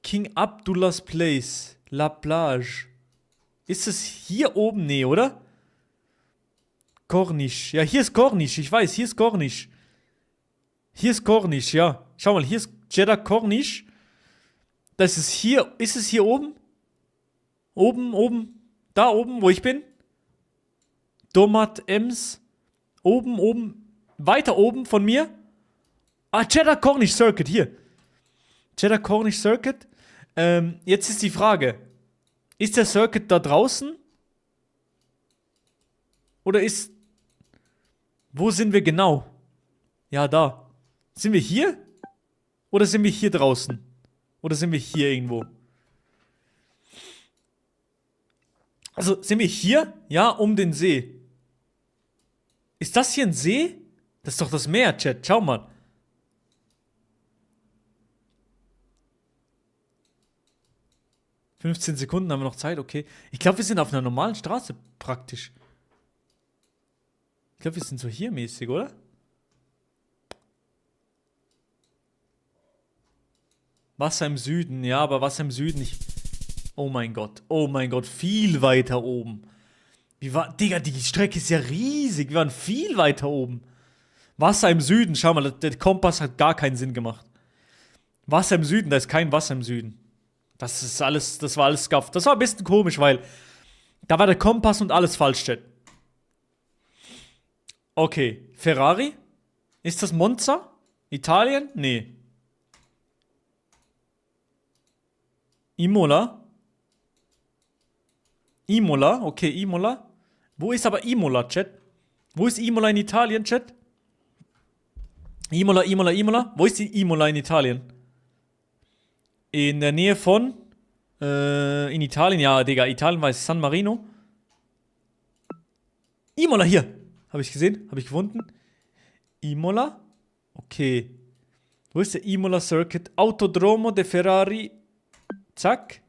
King Abdullah's Place, La Plage. Ist es hier oben? Nee, oder? Corniche. Ja, hier ist Corniche. Ich weiß, hier ist Corniche. Hier ist Corniche, ja. Schau mal, hier ist Jeddah Corniche. Das ist hier. Ist es hier oben? Oben. Da oben, wo ich bin. Domat Ems. Oben. Weiter oben von mir. Ah, Jeddah Corniche Circuit, hier. Jeddah Corniche Circuit. Jetzt ist die Frage. Ist der Circuit da draußen? Oder ist... Wo sind wir genau? Ja, da. Sind wir hier? Oder sind wir hier draußen? Oder sind wir hier irgendwo? Also, sind wir hier? Ja, um den See. Ist das hier ein See? Das ist doch das Meer, Chat. Schau mal. ...15 Sekunden haben wir noch Zeit, okay. Ich glaube, wir sind auf einer normalen Straße praktisch. Ich glaube, wir sind so hier mäßig, oder? Wasser im Süden, ja, aber Wasser im Süden nicht. Oh mein Gott, viel weiter oben. Digga, die Strecke ist ja riesig. Wir waren viel weiter oben. Wasser im Süden, schau mal, der Kompass hat gar keinen Sinn gemacht. Wasser im Süden, da ist kein Wasser im Süden. Das war alles Scuff. Das war ein bisschen komisch, weil da war der Kompass und alles falsch steht. Okay, Ferrari? Ist das Monza? Italien? Nee. Imola? Okay, Imola. Wo ist aber Imola, Chat? Wo ist Imola in Italien, Chat? Imola. Wo ist die Imola in Italien? In der Nähe von, in Italien, ja, Digga, Italien war es San Marino. Imola, hier. Habe ich gesehen, habe ich gefunden. Imola. Okay. Wo ist der Imola Circuit? Autodromo de Ferrari. Zack.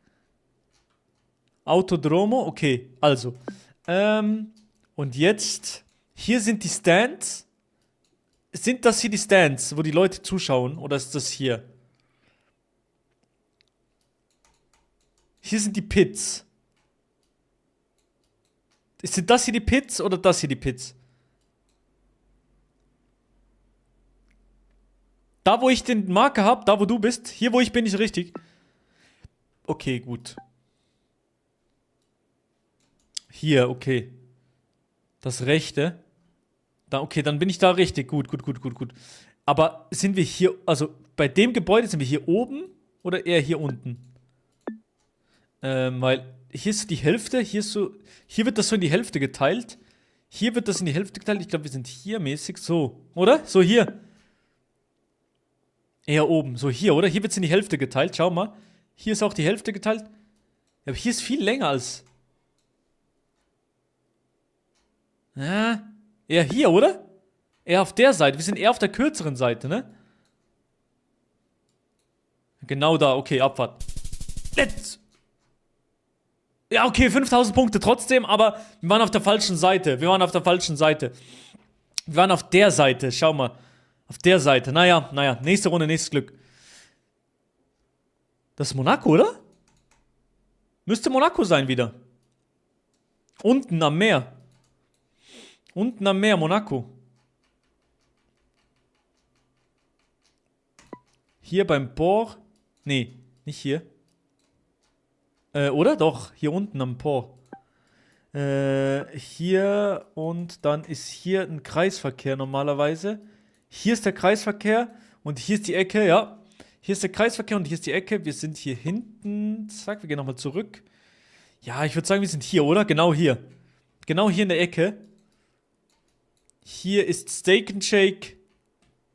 Autodromo, okay, also. Und jetzt, hier sind die Stands. Sind das hier die Stands, wo die Leute zuschauen? Oder ist das hier? Hier sind die Pits. Sind das hier die Pits oder das hier die Pits? Da, wo ich den Marker habe, da, wo du bist, hier, wo ich bin, ist richtig. Okay, gut. Hier, okay. Das rechte. Da, okay, dann bin ich da richtig. Gut. Aber sind wir hier, also bei dem Gebäude sind wir hier oben oder eher hier unten? Weil hier ist die Hälfte, hier wird das so in die Hälfte geteilt. Hier wird das in die Hälfte geteilt. Ich glaube, wir sind hier mäßig so, oder? So hier. Eher oben, so hier, oder? Hier wird es in die Hälfte geteilt, schau mal. Hier ist auch die Hälfte geteilt. Ja, aber hier ist viel länger als... Ja, eher hier, oder? Eher auf der Seite. Wir sind eher auf der kürzeren Seite, ne? Genau da, okay, Abfahrt. Let's! Ja, okay, 5000 Punkte trotzdem, aber wir waren auf der falschen Seite. Wir waren auf der Seite, schau mal. Auf der Seite, naja, nächste Runde, nächstes Glück. Das ist Monaco, oder? Müsste Monaco sein wieder. Unten am Meer. Unten am Meer, Monaco. Hier beim Port. Nee, nicht hier. Oder? Doch, hier unten am Port. Hier und dann ist hier ein Kreisverkehr normalerweise. Hier ist der Kreisverkehr und hier ist die Ecke, ja. Hier ist der Kreisverkehr und hier ist die Ecke. Wir sind hier hinten. Zack, wir gehen nochmal zurück. Ja, ich würde sagen, wir sind hier, oder? Genau hier. Genau hier in der Ecke. Hier ist Steak and Shake.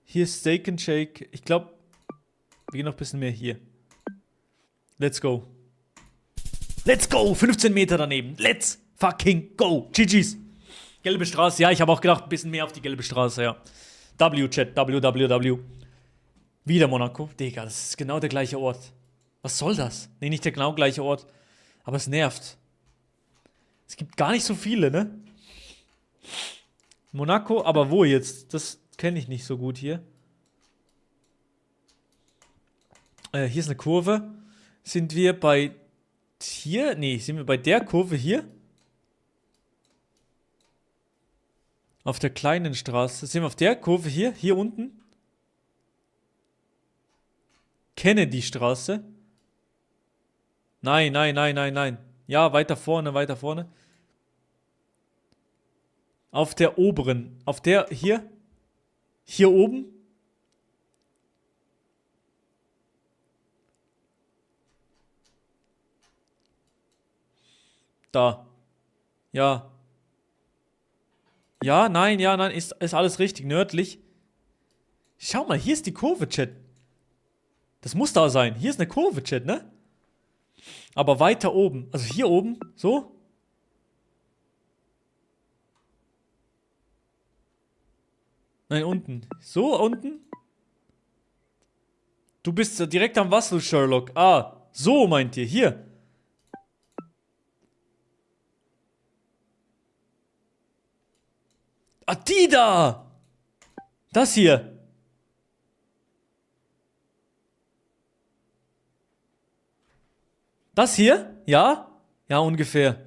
Hier ist Steak and Shake. Ich glaube, wir gehen noch ein bisschen mehr hier. Let's go. Let's go. 15 Meter daneben. Let's fucking go. GG's. Gelbe Straße. Ja, ich habe auch gedacht, ein bisschen mehr auf die gelbe Straße, ja. W-Chat. W. Wieder Monaco. Digga, das ist genau der gleiche Ort. Was soll das? Nee, nicht der genau gleiche Ort. Aber es nervt. Es gibt gar nicht so viele, ne? Monaco, aber wo jetzt? Das kenne ich nicht so gut hier. Hier ist eine Kurve. Sind wir bei hier? Nee, sind wir bei der Kurve hier? Auf der kleinen Straße. Sind wir auf der Kurve hier? Hier unten? Kennedy-Straße. Nein. Ja, weiter vorne. Auf der oberen. Auf der, hier? Hier oben? Da. Ja. Ja, nein, ist alles richtig, nördlich. Schau mal, hier ist die Kurve, Chat. Das muss da sein. Hier ist eine Kurve, Chat, ne? Aber weiter oben. Also hier oben, so. Nein, unten. So, unten. Du bist direkt am Wasser, Sherlock. Ah, so meint ihr. Hier. Ah, die da! Das hier. Das hier? Ja? Ja, ungefähr.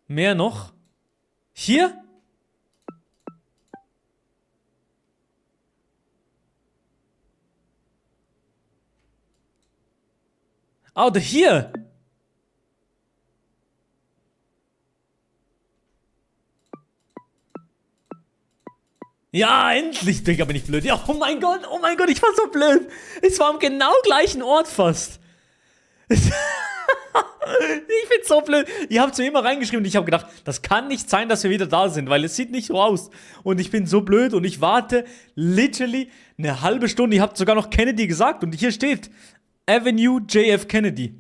Mehr noch? Hier? Ah, oder hier? Ja, endlich, Digga, bin ich blöd. Ja, oh mein Gott, ich war so blöd. Es war am genau gleichen Ort fast. Ich bin so blöd. Ihr habt es mir immer reingeschrieben und ich habe gedacht, das kann nicht sein, dass wir wieder da sind, weil es sieht nicht so aus. Und ich bin so blöd und ich warte literally eine halbe Stunde. Ihr habt sogar noch Kennedy gesagt und hier steht Avenue JF Kennedy.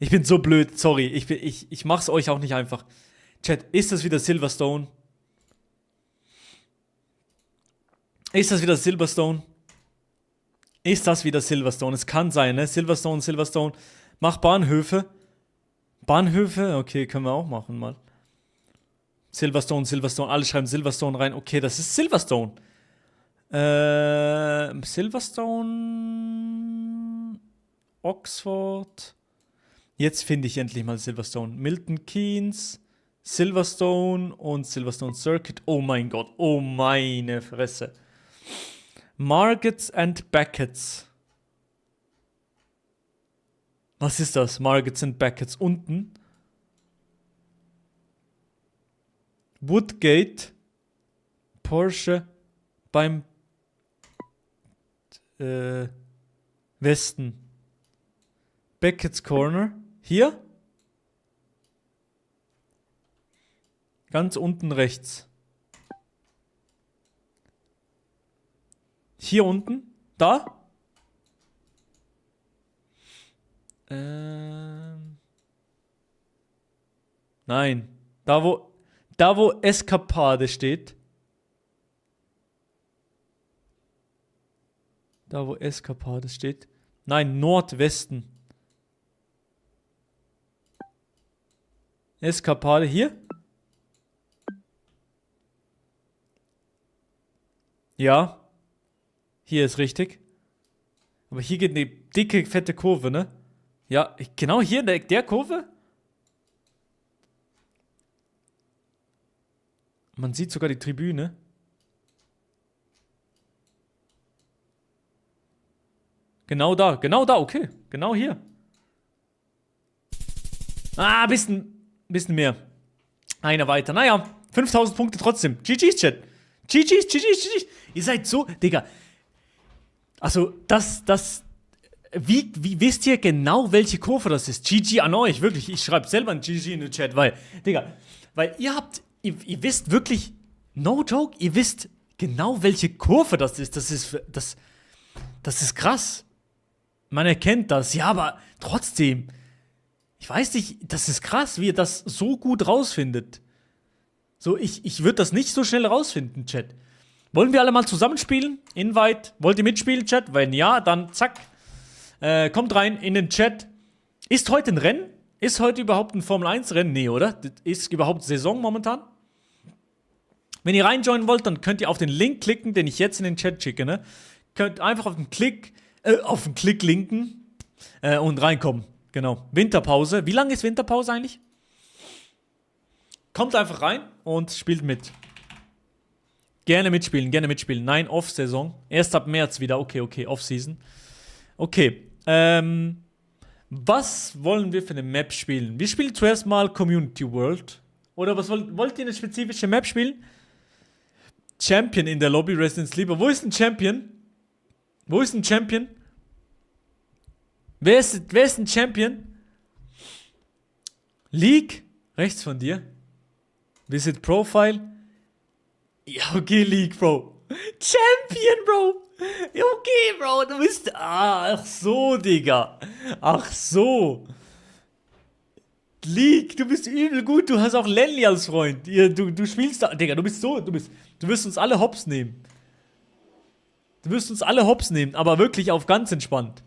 Ich bin so blöd, sorry. Ich mach's euch auch nicht einfach. Chat, ist das wieder Silverstone? Ist das wieder Silverstone? Ist das wieder Silverstone? Es kann sein, ne? Silverstone. Mach Bahnhöfe. Bahnhöfe? Okay, können wir auch machen mal. Silverstone. Alle schreiben Silverstone rein. Okay, das ist Silverstone. Silverstone. Oxford. Jetzt finde ich endlich mal Silverstone. Milton Keynes. Silverstone und Silverstone Circuit. Oh mein Gott. Oh meine Fresse. Margate and Beckett. Was ist das? Margate and Beckett unten. Woodgate, Porsche beim Westen. Beckett's Corner. Hier? Ganz unten rechts. Hier unten? Da? Nein. Da wo Eskapade steht. Da wo Eskapade steht. Nein, Nordwesten. Eskapade hier? Ja. Hier ist richtig. Aber hier geht eine dicke, fette Kurve, ne? Ja, genau hier in der Kurve. Man sieht sogar die Tribüne. Genau da, okay. Genau hier. Ah, bisschen mehr. Einer weiter. Naja, 5000 Punkte trotzdem. GG's, Chat. GG's. Ihr seid so, Digga. Also, wie wisst ihr genau, welche Kurve das ist? GG an euch, wirklich. Ich schreibe selber ein GG in den Chat, weil ihr wisst wirklich, no joke, ihr wisst genau, welche Kurve das ist. Das ist krass. Man erkennt das, ja, aber trotzdem, ich weiß nicht, das ist krass, wie ihr das so gut rausfindet. So, ich würde das nicht so schnell rausfinden, Chat. Wollen wir alle mal zusammenspielen? Invite, wollt ihr mitspielen, Chat? Wenn ja, dann zack. Kommt rein in den Chat. Ist heute ein Rennen? Ist heute überhaupt ein Formel-1-Rennen? Nee, oder? Das ist überhaupt Saison momentan? Wenn ihr reinjoinen wollt, dann könnt ihr auf den Link klicken, den ich jetzt in den Chat schicke, ne? Könnt einfach auf den Klick linken und reinkommen. Genau. Winterpause. Wie lange ist Winterpause eigentlich? Kommt einfach rein und spielt mit. Gerne mitspielen. Nein, Off-Saison. Erst ab März wieder. Okay, Off-Season. Okay. Was wollen wir für eine Map spielen? Wir spielen zuerst mal Community World. Oder was wollt ihr eine spezifische Map spielen? Champion in der Lobby, Resident Sleeper. Wo ist ein Champion? Wer ist ein Champion? League? Rechts von dir. Visit Profile. Ja, okay, League, Bro. Champion, Bro. Ja, okay, Bro. Du bist... ach so, Digga. Ach so. League, du bist übel gut. Du hast auch Lenny als Freund. Du spielst da... Digga, du wirst uns alle hops nehmen. Aber wirklich auf ganz entspannt.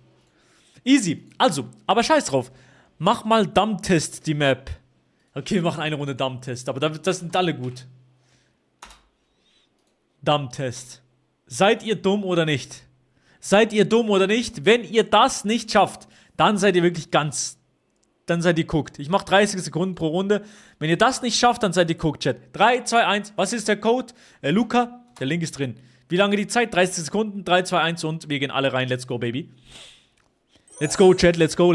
Easy. Also, aber scheiß drauf. Mach mal Dumb-Test, die Map. Okay, wir machen eine Runde Dumb-Test, aber das sind alle gut. Dumb-Test. Seid ihr dumm oder nicht? Wenn ihr das nicht schafft, dann seid ihr wirklich dann seid ihr guckt. Ich mache 30 Sekunden pro Runde. Wenn ihr das nicht schafft, dann seid ihr guckt, Chat. 3, 2, 1. Was ist der Code? Luca, der Link ist drin. Wie lange die Zeit? 30 Sekunden. 3, 2, 1 und wir gehen alle rein. Let's go, baby. Let's go, Chat. Let's go.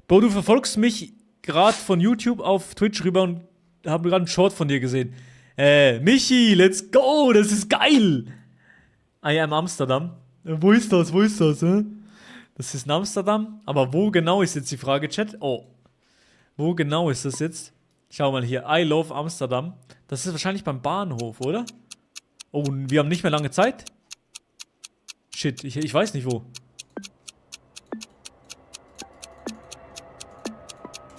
Bro, du verfolgst mich gerade von YouTube auf Twitch rüber und habe gerade einen Short von dir gesehen. Michi, let's go. Das ist geil. I am Amsterdam. Wo ist das? Das ist in Amsterdam. Aber wo genau ist jetzt die Frage, Chat? Oh. Wo genau ist das jetzt? Schau mal hier. I love Amsterdam. Das ist wahrscheinlich beim Bahnhof, oder? Oh, wir haben nicht mehr lange Zeit. Shit, ich weiß nicht wo.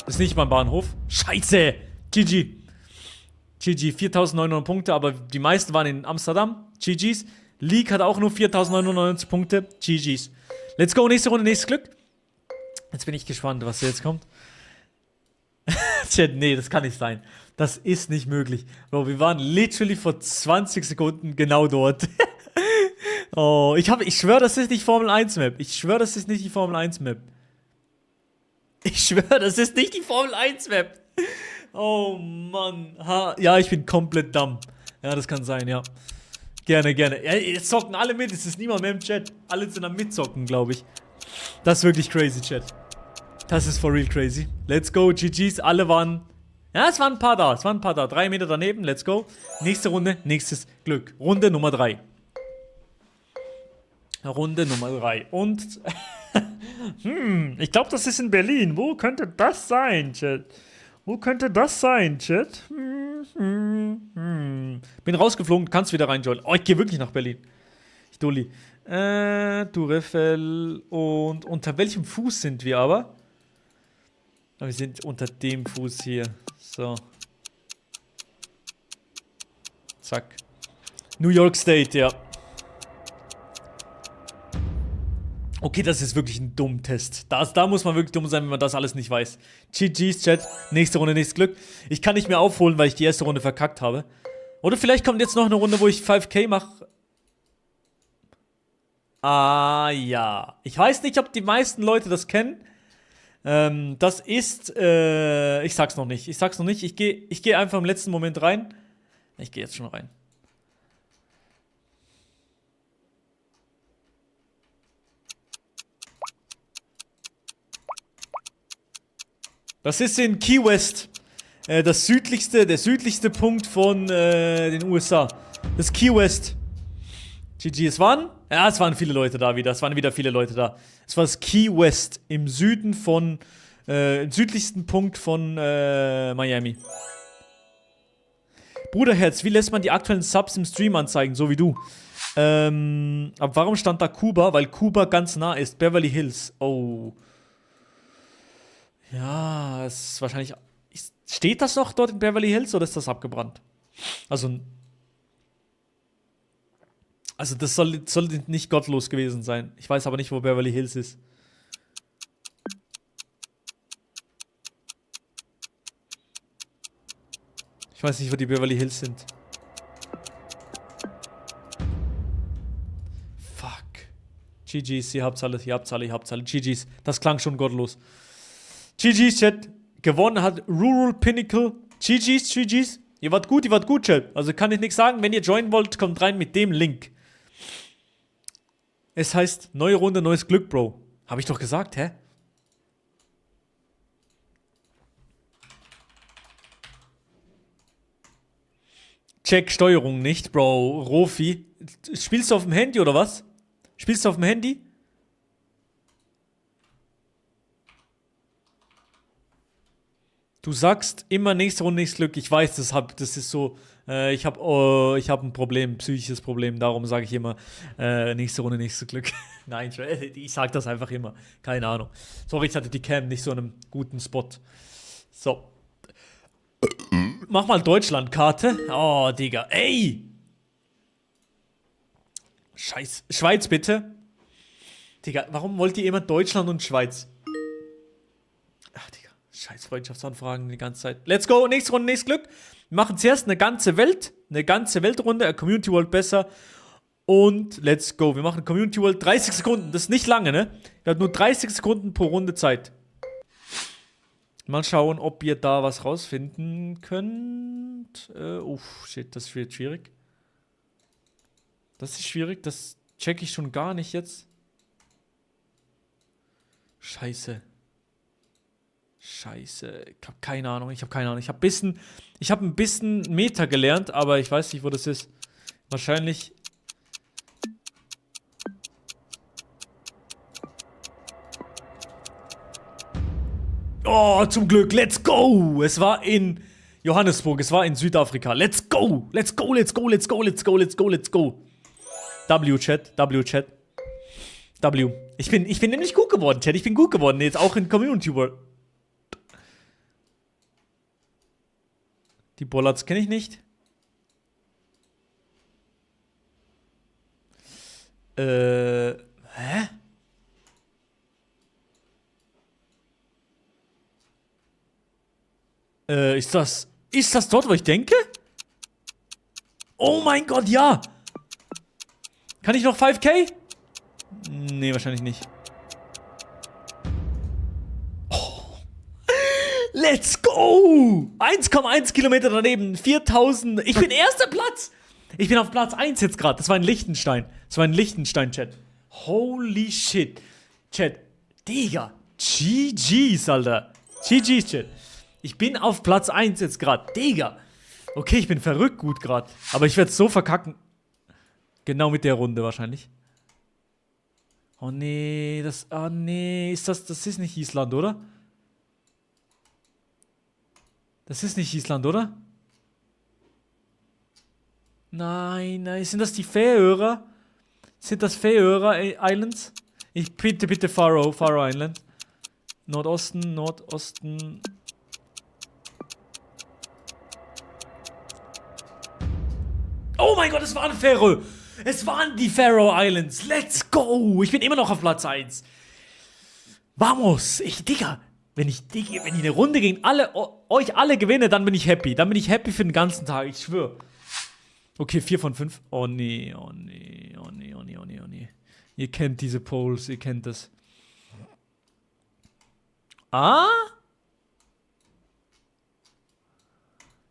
Ist nicht beim Bahnhof. Scheiße. GG, 4.900 Punkte, aber die meisten waren in Amsterdam. GG's. League hat auch nur 4.999 Punkte. GG's. Let's go, nächste Runde, nächstes Glück. Jetzt bin ich gespannt, was jetzt kommt. Chat, nee, das kann nicht sein. Das ist nicht möglich. Bro, wir waren literally vor 20 Sekunden genau dort. Oh, ich schwöre, das ist nicht Formel 1 Map. Ich schwöre, das ist nicht die Formel 1 Map. Oh Mann. Ja, ich bin komplett dumm. Ja, das kann sein, ja. Gerne. Ja, jetzt zocken alle mit. Es ist niemand mehr im Chat. Alle sind am Mitzocken, glaube ich. Das ist wirklich crazy, Chat. Das ist for real crazy. Let's go, GG's. Alle waren Ja, es waren ein paar da. 3 Meter daneben, let's go. Nächste Runde, nächstes Glück. Runde Nummer 3. Und, ich glaube, das ist in Berlin. Wo könnte das sein, Chat? Bin rausgeflogen, kannst wieder rein, Joel. Oh, ich gehe wirklich nach Berlin. Ich Dulli. Durefel. Und unter welchem Fuß sind wir aber? Wir sind unter dem Fuß hier. So. Zack. New York State, ja. Okay, das ist wirklich ein dummer Test. Da muss man wirklich dumm sein, wenn man das alles nicht weiß. GG's, Chat. Nächste Runde, nächstes Glück. Ich kann nicht mehr aufholen, weil ich die erste Runde verkackt habe. Oder vielleicht kommt jetzt noch eine Runde, wo ich 5K mache. Ah, ja. Ich weiß nicht, ob die meisten Leute das kennen. Das ist, ich sag's noch nicht. Ich geh einfach im letzten Moment rein. Ich gehe jetzt schon rein. Das ist in Key West. Der südlichste Punkt von den USA. Das ist Key West. GG, es waren viele Leute da wieder. Es waren wieder viele Leute da. Es war das Key West im Süden von, im südlichsten Punkt von Miami. Bruderherz, wie lässt man die aktuellen Subs im Stream anzeigen, so wie du? Aber warum stand da Kuba? Weil Kuba ganz nah ist. Beverly Hills. Oh. Ja, es ist wahrscheinlich. Steht das noch dort in Beverly Hills oder ist das abgebrannt? Also das soll nicht gottlos gewesen sein. Ich weiß aber nicht, wo Beverly Hills ist. Ich weiß nicht, wo die Beverly Hills sind. Fuck. GG's, ihr habt's alle. GG's. Das klang schon gottlos. GG's, Chat. Gewonnen hat Rural Pinnacle. GG's. Ihr wart gut, Chat. Also kann ich nichts sagen. Wenn ihr joinen wollt, kommt rein mit dem Link. Es heißt, neue Runde, neues Glück, Bro. Hab ich doch gesagt, hä? Check Steuerung nicht, Bro. Rofi. Spielst du auf dem Handy oder was? Spielst du auf dem Handy? Du sagst immer nächste Runde, nächstes Glück. Ich weiß, das ist so. Ich hab ein Problem, psychisches Problem. Darum sage ich immer nächste Runde, nächstes Glück. Nein, ich sag das einfach immer. Keine Ahnung. Sorry, ich hatte die Cam nicht so einen guten Spot. So. Mach mal Deutschlandkarte. Oh, Digga. Ey! Scheiß. Schweiz, bitte. Digga, warum wollt ihr immer Deutschland und Schweiz? Ach, Digga. Scheiß Freundschaftsanfragen die ganze Zeit. Let's go. Nächste Runde, nächstes Glück. Wir machen zuerst eine ganze Weltrunde. A Community World besser. Und let's go. Wir machen Community World 30 Sekunden. Das ist nicht lange, ne? Ihr habt nur 30 Sekunden pro Runde Zeit. Mal schauen, ob ihr da was rausfinden könnt. Shit, das wird schwierig. Das check ich schon gar nicht jetzt. Scheiße. Ich hab keine Ahnung. Ich habe ein bisschen Meta gelernt, aber ich weiß nicht, wo das ist. Wahrscheinlich. Oh, zum Glück, let's go! Es war in Johannesburg, es war in Südafrika. Let's go! W, Chat. W. Ich bin nämlich gut geworden, Chat. Ich bin gut geworden, jetzt auch in Community World. Die Bollards kenne ich nicht. Hä? Ist das dort, wo ich denke? Oh mein Gott, ja! Kann ich noch 5K? Nee, wahrscheinlich nicht. Oh. Let's go! 1,1 Kilometer daneben, 4000. Ich bin erster Platz! Ich bin auf Platz 1 jetzt gerade. Das war in Liechtenstein. Chat. Holy shit. Chat. Digga. GG's, Alter. GG's, Chat. Ich bin auf Platz 1 jetzt gerade. Digga. Okay, ich bin verrückt gut gerade. Aber ich werde es so verkacken. Genau mit der Runde wahrscheinlich. Oh nee, oh nee, das ist nicht Island, oder? Das ist nicht Island, oder? Nein, nein, sind das die Färöer? Sind das Färöer Islands? Bitte Faroe Island. Nordosten. Oh mein Gott, es waren Färöer. Es waren die Faroe Islands. Let's go. Ich bin immer noch auf Platz 1. Vamos. Digga, wenn ich eine Runde gegen euch alle gewinne, dann bin ich happy. Dann bin ich happy für den ganzen Tag. Ich schwöre. Okay, 4 von 5. Oh nee. Ihr kennt diese Polls, ihr kennt das.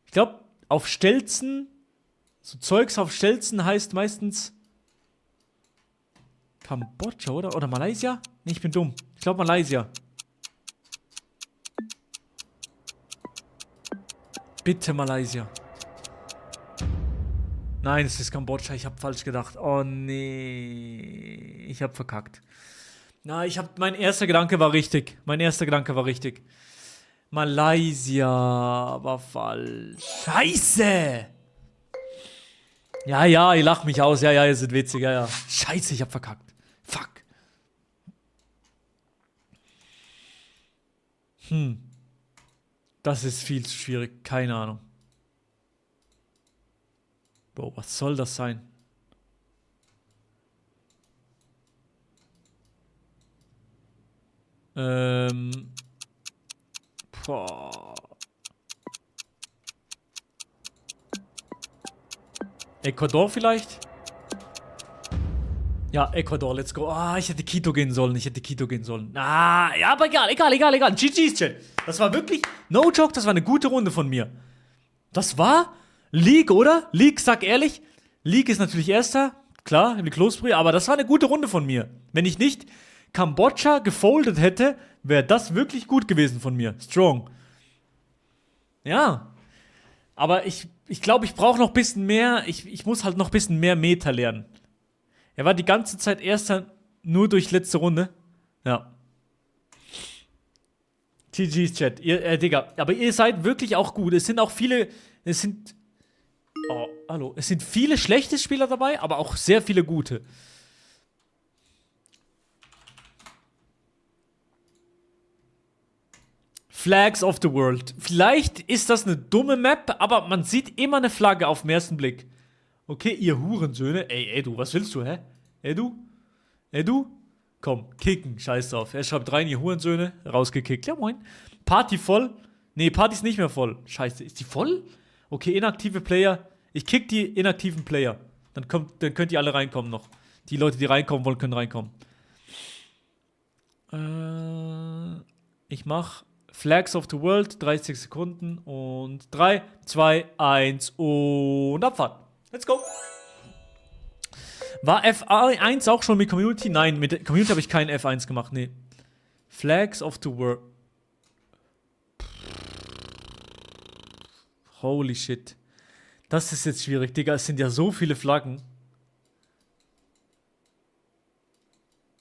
Ich glaube, auf Stelzen, so Zeugs auf Stelzen heißt meistens Kambodscha, oder? Oder Malaysia? Nee, ich bin dumm. Ich glaube Malaysia. Bitte Malaysia. Nein, es ist Kambodscha. Ich habe falsch gedacht. Oh nee. Ich habe verkackt. Na, mein erster Gedanke war richtig. Malaysia war falsch. Scheiße! Ja, ihr lacht mich aus. Ja, ihr seid witzig. Ja. Scheiße, ich habe verkackt. Fuck. Das ist viel zu schwierig. Keine Ahnung. Bro, was soll das sein? Ecuador vielleicht? Ja, Ecuador, let's go. Ich hätte Quito gehen sollen. Ja, aber egal. GG's, Chat. Das war wirklich, no joke, das war eine gute Runde von mir. Das war League, oder? League, sag ehrlich. League ist natürlich erster, klar, wie Klosbrühe, aber das war eine gute Runde von mir. Wenn ich nicht Kambodscha gefoldet hätte, wäre das wirklich gut gewesen von mir. Strong. Ja. Aber ich glaube, ich brauche noch ein bisschen mehr, ich muss halt noch ein bisschen mehr Meta lernen. Er war die ganze Zeit erster, nur durch letzte Runde. Ja. GG's, Chat. Digga, aber ihr seid wirklich auch gut. Es sind viele schlechte Spieler dabei, aber auch sehr viele gute. Flags of the World. Vielleicht ist das eine dumme Map, aber man sieht immer eine Flagge auf den ersten Blick. Okay, ihr Hurensöhne. Ey, du, was willst du, hä? Ey, du? Komm, kicken, scheiß drauf. Er schreibt rein, ihr Hurensöhne. Rausgekickt. Ja, moin. Party voll? Nee, Party ist nicht mehr voll. Scheiße, ist die voll? Okay, inaktive Player. Ich kick die inaktiven Player. Dann könnt ihr alle reinkommen noch. Die Leute, die reinkommen wollen, können reinkommen. Ich mach Flags of the World, 30 Sekunden und 3, 2, 1 und Abfahrt. Let's go. War F1 auch schon mit Community? Nein, mit Community habe ich keinen F1 gemacht, nee. Flags of the World. Holy shit. Das ist jetzt schwierig, Digga. Es sind ja so viele Flaggen.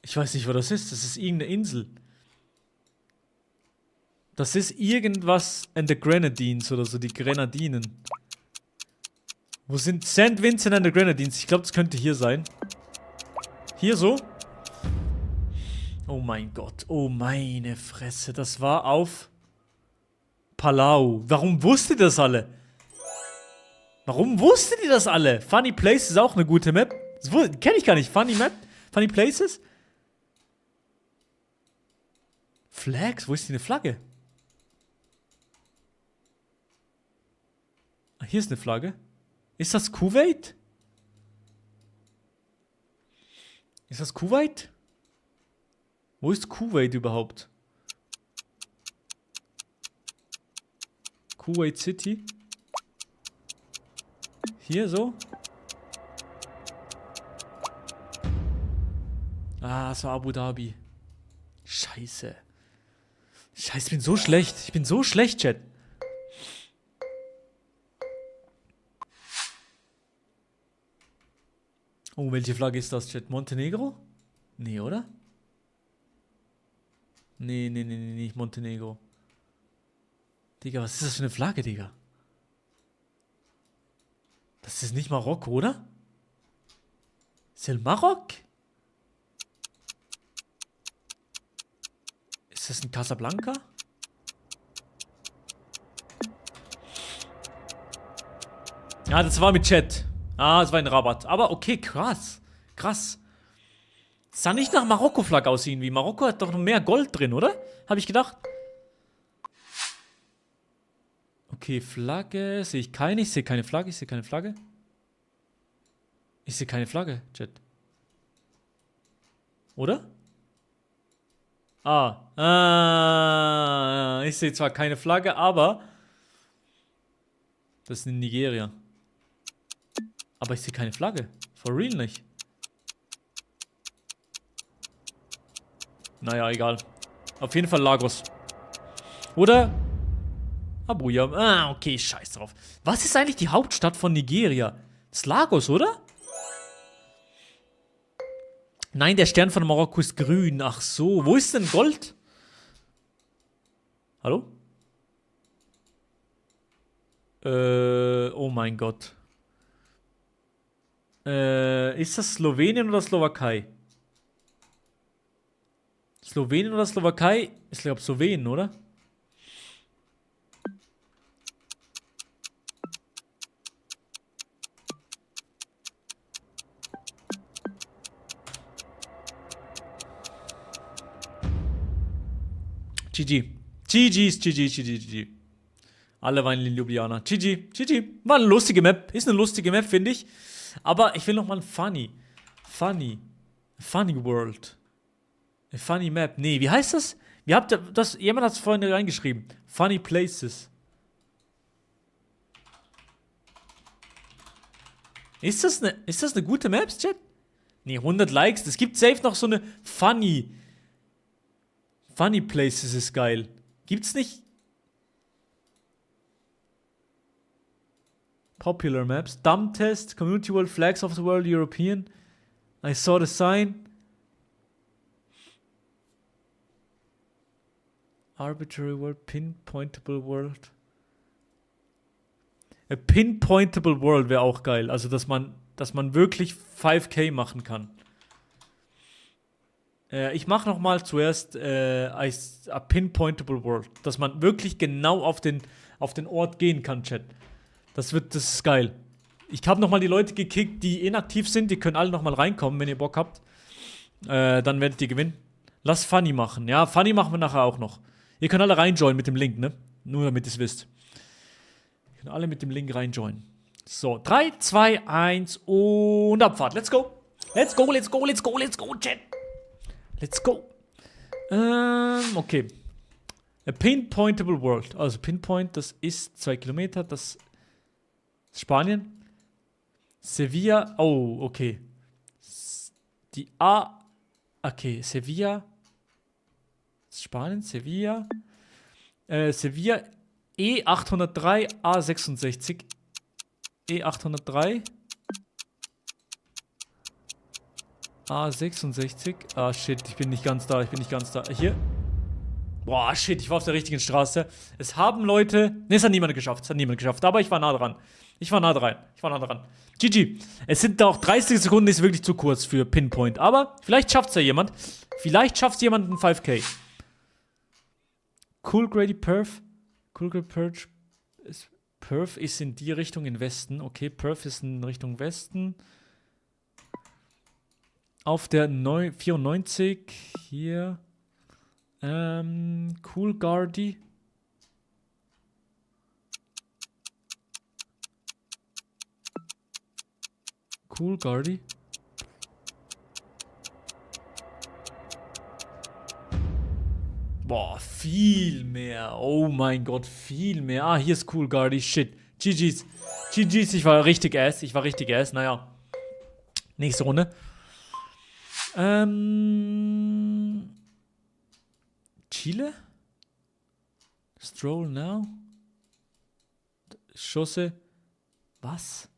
Ich weiß nicht, wo das ist. Das ist irgendeine Insel. Das ist irgendwas in the Grenadines oder so, die Grenadinen. Wo sind St. Vincent and the Grenadines? Ich glaube, das könnte hier sein. Hier so? Oh mein Gott. Oh meine Fresse. Das war auf Palau. Warum wusstet ihr das alle? Funny Places ist auch eine gute Map. Das kenne ich gar nicht. Funny Map? Funny Places? Flags? Wo ist die eine Flagge? Hier ist eine Flagge. Ist das Kuwait? Wo ist Kuwait überhaupt? Kuwait City? Hier so? Das war Abu Dhabi. Scheiße, ich bin so schlecht. Chat. Oh, welche Flagge ist das, Chat? Montenegro? Nee, oder? Nee, nicht Montenegro. Digga, was ist das für eine Flagge, Digga? Das ist nicht Marokko, oder? Ist das Marok? Ist das ein Casablanca? Ja, das war mit Chat. Ah, das war ein Rabatt. Aber okay, krass. Krass. Das sah nicht nach Marokko-Flagge aus irgendwie. Marokko hat doch noch mehr Gold drin, oder? Habe ich gedacht. Okay, Flagge. Sehe ich keine. Ich sehe keine Flagge. Ich sehe keine Flagge. Ich sehe keine Flagge, Chat. Oder? Ich sehe zwar keine Flagge, aber das ist in Nigeria. Aber ich sehe keine Flagge. For real nicht. Naja, egal. Auf jeden Fall Lagos. Oder? Abuja. Ah, okay, scheiß drauf. Was ist eigentlich die Hauptstadt von Nigeria? Das ist Lagos, oder? Nein, der Stern von Marokko ist grün. Ach so. Wo ist denn Gold? Hallo? Oh mein Gott. Ist das Slowenien oder Slowakei? Slowenien oder Slowakei? Ich glaube Slowenien, oder? GG. GG. Alle weinen in Ljubljana. GG. War eine lustige Map. Ist eine lustige Map, finde ich. Aber ich will noch mal ein Funny World. A funny Map. Nee, wie heißt das? Jemand hat es vorhin reingeschrieben. Funny Places. Ist das eine gute Map, Chat? Nee, 100 Likes. Es gibt safe noch so eine Funny Places ist geil. Gibt's nicht? Popular Maps. Dumb Test. Community World. Flags of the World. European. I saw the sign. Arbitrary World. Pinpointable World. A Pinpointable World wäre auch geil. Also, dass man wirklich 5K machen kann. Ich mache nochmal zuerst a Pinpointable World. Dass man wirklich genau auf den Ort gehen kann, Chat. Das ist geil. Ich habe nochmal die Leute gekickt, die inaktiv sind. Die können alle nochmal reinkommen, wenn ihr Bock habt. Dann werdet ihr gewinnen. Lass Funny machen. Ja, Funny machen wir nachher auch noch. Ihr könnt alle reinjoinen mit dem Link, ne? Nur damit ihr es wisst. Ihr könnt alle mit dem Link reinjoinen. So, 3, 2, 1 und Abfahrt. Let's go, Chat. Let's go. Okay. A Pinpointable World. Also Pinpoint, das ist 2 Kilometer. Das ist Spanien. Sevilla. Oh, okay. Okay, Sevilla. Spanien, Sevilla. Sevilla. E803 A66. E803 A66. Ah, shit, ich bin nicht ganz da. Hier. Boah, shit, ich war auf der richtigen Straße. Es haben Leute... Ne, es hat niemand geschafft. Aber ich war nah dran. GG. Es sind auch 30 Sekunden, ist wirklich zu kurz für Pinpoint. Aber vielleicht schafft es ja jemand. Vielleicht schafft es jemand ein 5K. Cool Grady Perf. Cool Grady Perf. Perf ist in die Richtung in Westen. Okay, Perf ist in Richtung Westen. Auf der 94 hier. Cool Guardy. Cool Guardy. Boah, viel mehr. Oh mein Gott, viel mehr. Ah, hier ist Cool Guardy. Shit. GG's, ich war richtig ass. Naja. Nächste Runde. Chile? Stroll now? Schosse. Was?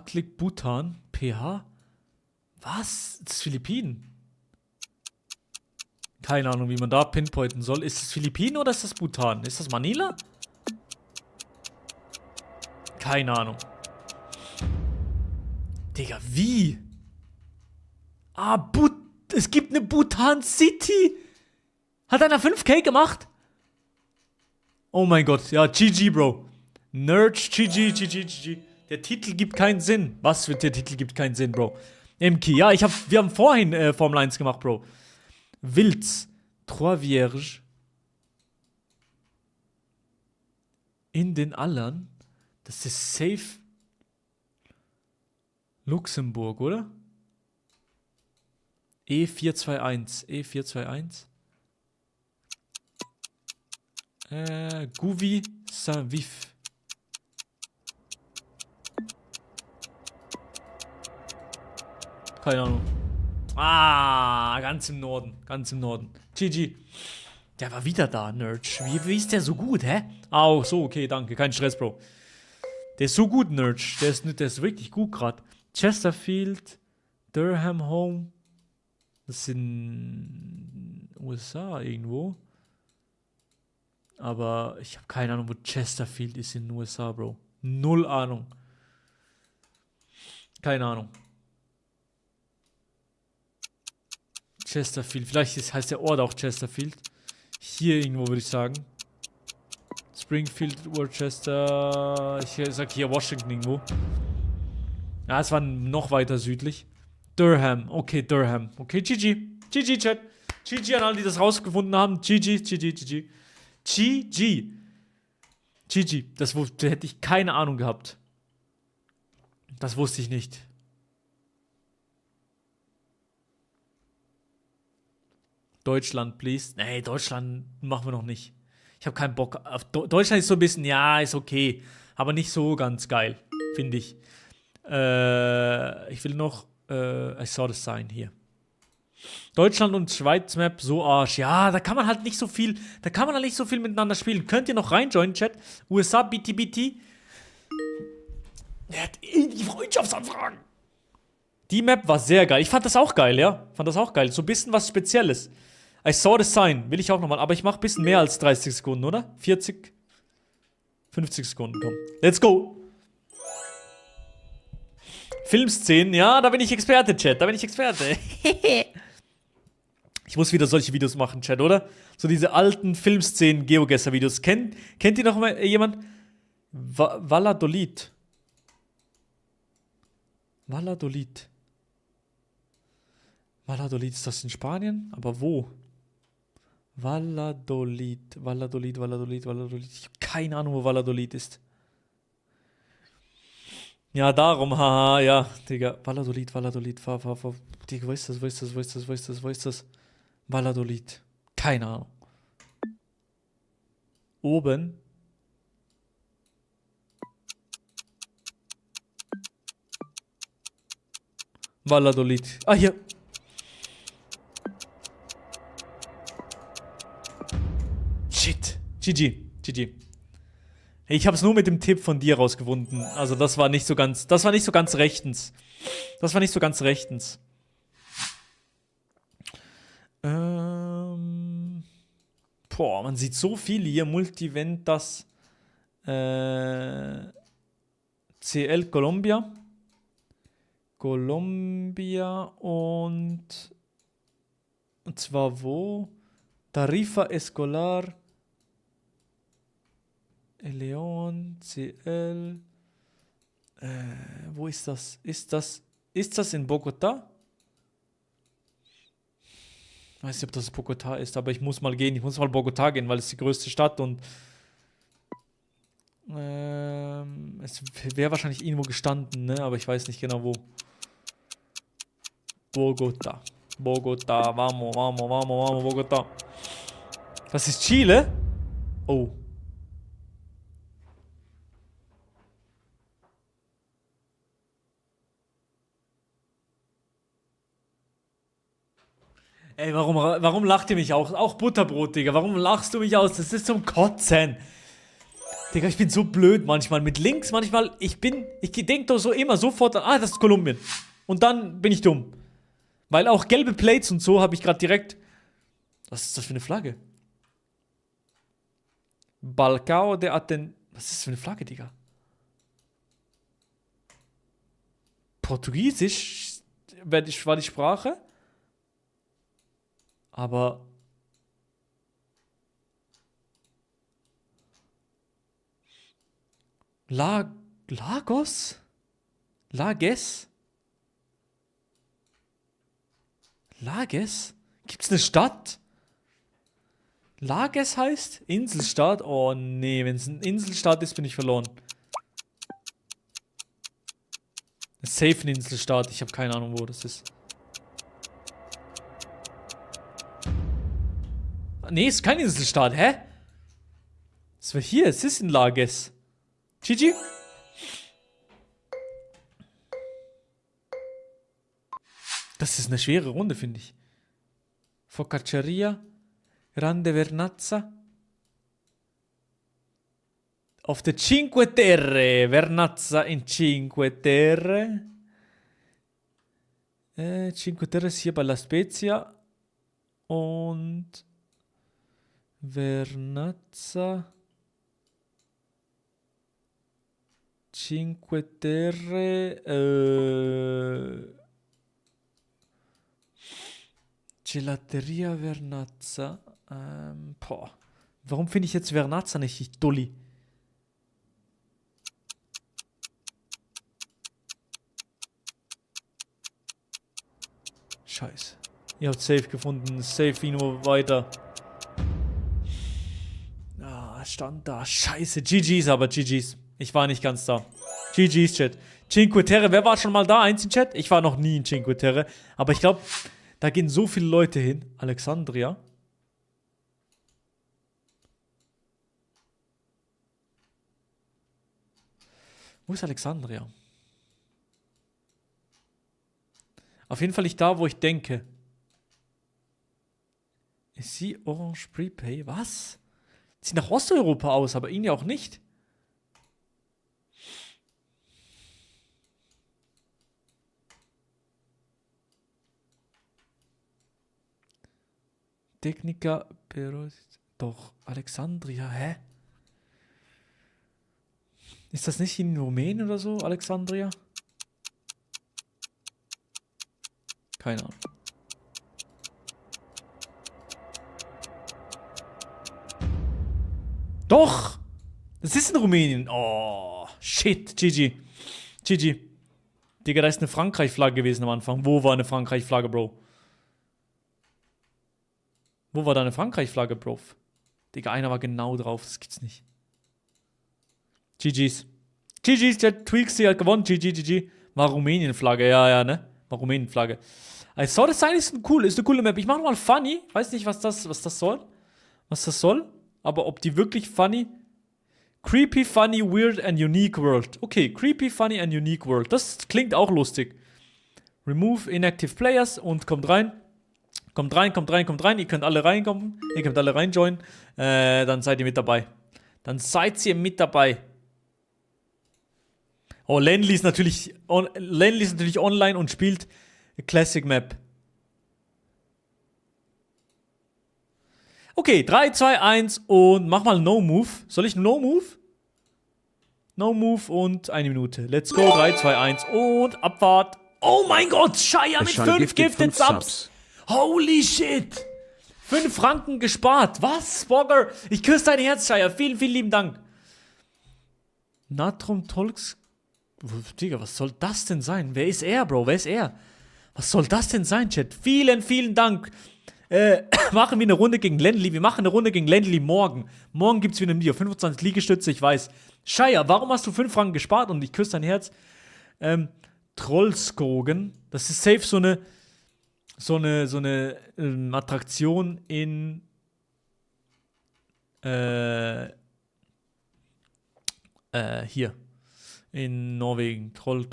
Klick Bhutan. PH? Was? Das ist Philippinen. Keine Ahnung, wie man da pinpointen soll. Ist das Philippinen oder ist das Bhutan? Ist das Manila? Keine Ahnung. Digga, wie? Es gibt eine Bhutan City. Hat einer 5K gemacht? Oh mein Gott, ja, GG, Bro. Nerd, GG. Der Titel gibt keinen Sinn. Was für der Titel gibt keinen Sinn, Bro? MK, ja, wir haben vorhin Formel 1 gemacht, Bro. Wilds, Trois Vierges. In den Allern. Das ist safe. Luxemburg, oder? E421. Gouvi Saint-Vif. Keine Ahnung. Ganz im Norden. GG. Der war wieder da, Nerd. Wie ist der so gut, hä? So, okay, danke. Kein Stress, Bro. Der ist so gut, Nerd. Der ist wirklich gut gerade. Chesterfield, Durham Home. Das sind USA irgendwo. Aber ich habe keine Ahnung, wo Chesterfield ist in den USA, Bro. Null Ahnung. Keine Ahnung. Chesterfield. Vielleicht heißt der Ort auch Chesterfield. Hier irgendwo würde ich sagen. Springfield, Worcester. Ich sag hier Washington irgendwo. Ja, es war noch weiter südlich. Durham. Okay, Durham. Okay, GG. GG, Chat. GG an alle, die das rausgefunden haben. GG. Das hätte ich keine Ahnung gehabt. Das wusste ich nicht. Deutschland, please. Nee, Deutschland machen wir noch nicht. Ich habe keinen Bock auf Deutschland ist so ein bisschen, ja, ist okay. Aber nicht so ganz geil, finde ich. Ich will noch, I saw the sign hier. Deutschland und Schweiz Map, so Arsch. Ja, da kann man halt nicht so viel miteinander spielen. Könnt ihr noch reinjoinen, Chat? USA, BT. Er hat die Freundschaftsanfragen. Die Map war sehr geil. Ich fand das auch geil, ja. So ein bisschen was Spezielles. I saw the sign. Will ich auch nochmal. Aber ich mache ein bisschen mehr als 30 Sekunden, oder? 40? 50 Sekunden, komm. Let's go. Filmszenen, ja, da bin ich Experte, Chat. Ich muss wieder solche Videos machen, Chat, oder? So diese alten Filmszenen, Geogesser-Videos. Kennt ihr noch mal jemand? Valladolid. Valladolid, ist das in Spanien? Aber wo? Valladolid. Ich habe keine Ahnung, wo Valladolid ist. Ja, darum, haha, ja, Digga. Valladolid, fahr. Digga, wo ist das? Valladolid. Keine Ahnung. Oben. Valladolid. Hier. Shit. GG. Ich habe es nur mit dem Tipp von dir rausgefunden. Also das war nicht so ganz rechtens. Man sieht so viel hier. Multiventas. CL Colombia und zwar wo? Tarifa Escolar Leon, CL. Wo ist das? Ist das in Bogotá? Ich weiß nicht, ob das Bogotá ist, aber ich muss mal gehen. Ich muss mal Bogotá gehen, weil es die größte Stadt und es wäre wahrscheinlich irgendwo gestanden, ne? Aber ich weiß nicht genau wo. Bogotá, vamos, Bogotá. Das ist Chile? Oh. Ey, warum lacht ihr mich auch? Auch Butterbrot, Digga. Warum lachst du mich aus? Das ist zum Kotzen. Digga, ich bin so blöd manchmal. Mit links manchmal, ich denke doch so immer sofort, das ist Kolumbien. Und dann bin ich dumm. Weil auch gelbe Plates und so habe ich gerade direkt... Was ist das für eine Flagge? Balcao de Aten... Was ist das für eine Flagge, Digga? Portugiesisch war die Sprache. Aber... Lagos? Lages? Lages? Gibt's eine Stadt? Lages heißt? Inselstadt? Oh nee, wenn es eine Inselstadt ist, bin ich verloren. Safe eine Inselstadt, ich habe keine Ahnung, wo das ist. Nee, ist keine Inselstadt, hä? Das war hier, es ist in Lages. GG? Das ist eine schwere Runde, finde ich. Focacceria, Grande Vernazza. Auf der Cinque Terre. Vernazza in Cinque Terre. Cinque Terre ist hier bei La Spezia. Und Vernazza. Cinque Terre. Gelateria Vernazza. Warum finde ich jetzt Vernazza nicht? Ich Dulli. Scheiße. Ihr habt safe gefunden. Safe ihn nur weiter. Stand da. Scheiße. GG's, aber GG's. Ich war nicht ganz da. GG's, Chat. Cinque Terre. Wer war schon mal da? Eins in Chat? Ich war noch nie in Cinque Terre. Aber ich glaube, da gehen so viele Leute hin. Alexandria. Wo ist Alexandria? Auf jeden Fall nicht da, wo ich denke. Ist sie Orange Prepay? Was? Sieht nach Osteuropa aus, aber ihn ja auch nicht. Technica, doch, Alexandria, hä? Ist das nicht in Rumänien oder so, Alexandria? Keine Ahnung. Doch! Das ist in Rumänien. Oh, shit, GG. GG. Digga, da ist eine Frankreich-Flagge gewesen am Anfang. Wo war eine Frankreich-Flagge, Bro? Wo war da eine Frankreich-Flagge, Bro? Digga, einer war genau drauf. Das gibt's nicht. GG's. GG's, der Tweaksy hat gewonnen. GG. War Rumänien-Flagge. Ja, ne? War Rumänien-Flagge. I saw the sign ist cool. Ist eine coole Map. Ich mach nochmal funny. Weiß nicht, was das soll. Was das soll. Aber ob die wirklich funny... Creepy, funny, weird and unique world. Okay, creepy, funny and unique world. Das klingt auch lustig. Remove inactive players und kommt rein. Kommt rein. Ihr könnt alle reinkommen. Ihr könnt alle reinjoinen. Dann seid ihr mit dabei. Oh, Lenly ist natürlich online und spielt Classic Map. Okay, 3, 2, 1 und mach mal No Move. Soll ich No Move? No Move und 1 Minute. Let's go, 3, 2, 1 und Abfahrt. Oh mein Gott, Shia mit 5 Gifted Subs. Holy shit. 5 Franken gespart. Was, Spogger? Ich küsse dein Herz, Shia. Vielen, vielen lieben Dank. Natrum Tolks. Digga, was soll das denn sein? Wer ist er, Bro? Wer ist er? Was soll das denn sein, Chat? Vielen, vielen Dank. Machen wir eine Runde gegen Lenly. Wir machen eine Runde gegen Lenly morgen. Morgen gibt es wieder ein Video. 25 Liegestütze, ich weiß. Shia, warum hast du 5 Franken gespart? Und ich küsse dein Herz. Trollskogen. Das ist safe so eine Attraktion in hier. In Norwegen. Troll.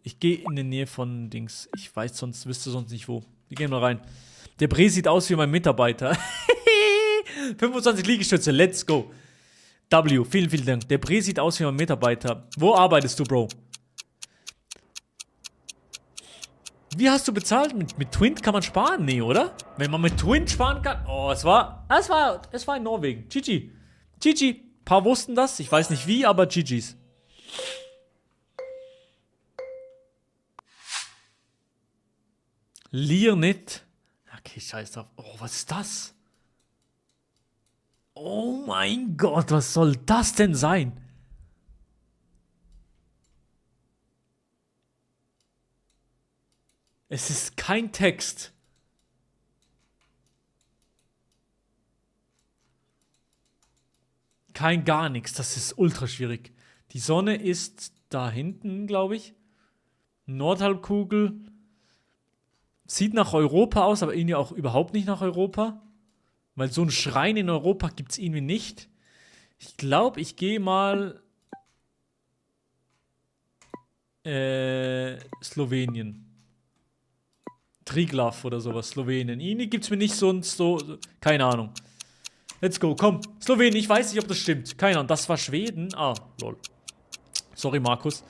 Ich gehe in die Nähe von Dings. Ich weiß wüsste sonst nicht wo. Wir gehen mal rein. Der Bre sieht aus wie mein Mitarbeiter. 25 Liegestütze, let's go. W, vielen, vielen Dank. Der Bre sieht aus wie ein Mitarbeiter. Wo arbeitest du, Bro? Wie hast du bezahlt? Mit Twint kann man sparen? Nee, oder? Wenn man mit Twint sparen kann. Oh, es war in Norwegen. GG. GG. Ein paar wussten das. Ich weiß nicht wie, aber GG's. Lier nicht. Okay, scheiß drauf. Oh, was ist das? Oh mein Gott, was soll das denn sein? Es ist kein Text. Kein gar nichts. Das ist ultra schwierig. Die Sonne ist da hinten, glaube ich. Nordhalbkugel. Sieht nach Europa aus, aber irgendwie auch überhaupt nicht nach Europa. Weil so einen Schrein in Europa gibt es irgendwie nicht. Ich glaube, ich gehe mal Slowenien. Triglav oder sowas, Slowenien. Irgendwie gibt es mir nicht sonst so, keine Ahnung. Let's go, komm. Slowenien, ich weiß nicht, ob das stimmt. Keine Ahnung, das war Schweden. Ah, lol. Sorry, Markus.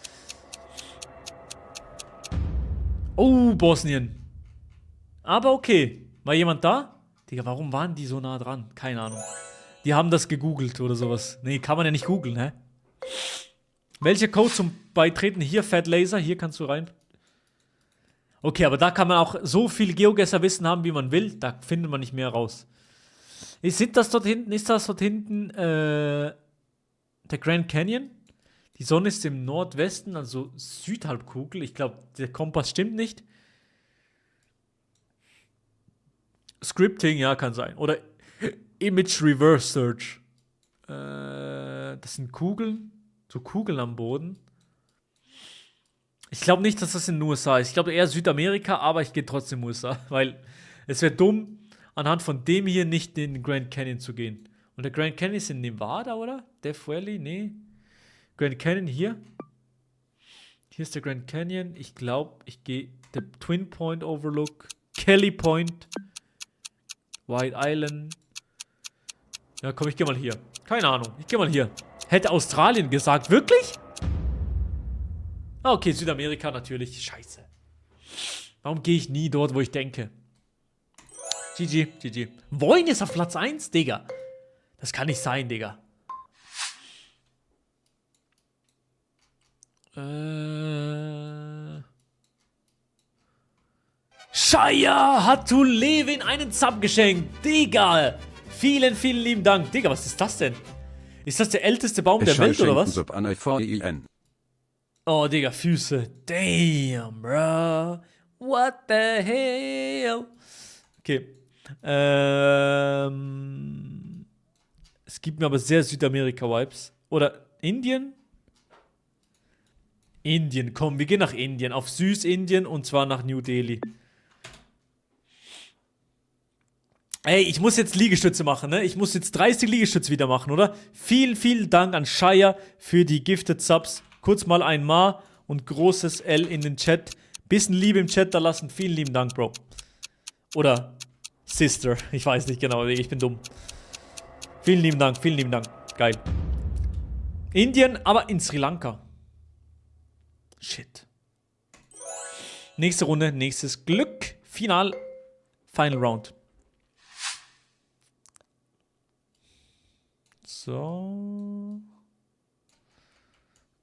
Oh, Bosnien. Aber okay. War jemand da? Digga, warum waren die so nah dran? Keine Ahnung. Die haben das gegoogelt oder sowas. Nee, kann man ja nicht googeln, hä? Welcher Code zum Beitreten? Hier, Fat Laser. Hier kannst du rein. Okay, aber da kann man auch so viel Geogesser-Wissen haben, wie man will. Da findet man nicht mehr raus. Ist das dort hinten, der Grand Canyon? Die Sonne ist im Nordwesten, also Südhalbkugel. Ich glaube, der Kompass stimmt nicht. Scripting, ja, kann sein. Oder Image Reverse Search. Das sind Kugeln. So Kugeln am Boden. Ich glaube nicht, dass das in den USA ist. Ich glaube eher Südamerika, aber ich gehe trotzdem USA. Weil es wäre dumm, anhand von dem hier nicht in den Grand Canyon zu gehen. Und der Grand Canyon ist in Nevada, oder? Death Valley? Nee. Grand Canyon hier. Hier ist der Grand Canyon. Ich glaube, ich gehe der Twin Point Overlook. Kelly Point. White Island. Ja, komm, ich gehe mal hier. Keine Ahnung, ich gehe mal hier. Hätte Australien gesagt, wirklich? Ah, okay, Südamerika natürlich. Scheiße. Warum gehe ich nie dort, wo ich denke? GG, GG. Woin ist auf Platz 1, Digga. Das kann nicht sein, Digga. Shia hat to Levin einen Sub geschenkt. Digga. Vielen, vielen lieben Dank. Digga, was ist das denn? Ist das der älteste Baum der Welt, oder was? Oh, Digga, Füße. Damn, bro. What the hell? Okay. Es gibt mir aber sehr Südamerika-Vibes. Oder Indien? Indien, komm, wir gehen nach Indien. Auf Süßindien und zwar nach New Delhi. Ey, ich muss jetzt Liegestütze machen, ne? Ich muss jetzt 30 Liegestütze wieder machen, oder? Vielen, vielen Dank an Shia für die Gifted Subs. Kurz mal ein Ma und großes L in den Chat. Bisschen Liebe im Chat da lassen. Vielen lieben Dank, Bro. Oder Sister. Ich weiß nicht genau, ich bin dumm. Vielen lieben Dank, vielen lieben Dank. Geil. Indien, aber in Sri Lanka. Shit. Nächste Runde, nächstes Glück. Final Round. So.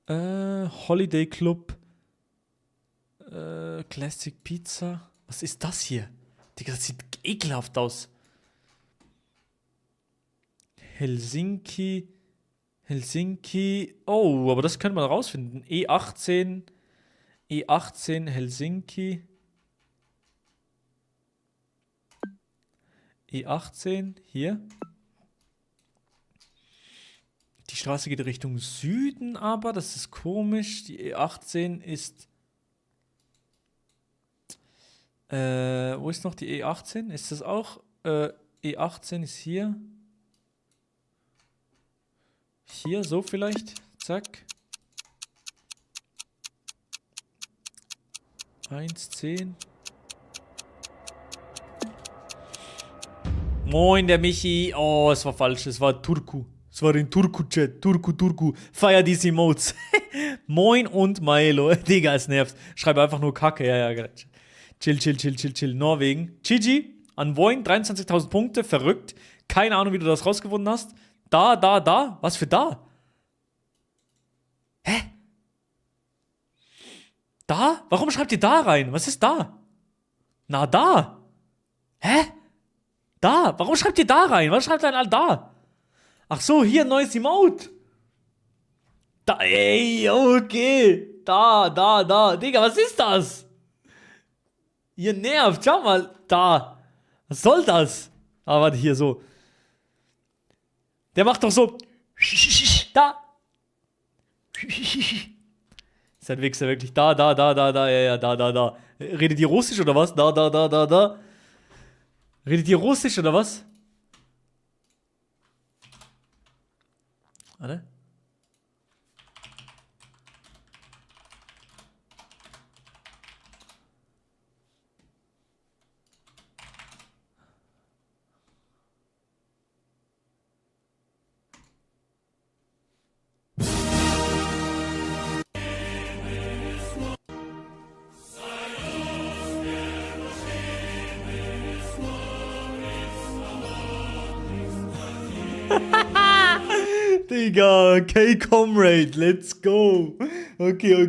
Holiday Club. Classic Pizza. Was ist das hier? Digga, das sieht ekelhaft aus. Helsinki. Oh, aber das könnte man rausfinden. E18 Helsinki. E18 hier. Die Straße geht Richtung Süden, aber das ist komisch. Die E18 ist... wo ist noch die E18? Ist das auch... E18 ist hier. Hier, so vielleicht. Zack. 1,10. Moin, der Michi. Oh, es war falsch. Es war Turku. Das war in Turku-Chat. Turku. Feier diese Emotes. Moin und Maelo. Digga, es nervt. Schreibe einfach nur Kacke. Ja. Chill. Norwegen. Gigi, an Voin, 23.000 Punkte. Verrückt. Keine Ahnung, wie du das rausgefunden hast. Da. Was für da? Hä? Da? Warum schreibt ihr da rein? Was ist da? Na, da. Hä? Da. Warum schreibt ihr da rein? Was schreibt ihr denn da? Ach so, hier neues Emote. Da, ey, okay. Da. Digga, was ist das? Ihr nervt. Schau mal. Da. Was soll das? Ah, warte, hier so. Der macht doch so. Da. Ist ein Wichser, wirklich. Da. Ja, da. Redet ihr Russisch oder was? Da. Redet ihr Russisch oder was? Warte. Digga, K-Comrade, let's go. Okay,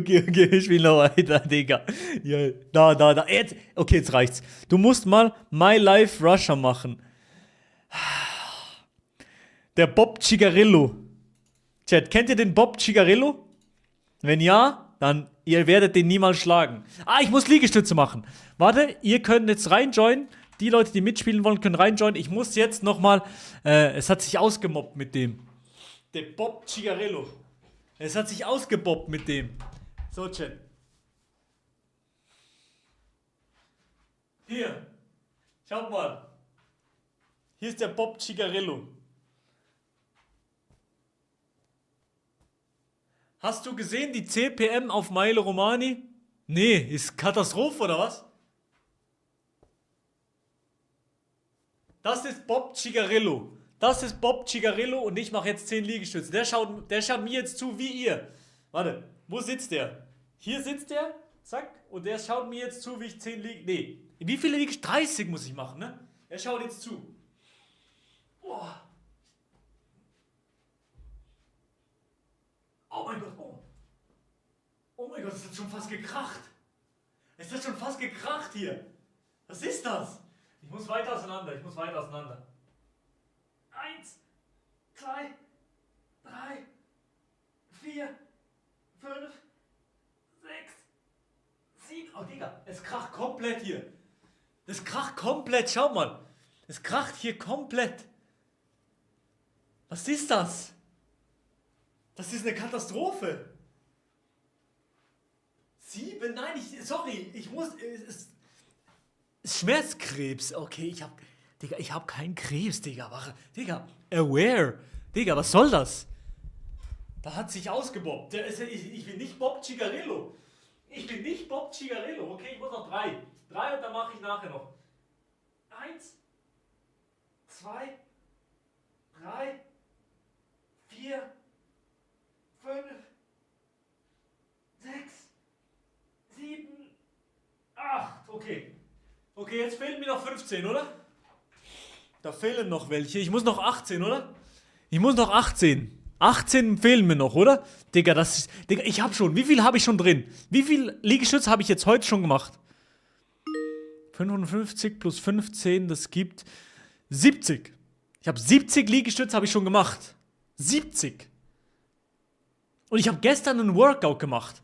ich spiel noch weiter, Digga. Ja, da. Jetzt, okay, jetzt reicht's. Du musst mal My Life Russia machen. Der Bob Cigarillo. Chat, kennt ihr den Bob Cigarillo? Wenn ja, dann ihr werdet den niemals schlagen. Ah, ich muss Liegestütze machen. Warte, ihr könnt jetzt reinjoinen. Die Leute, die mitspielen wollen, können reinjoinen. Ich muss jetzt nochmal, es hat sich ausgemobbt mit dem. Der Bob Cigarillo. Es hat sich ausgebobbt mit dem. So, Chat. Hier. Schaut mal. Hier ist der Bob Cigarillo. Hast du gesehen die CPM auf Mailo Romani? Nee, ist Katastrophe oder was? Das ist Bob Cigarillo. Das ist Bob Cigarillo und ich mache jetzt 10 Liegestütze. Der schaut mir jetzt zu wie ihr. Warte, wo sitzt der? Hier sitzt der, zack, und der schaut mir jetzt zu, wie ich 10 Liegestütze. Nee, wie viele Liegestütze? 30 muss ich machen, ne? Er schaut jetzt zu. Boah. Oh mein Gott, oh. Oh mein Gott, es hat schon fast gekracht. Es hat schon fast gekracht hier. Was ist das? Ich muss weiter auseinander. 1, 2, 3, 4, 5, 6, 7. Oh, Digga, es kracht komplett hier. Es kracht komplett, schau mal. Es kracht hier komplett. Was ist das? Das ist eine Katastrophe. 7? Nein, sorry, ich muss... Schmerzkrebs. Okay, ich hab keinen Krebs, Digga. Digga, aware. Digga, was soll das? Da hat sich ausgebobbt. Ich bin nicht Bob Cigarillo. Okay, ich muss noch 3. 3 und dann mache ich nachher noch. 1, 2, 3, 4, 5, 6, 7, 8. Okay. Okay, jetzt fehlen mir noch 15, oder? Da fehlen noch welche. Ich muss noch 18, oder? 18 fehlen mir noch, oder? Digga, Digga, ich hab schon. Wie viel habe ich schon drin? Wie viel Liegestütze habe ich jetzt heute schon gemacht? 55 plus 15, das gibt 70. Ich habe 70 Liegestütze habe ich schon gemacht. 70. Und ich habe gestern ein Workout gemacht.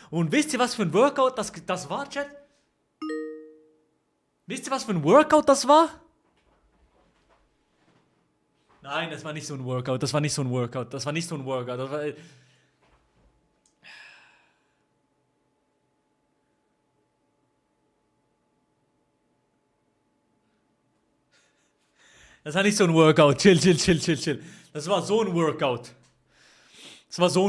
Und wisst ihr, was für ein Workout das war, Chat? Wisst ihr, was für ein Workout das war? Nein, das war nicht so ein Workout. Das war nicht so ein Workout. Das war... Das war nicht so ein Workout. Chill. Das war so ein Workout. Chill. Das war so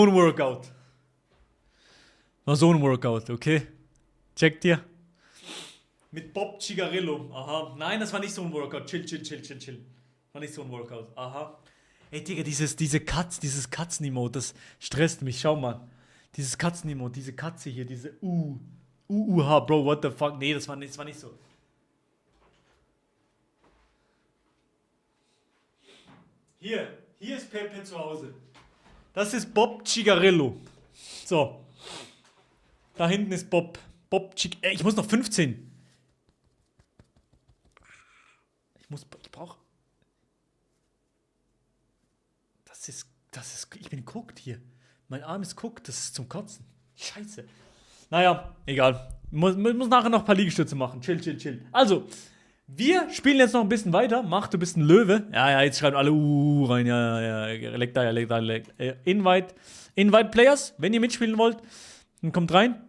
ein Workout. War so ein Workout, okay? Checkt ihr? Mit Bob Cigarillo. Aha. Nein, das war nicht so ein Workout. Chill. War nicht so ein Workout. Aha. Ey, Digga, dieses Katzen-Emote, das stresst mich. Schau mal. Dieses Katzen-Emote, diese Katze hier, diese Bro, what the fuck. Nee, das war nicht so. Hier ist Pepe zu Hause. Das ist Bob Cigarillo. So. Da hinten ist Bob. Ich muss noch 15. Ich brauche. Ich bin guckt hier. Mein Arm ist guckt, das ist zum Kotzen. Scheiße. Naja, egal. Muss nachher noch ein paar Liegestütze machen. Chill. Also, wir spielen jetzt noch ein bisschen weiter. Mach, du bist ein Löwe. Ja, jetzt schreiben alle rein. Ja. Leck da. Invite Players, wenn ihr mitspielen wollt, dann kommt rein.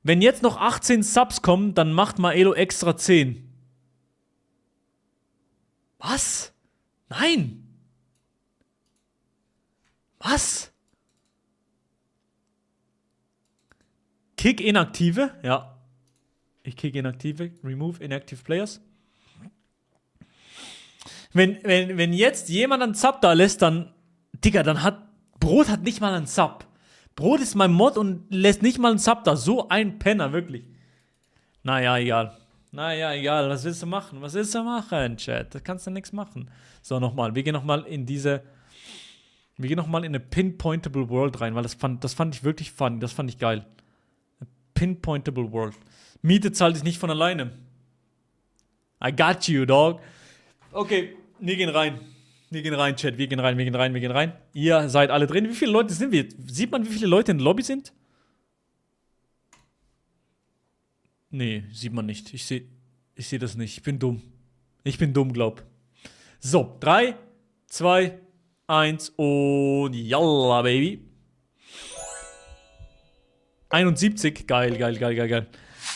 Wenn jetzt noch 18 Subs kommen, dann macht mal Elo extra 10. Was? Nein! Was? Kick Inaktive? Ja. Ich kick Inaktive. Remove Inactive Players. Wenn jetzt jemand einen Sub da lässt, dann... Digga, Brot hat nicht mal einen Sub. Brot ist mein Mod und lässt nicht mal einen Sub da. So ein Penner, wirklich. Naja, egal. Was willst du machen, Chat? Da kannst du nichts machen. So, nochmal. Wir gehen nochmal in eine Pinpointable World rein, weil das fand ich wirklich fun. Das fand ich geil. Pinpointable World. Miete zahlt sich nicht von alleine. I got you, dog. Okay, wir gehen rein. Chat. Wir gehen rein. Ihr seid alle drin. Wie viele Leute sind wir? Sieht man, wie viele Leute in der Lobby sind? Nee, sieht man nicht. Ich seh das nicht. Ich bin dumm, glaub. So, 3, 2, 1 und yalla, Baby. 71, geil.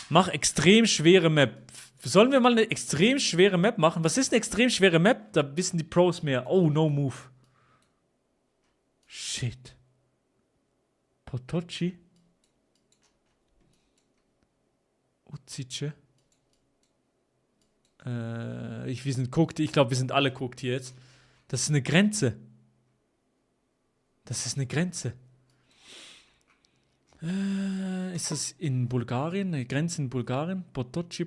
Mach extrem schwere Map. Sollen wir mal eine extrem schwere Map machen? Was ist eine extrem schwere Map? Da wissen die Pros mehr. Oh, no move. Shit. Potocci. Uzice. Wir sind guckt. Ich glaube, wir sind alle guckt hier jetzt. Das ist eine Grenze. Ist das in Bulgarien? Eine Grenze in Bulgarien? Potocci.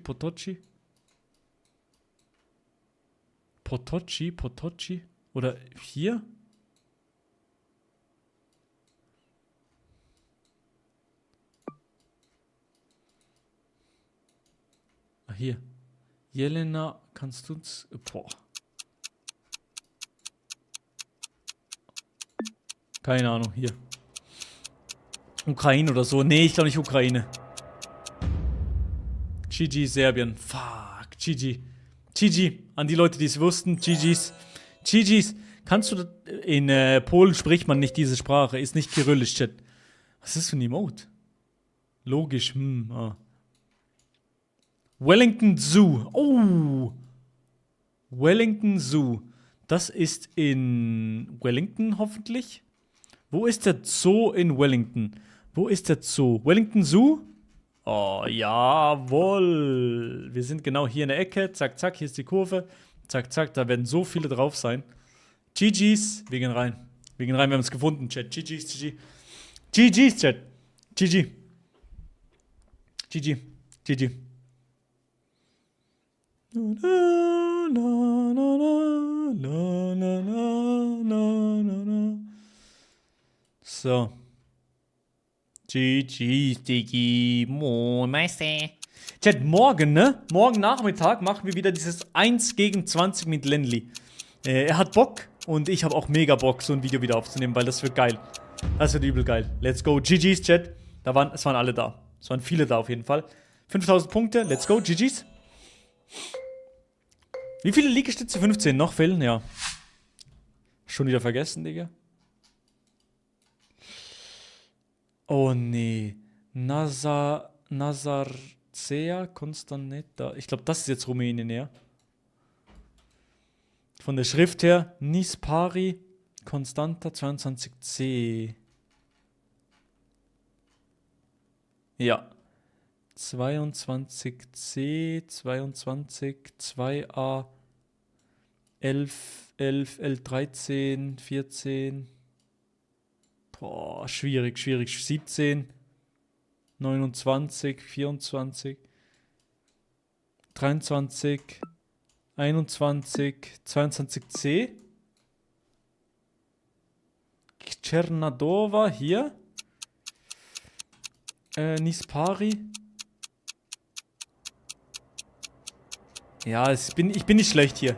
Oder hier? Hier. Jelena, kannst du uns... Boah. Keine Ahnung, hier. Ukraine oder so. Nee, ich glaube nicht Ukraine. GG, Serbien. Fuck, GG. An die Leute, die es wussten. GGs. Kannst du... In Polen spricht man nicht diese Sprache. Ist nicht kyrillisch, Chat. Was ist das für ein Emote? Logisch, Wellington Zoo. Oh. Wellington Zoo. Das ist in Wellington hoffentlich. Wo ist der Zoo in Wellington? Wellington Zoo? Oh, jawohl. Wir sind genau hier in der Ecke. Zack, zack, hier ist die Kurve. Zack, zack, da werden so viele drauf sein. GG's. Wir gehen rein. Wir haben es gefunden, Chat. GG's, Chat. GG. So. GG's, Diggi. Moin, Meister. Chat, morgen Nachmittag machen wir wieder dieses 1 gegen 20 mit Lenly. Er hat Bock und ich habe auch mega Bock, so ein Video wieder aufzunehmen, weil das wird geil. Das wird übel geil. Let's go. GG's, Chat. Es waren alle da. Es waren viele da auf jeden Fall. 5000 Punkte. Let's go. GG's. Wie viele Liegestütze? 15 noch fehlen? Ja. Schon wieder vergessen, Digga. Oh nee. Nazarcea Constaneta. Ich glaube, das ist jetzt Rumänien, ja. Von der Schrift her. Nispari Constanta 22C. Ja. 22C, 22, 2A, 11, L13, 14. Boah, schwierig. 17, 29, 24, 23, 21, 22C. Chernadova hier. Nispari. Ja, ich bin nicht schlecht hier.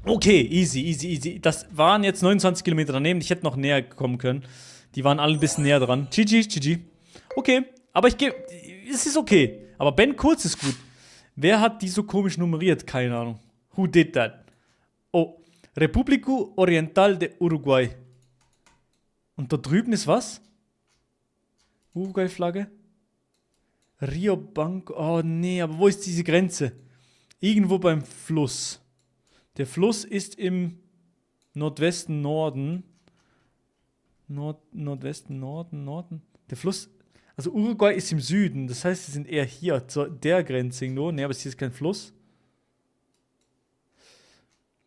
Okay, easy. Das waren jetzt 29 Kilometer daneben. Ich hätte noch näher kommen können. Die waren alle ein bisschen näher dran. GG. Okay, aber es ist okay. Aber Ben Kurz ist gut. Wer hat die so komisch nummeriert? Keine Ahnung. Who did that? Oh, República Oriental de Uruguay. Und da drüben ist was? Uruguay-Flagge? Rio Banco. Oh nee, aber wo ist diese Grenze? Irgendwo beim Fluss. Der Fluss ist im Nordwesten, Norden. Nordwesten, Norden. Der Fluss. Also Uruguay ist im Süden. Das heißt, sie sind eher hier, zu der Grenze irgendwo. Nee, aber hier ist kein Fluss.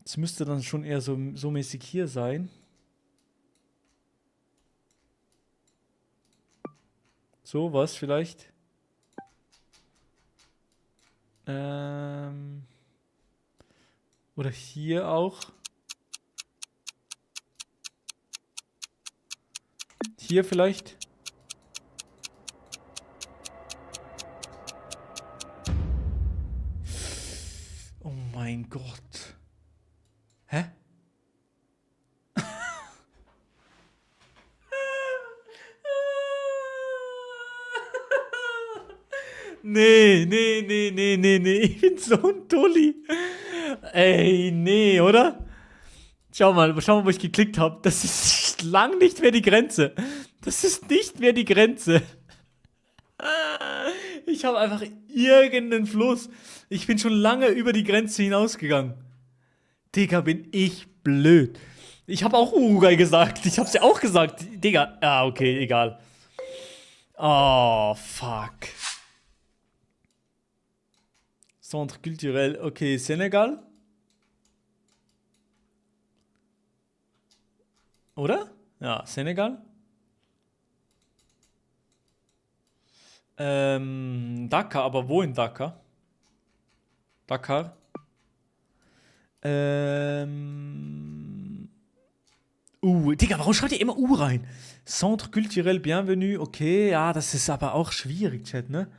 Das müsste dann schon eher so mäßig hier sein. So was vielleicht. Oder hier auch. Hier vielleicht. Oh mein Gott. Hä? Nee. Ich bin so ein Dulli. Ey, nee, oder? Schau mal, wo ich geklickt habe. Das ist lang nicht mehr die Grenze. Ich habe einfach irgendeinen Fluss. Ich bin schon lange über die Grenze hinausgegangen. Digga, bin ich blöd. Ich habe auch Uruguay gesagt. Ich habe es ja auch gesagt. Digga, okay, egal. Oh, fuck. Centre culturel, okay, Senegal. Oder? Ja, Senegal. Dakar, aber wo in Dakar? Dakar. Digga, warum schreibt ihr immer rein? Centre culturel bienvenue, okay, ja, das ist aber auch schwierig, Chat, ne?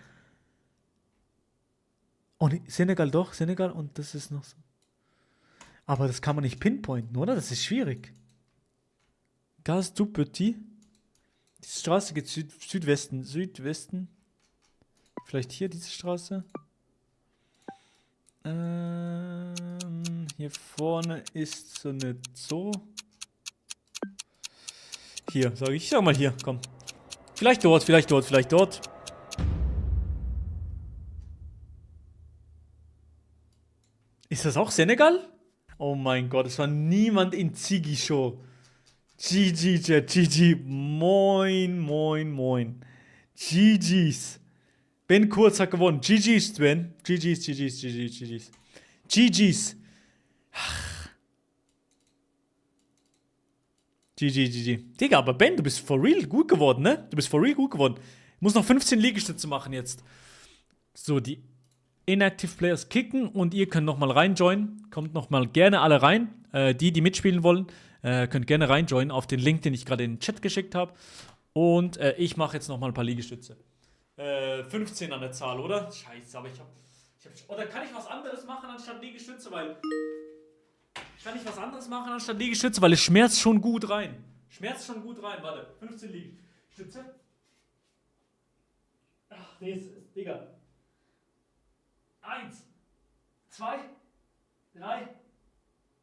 Oh, nee, Senegal doch, Senegal und das ist noch so. Aber das kann man nicht pinpointen, oder? Das ist schwierig. Gaz du Petit. Die Straße geht Südwesten. Vielleicht hier diese Straße. Hier vorne ist so eine Zoo. Hier, sage ich. Sag mal hier, komm. Vielleicht dort. Ist das auch Senegal? Oh mein Gott, es war niemand in Ziggy Show. GG, Chat, GG. Moin. GG's. Ben Kurz hat gewonnen. GG's, Ben. GG's. GG. Digga, aber Ben, du bist for real gut geworden, ne? Ich muss noch 15 Liegestütze machen jetzt. So, die Inactive Players kicken und ihr könnt nochmal reinjoinen. Kommt nochmal gerne alle rein. Die mitspielen wollen, könnt gerne reinjoinen auf den Link, den ich gerade in den Chat geschickt habe. Und ich mache jetzt nochmal ein paar Liegestütze. 15 an der Zahl, oder? Scheiße, aber ich hab. Oder kann ich was anderes machen anstatt Liegestütze? Weil es schmerzt schon gut rein. Warte. 15 Liegestütze. Ach, nee, Digga. 1, 2, 3,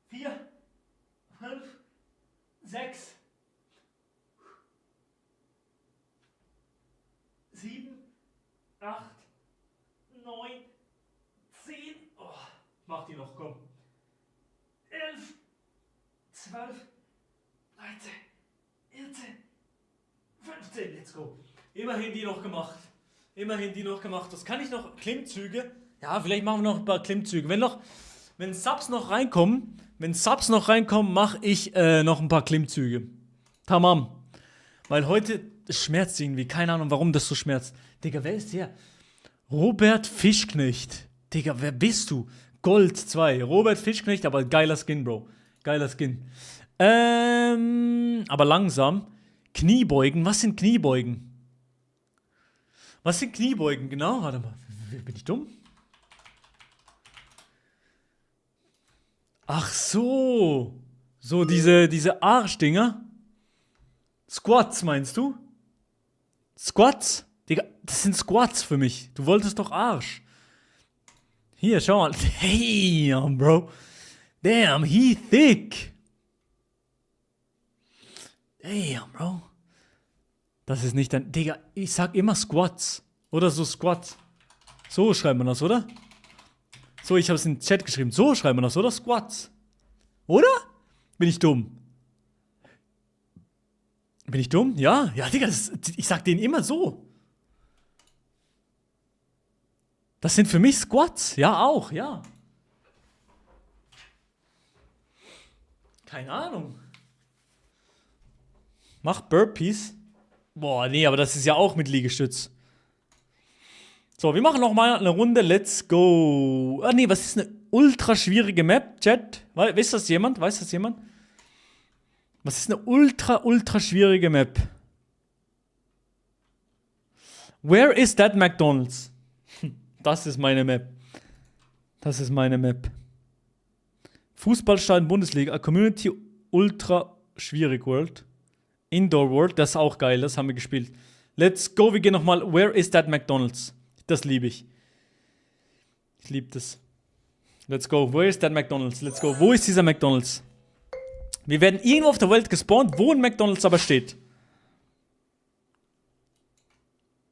4, 5, 6, 7, 8, 9, 10. Oh, mach die noch, komm. 11, 12, 13, 14, 15. 18, let's go. Immerhin die noch gemacht. Was kann ich noch? Klimmzüge? Ja, vielleicht machen wir noch ein paar Klimmzüge. Wenn Subs noch reinkommen, mache ich noch ein paar Klimmzüge. Tamam. Weil heute, es schmerzt irgendwie. Keine Ahnung, warum das so schmerzt. Digga, wer ist der? Robert Fischknecht. Digga, wer bist du? Gold 2. Robert Fischknecht, aber geiler Skin, Bro. Geiler Skin. Aber langsam. Kniebeugen. Was sind Kniebeugen? Genau, warte mal. Bin ich dumm? Ach so. So diese Arschdinger. Squats meinst du? Squats? Digga, das sind Squats für mich. Du wolltest doch Arsch. Hier, schau mal. Damn, Bro. Damn, he thick. Damn, Bro. Das ist nicht dein... Digga, ich sag immer Squats. Oder so Squats. So schreibt man das, oder? So, ich habe es in den Chat geschrieben. So schreibt man das, oder? Squats. Oder? Bin ich dumm? Ja? Ja, Digga, ich sag denen immer so. Das sind für mich Squats. Ja, auch, ja. Keine Ahnung. Mach Burpees. Boah, nee, aber das ist ja auch mit Liegestütz. So, wir machen noch mal eine Runde. Let's go. Ah, nee, was ist eine ultra schwierige Map, Chat? Weiß das jemand? Was ist eine ultra schwierige Map? Where is that McDonald's? Das ist meine Map. Fußballstadion Bundesliga. Community ultra schwierig World. Indoor World, das ist auch geil, das haben wir gespielt. Let's go, wir gehen nochmal. Where is that McDonald's? Das liebe ich. Ich liebe das. Let's go. Where is that McDonald's? Let's go. Wo ist dieser McDonald's? Wir werden irgendwo auf der Welt gespawnt, wo ein McDonald's aber steht.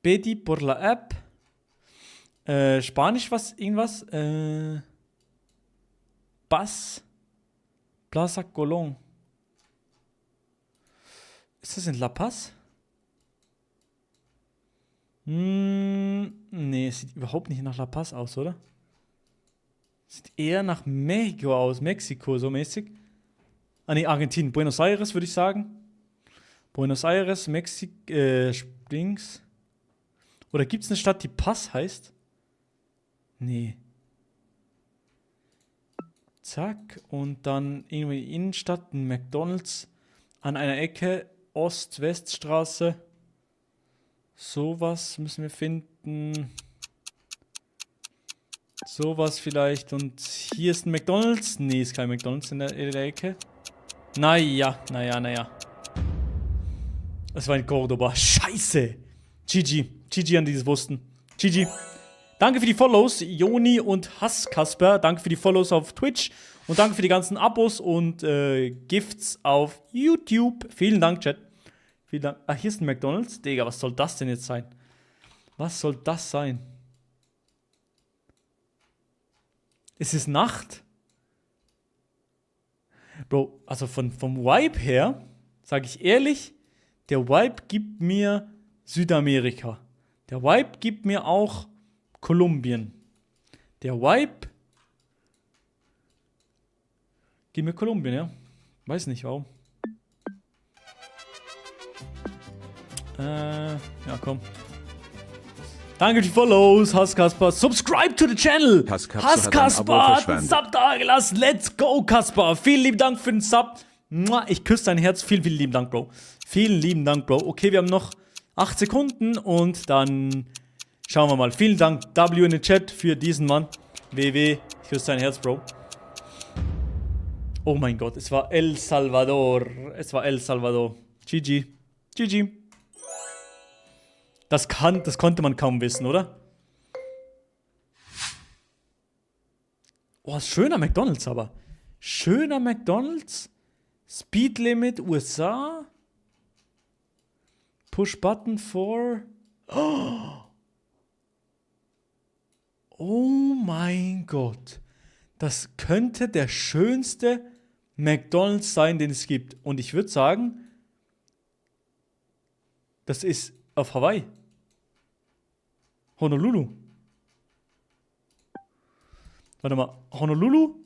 Pedi por la app. Spanisch irgendwas? Plaza Colón. Ist das in La Paz? Nee, es sieht überhaupt nicht nach La Paz aus, oder? Sieht eher nach Mexiko aus, Mexiko so mäßig. Ah nee, Argentinien, Buenos Aires würde ich sagen. Buenos Aires, Mexiko, Springs. Oder gibt es eine Stadt, die Paz heißt? Nee. Zack, und dann irgendwie Innenstadt, ein McDonald's an einer Ecke, Ost-West-Straße. Sowas müssen wir finden. Sowas vielleicht. Und hier ist ein McDonald's. Nee, ist kein McDonald's in der Ecke. Naja. Das war in Cordoba. Scheiße. GG an die das wussten. GG. Danke für die Follows, Joni und Hasskasper. Danke für die Follows auf Twitch. Und danke für die ganzen Abos und Gifts auf YouTube. Vielen Dank, Chat. Vielen Dank. Ah, hier ist ein McDonald's. Digga, was soll das denn jetzt sein? Was soll das sein? Es ist Nacht. Bro, also vom Vibe her, sage ich ehrlich, der Vibe gibt mir Südamerika. Der Vibe gibt mir auch Kolumbien. Der Vibe gibt mir Kolumbien, ja. Weiß nicht warum. Ja, komm. Danke für die Follows, Hasskasper. Subscribe to the channel. Hasskasper hat einen Sub da gelassen. Let's go, Kasper. Vielen lieben Dank für den Sub. Ich küsse dein Herz. Vielen lieben Dank, Bro. Vielen lieben Dank, Bro. Okay, wir haben noch 8 Sekunden und dann schauen wir mal. Vielen Dank, W in den Chat, für diesen Mann. WW, ich küsse dein Herz, Bro. Oh mein Gott, es war El Salvador. GG. Das konnte man kaum wissen, oder? Oh, schöner McDonald's aber. Schöner McDonald's. Speed Limit USA. Push Button for. Oh mein Gott. Das könnte der schönste McDonald's sein, den es gibt. Und ich würde sagen, Das ist auf Hawaii. Honolulu. Warte mal, Honolulu?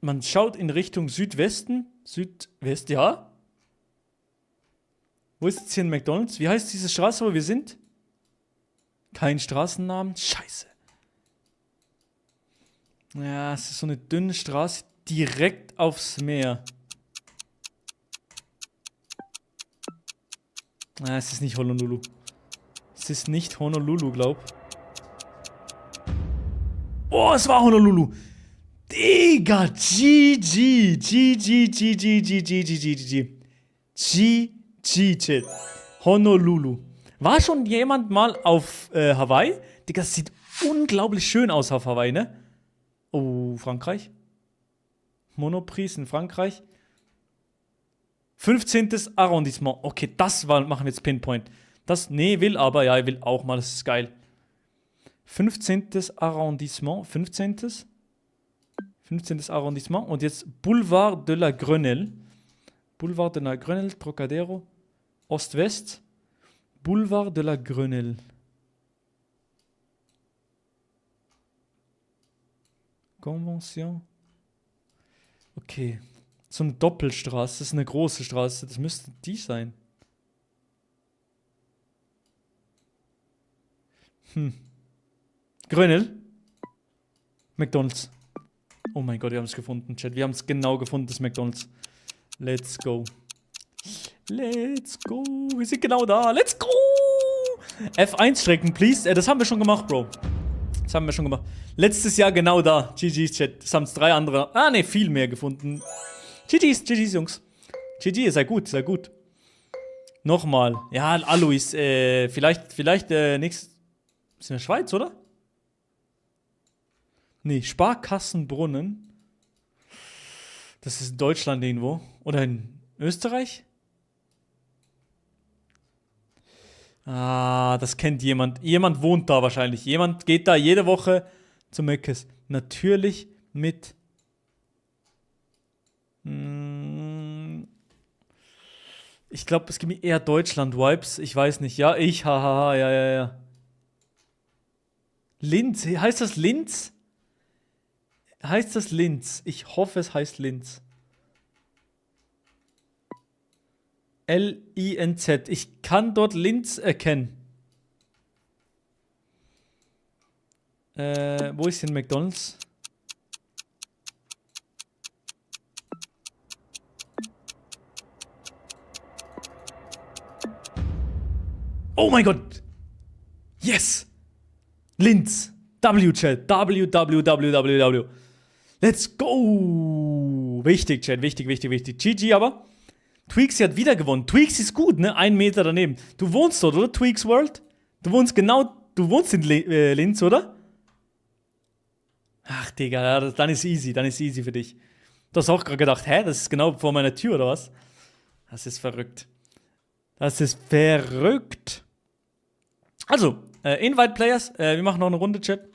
Man schaut in Richtung Südwesten. Südwest, ja. Wo ist jetzt hier ein McDonald's? Wie heißt diese Straße, wo wir sind? Kein Straßennamen. Scheiße. Ja, es ist so eine dünne Straße direkt aufs Meer. Ah, es ist nicht Honolulu. Es ist nicht Honolulu, glaub. Oh, es war Honolulu. Digga, GG. GG, Chat. Honolulu. War schon jemand mal auf Hawaii? Digga, das sieht unglaublich schön aus auf Hawaii, ne? Oh, Frankreich. Monoprix in Frankreich. 15. Arrondissement. Okay, machen wir jetzt Pinpoint. Nee, will aber. Ja, ich will auch mal. Das ist geil. 15. Arrondissement. 15. Arrondissement. Und jetzt Boulevard de la Grenelle. Boulevard de la Grenelle, Trocadero. Ost-West. Boulevard de la Grenelle. Convention. Okay. So eine Doppelstraße. Das ist eine große Straße. Das müsste die sein. Grenelle. McDonald's. Oh mein Gott, wir haben es gefunden, Chat. Wir haben es genau gefunden, das McDonald's. Let's go. Let's go. Wir sind genau da. Let's go. F1 strecken, please. Das haben wir schon gemacht, Bro. Das haben wir schon gemacht. Letztes Jahr genau da. GG's, Chat. Das haben es 3 andere. Ah, ne, viel mehr gefunden. GG's, Jungs. GG, sei gut, sei gut. Nochmal. Ja, Alois. Vielleicht nächstes. Ist in der Schweiz, oder? Nee, Sparkassenbrunnen. Das ist in Deutschland irgendwo. Oder in Österreich? Ah, das kennt jemand. Jemand wohnt da wahrscheinlich. Jemand geht da jede Woche zu Meckes. Natürlich mit... Ich glaube, es gibt mir eher Deutschland-Vibes. Ich weiß nicht. Ja, ja. Linz. Heißt das Linz? Heißt das Linz? Ich hoffe, es heißt Linz. L-I-N-Z. Ich kann dort Linz erkennen. Wo ist denn McDonald's? Oh mein Gott! Yes! Linz! W-Chat! W. Let's go! Wichtig, Chat. Wichtig. GG aber. Tweaksy hat wieder gewonnen. Tweaksy ist gut, ne? 1 Meter daneben. Du wohnst dort, oder? Tweaks World? Du wohnst in Linz, oder? Ach, Digga, ja, dann ist easy für dich. Du hast auch gerade gedacht, hä? Das ist genau vor meiner Tür, oder was? Das ist verrückt. Also, Invite Players. Wir machen noch eine Runde, Chat.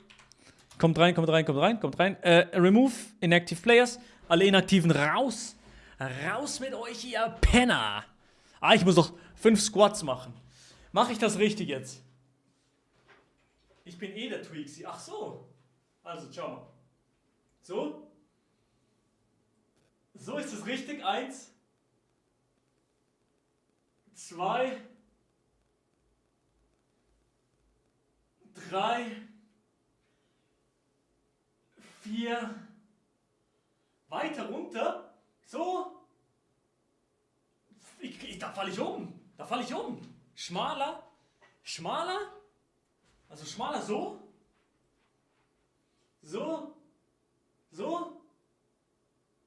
Kommt rein. Remove inactive Players. Alle Inaktiven raus. Raus mit euch, ihr Penner. Ah, ich muss doch 5 Squats machen. Mache ich das richtig jetzt? Ich bin der Tweaksy. Ach so. Also, schau mal. So. So ist es richtig. 1, 2, 3, 4. Weiter runter. So. Da falle ich um. Schmaler. Also schmaler so. So.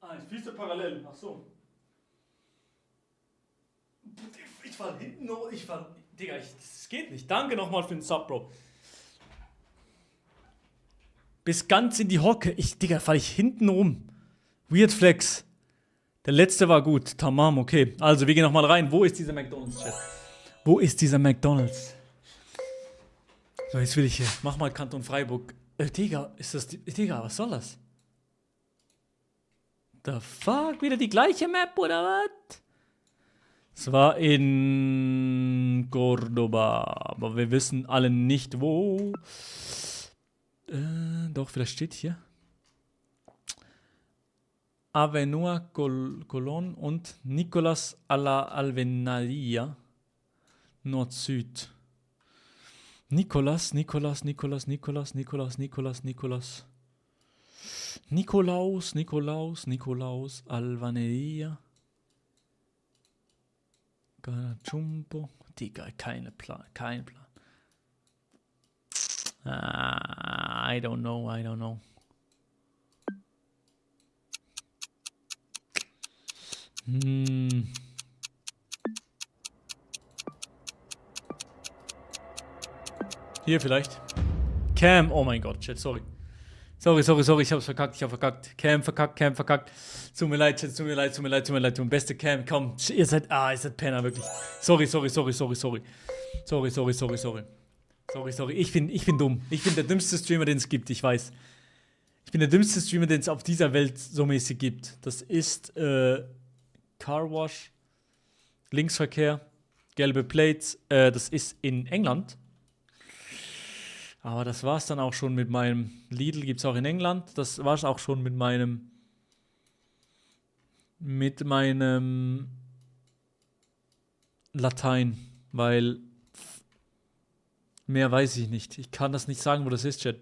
Ah, ich fließe parallel. Ach so. Ich fall hinten nur. Digga, das geht nicht. Danke nochmal für den Sub, Bro. Bis ganz in die Hocke. Digga, fall ich hinten rum. Weird Flex. Der letzte war gut. Tamam, okay. Also, wir gehen nochmal rein. Wo ist dieser McDonald's, Chat? Wo ist dieser McDonald's? So, jetzt will ich hier. Mach mal Kanton Freiburg. Digga, Digga, was soll das? The fuck? Wieder die gleiche Map, oder was? Es war in Cordoba, aber wir wissen alle nicht wo. Doch, vielleicht steht hier. Avenue Colón und Nicolás a la Alvenaria, Nord-Süd. Nikolaus, Alvenaria. Jumbo. Digga, kein Plan. I don't know. Hier vielleicht. Cam, oh mein Gott, Chat, sorry. Sorry, ich hab's verkackt. Cam verkackt. Tut mir leid, Chat, tut mir leid. Beste Cam, komm. Ihr seid Penner, wirklich. Sorry. Ich bin dumm. Ich bin der dümmste Streamer, den es gibt, ich weiß. Ich bin der dümmste Streamer, den es auf dieser Welt so mäßig gibt. Das ist, Carwash, Linksverkehr, gelbe Plates, das ist in England. Aber das war's dann auch schon mit meinem Lidl, gibt's auch in England. Das war's auch schon mit meinem Latein, weil mehr weiß ich nicht. Ich kann das nicht sagen, wo das ist, Chat.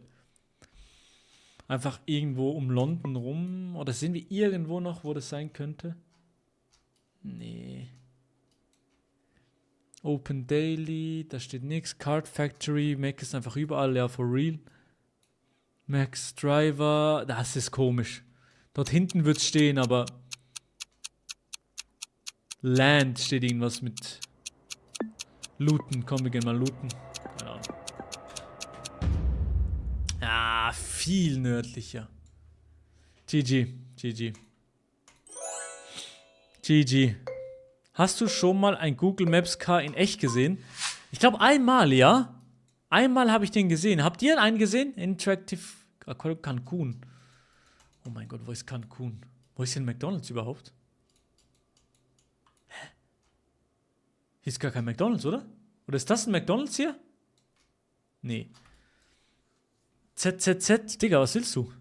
Einfach irgendwo um London rum. Oder sehen wir irgendwo noch, wo das sein könnte? Nee. Open Daily, da steht nichts. Card Factory, Mac ist einfach überall, ja, for real. Max Driver, das ist komisch. Dort hinten wird es stehen, aber Land steht irgendwas mit Looten. Komm, wir gehen mal looten. Keine Ahnung. Ah, viel nördlicher. GG. Hast du schon mal ein Google Maps Car in echt gesehen? Ich glaube einmal, ja. Einmal habe ich den gesehen. Habt ihr einen gesehen? Interactive Cancun. Oh mein Gott, wo ist Cancun? Wo ist denn McDonald's überhaupt? Hä? Hier ist gar kein McDonald's, oder? Oder ist das ein McDonald's hier? Nee. ZZZ, Digga, was willst du?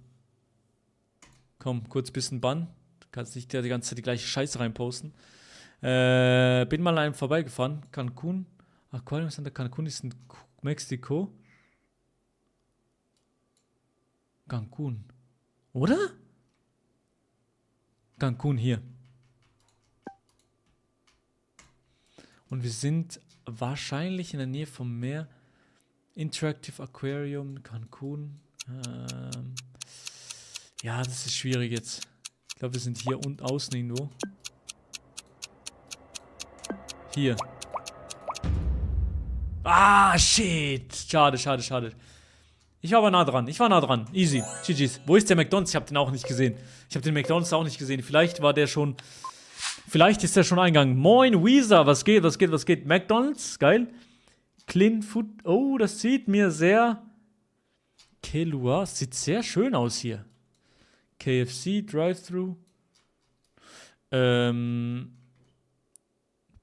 Komm, kurz bisschen Bann. Du kannst nicht die ganze Zeit die gleiche Scheiße reinposten. Bin mal an einem vorbeigefahren. Cancun. Aquarium Center Cancun ist in Mexiko. Cancun. Oder? Cancun hier. Und wir sind wahrscheinlich in der Nähe vom Meer. Interactive Aquarium, Cancun. Ja, das ist schwierig jetzt. Ich glaube, wir sind hier und außen irgendwo. Hier. Ah, shit. Schade. Ich war aber nah dran. Easy. GG's. Wo ist der McDonald's? Ich habe den auch nicht gesehen. Vielleicht war der schon... Vielleicht ist der schon eingegangen. Moin, Weezer. Was geht? McDonald's? Geil. Clean Food. Oh, das sieht mir sehr... Kelua. Sieht sehr schön aus hier. KFC, Drive-Thru.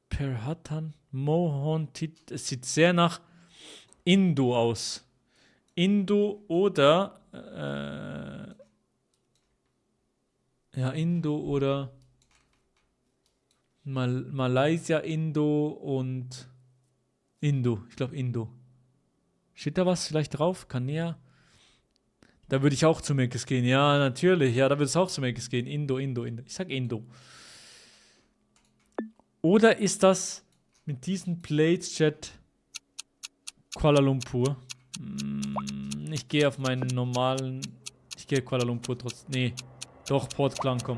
Perhatan, Mohontit. Es sieht sehr nach Indo aus. Indo oder Indo oder Malaysia, Indo und Indo. Ich glaube Indo. Steht da was vielleicht drauf? Kanea. Da würde ich auch zu Mc's gehen. Ja, natürlich. Ja, da würde es auch zu Mc's gehen. Indo. Ich sag Indo. Oder ist das mit diesen Plates, Chat, Kuala Lumpur? Ich gehe auf meinen normalen... Ich gehe Kuala Lumpur trotzdem... Nee, doch, Port Klang, komm.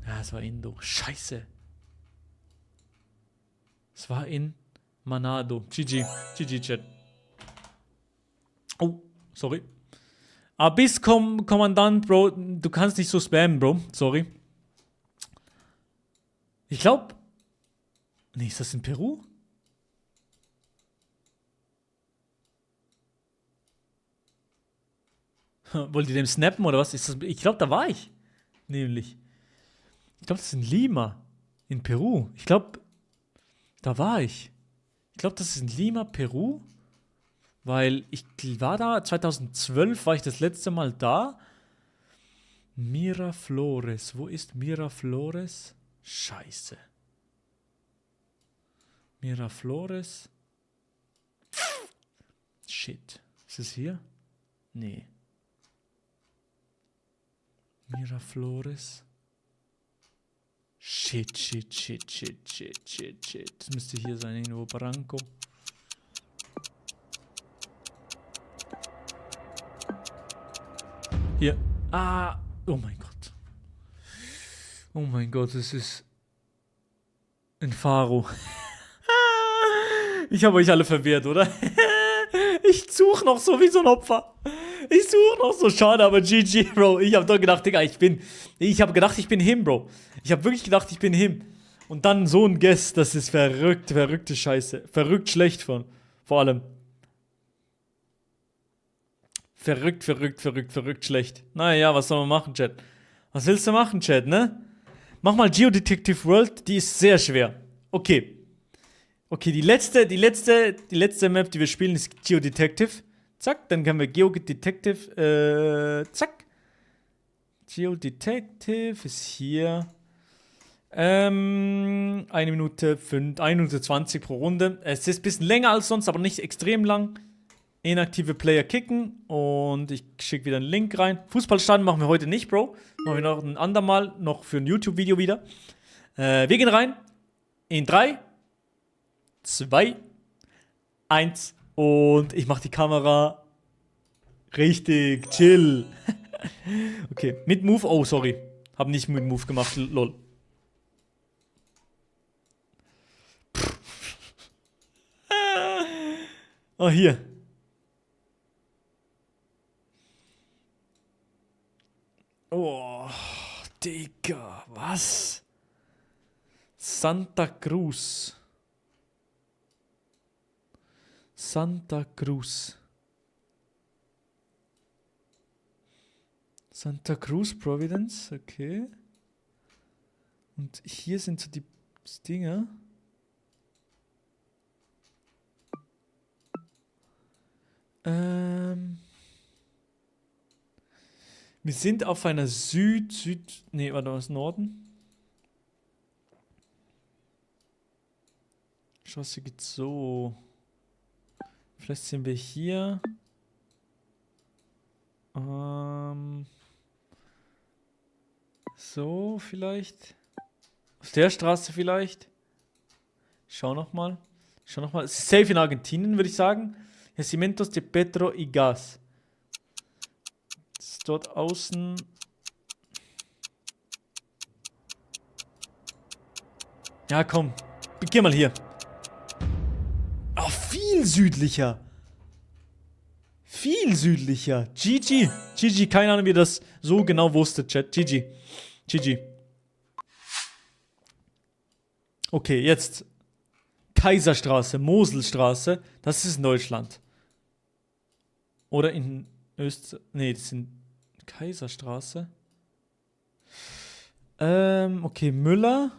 Ja, es war Indo. Scheiße. Es war in Manado. GG, Chat. Oh, sorry. Abyss Kommandant, Bro. Du kannst nicht so spammen, Bro. Sorry. Ich glaube... Nee, ist das in Peru? Wollt ihr dem snappen oder was? Ist das, ich glaube, da war ich. Nämlich. Ich glaube, das ist in Lima. In Peru. Ich glaube, da war ich. Ich glaube, das ist in Lima, Peru. Weil ich war da, 2012 war ich das letzte Mal da. Miraflores. Wo ist Miraflores? Scheiße. Miraflores. Shit. Ist es hier? Nee. Miraflores. Shit. Das müsste hier sein, irgendwo Barranco. Hier. Ah. Oh mein Gott. Oh mein Gott, es ist ein Faro. Ich habe euch alle verwirrt, oder? Ich suche noch so wie so ein Opfer. Ich suche noch so. Schade, aber GG, Bro. Ich habe doch gedacht, Digga, ich habe gedacht, ich bin him, Bro. Ich habe wirklich gedacht, ich bin him. Und dann so ein Guess, das ist verrückte Scheiße. Verrückt schlecht vor allem. Verrückt schlecht. Naja, was soll man machen, Chat? Was willst du machen, Chat, ne? Mach mal Geodetective World, die ist sehr schwer. Okay. Okay, die letzte Map, die wir spielen, ist Geodetective. Zack, dann können wir Geodetective, zack. Geodetective ist hier. 1 Minute 20 pro Runde. Es ist ein bisschen länger als sonst, aber nicht extrem lang. Inaktive Player kicken und ich schicke wieder einen Link rein. Fußballstadion machen wir heute nicht, Bro. Machen wir noch ein andermal, noch für ein YouTube-Video wieder. Wir gehen rein. In 3, 2, 1 und ich mache die Kamera richtig chill. Okay, mit Move. Oh, sorry. Hab nicht mit Move gemacht, lol. Oh, hier. Oh, Digga, was? Santa Cruz. Santa Cruz, Providence, okay. Und hier sind so die Dinger. Wir sind auf einer nee, warte, was Norden? Straße geht so. Vielleicht sind wir hier. So, vielleicht. Auf der Straße vielleicht. Schau nochmal. Es ist safe in Argentinien, würde ich sagen. Yacimientos de Petro y Gas. Das ist dort außen. Ja, komm. Geh mal hier. Oh, viel südlicher. GG. Keine Ahnung, wie ihr das so genau wusstet, Chat. GG. Okay, jetzt. Kaiserstraße, Moselstraße. Das ist in Deutschland. Oder in Österreich. Nee, das ist in Kaiserstraße. Okay, Müller.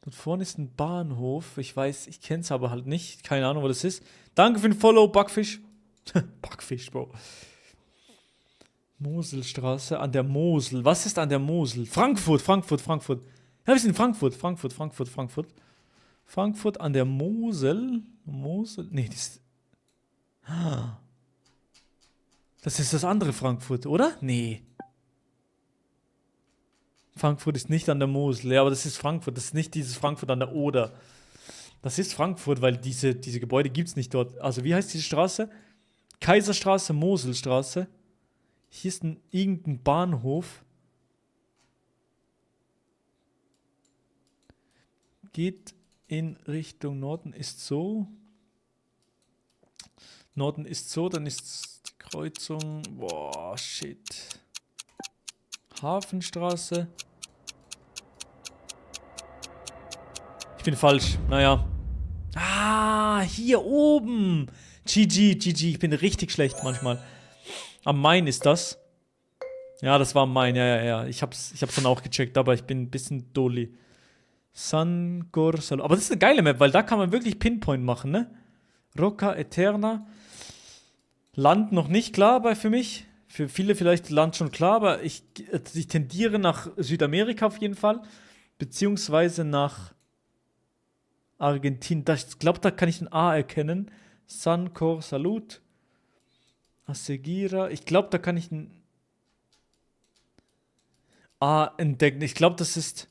Dort vorne ist ein Bahnhof. Ich kenne es aber halt nicht. Keine Ahnung, wo das ist. Danke für den Follow, Backfisch. Backfisch, Bro. Moselstraße, an der Mosel. Was ist an der Mosel? Frankfurt. Ja, wir sind in Frankfurt. Frankfurt an der Mosel. Nee, das ist das andere Frankfurt, oder? Nee. Frankfurt ist nicht an der Mosel. Ja, aber das ist Frankfurt. Das ist nicht dieses Frankfurt an der Oder. Das ist Frankfurt, weil diese Gebäude gibt es nicht dort. Also wie heißt diese Straße? Kaiserstraße, Moselstraße. Hier ist irgendein Bahnhof. Geht in Richtung Norden, ist so. Norden ist so, dann ist die Kreuzung. Boah, shit. Hafenstraße. Ich bin falsch. Naja. Ah, hier oben. GG. Ich bin richtig schlecht manchmal. Am Main ist das. Ja, das war mein, ja. Ich hab's dann auch gecheckt, aber ich bin ein bisschen doli. San Corsalo. Aber das ist eine geile Map, weil da kann man wirklich Pinpoint machen, ne? Rocca Eterna. Land noch nicht klar für mich. Für viele vielleicht Land schon klar, aber ich tendiere nach Südamerika auf jeden Fall. Beziehungsweise nach Argentinien. Ich glaube, da kann ich ein A erkennen. San Corsalut. Asegira. Ich glaube, da kann ich ein A entdecken. Ich glaube, das ist...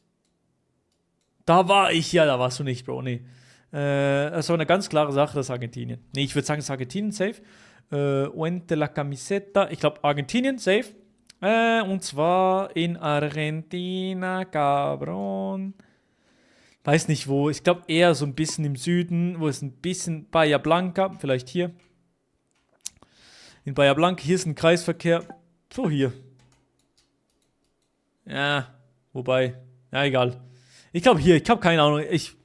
Da war ich. Ja, da warst du nicht, Bro. Nee. Das war eine ganz klare Sache, das ist Argentinien. Nee, ich würde sagen, es ist Argentinien, safe. Uente la Camiseta. Ich glaube, Argentinien, safe. Und zwar in Argentina, cabron. Weiß nicht wo. Ich glaube eher so ein bisschen im Süden, wo es ein bisschen Bahia Blanca, vielleicht hier. In Bahia Blanca, hier ist ein Kreisverkehr. So hier. Ja, wobei. Ja, egal. Ich glaube hier, ich habe keine Ahnung. Ich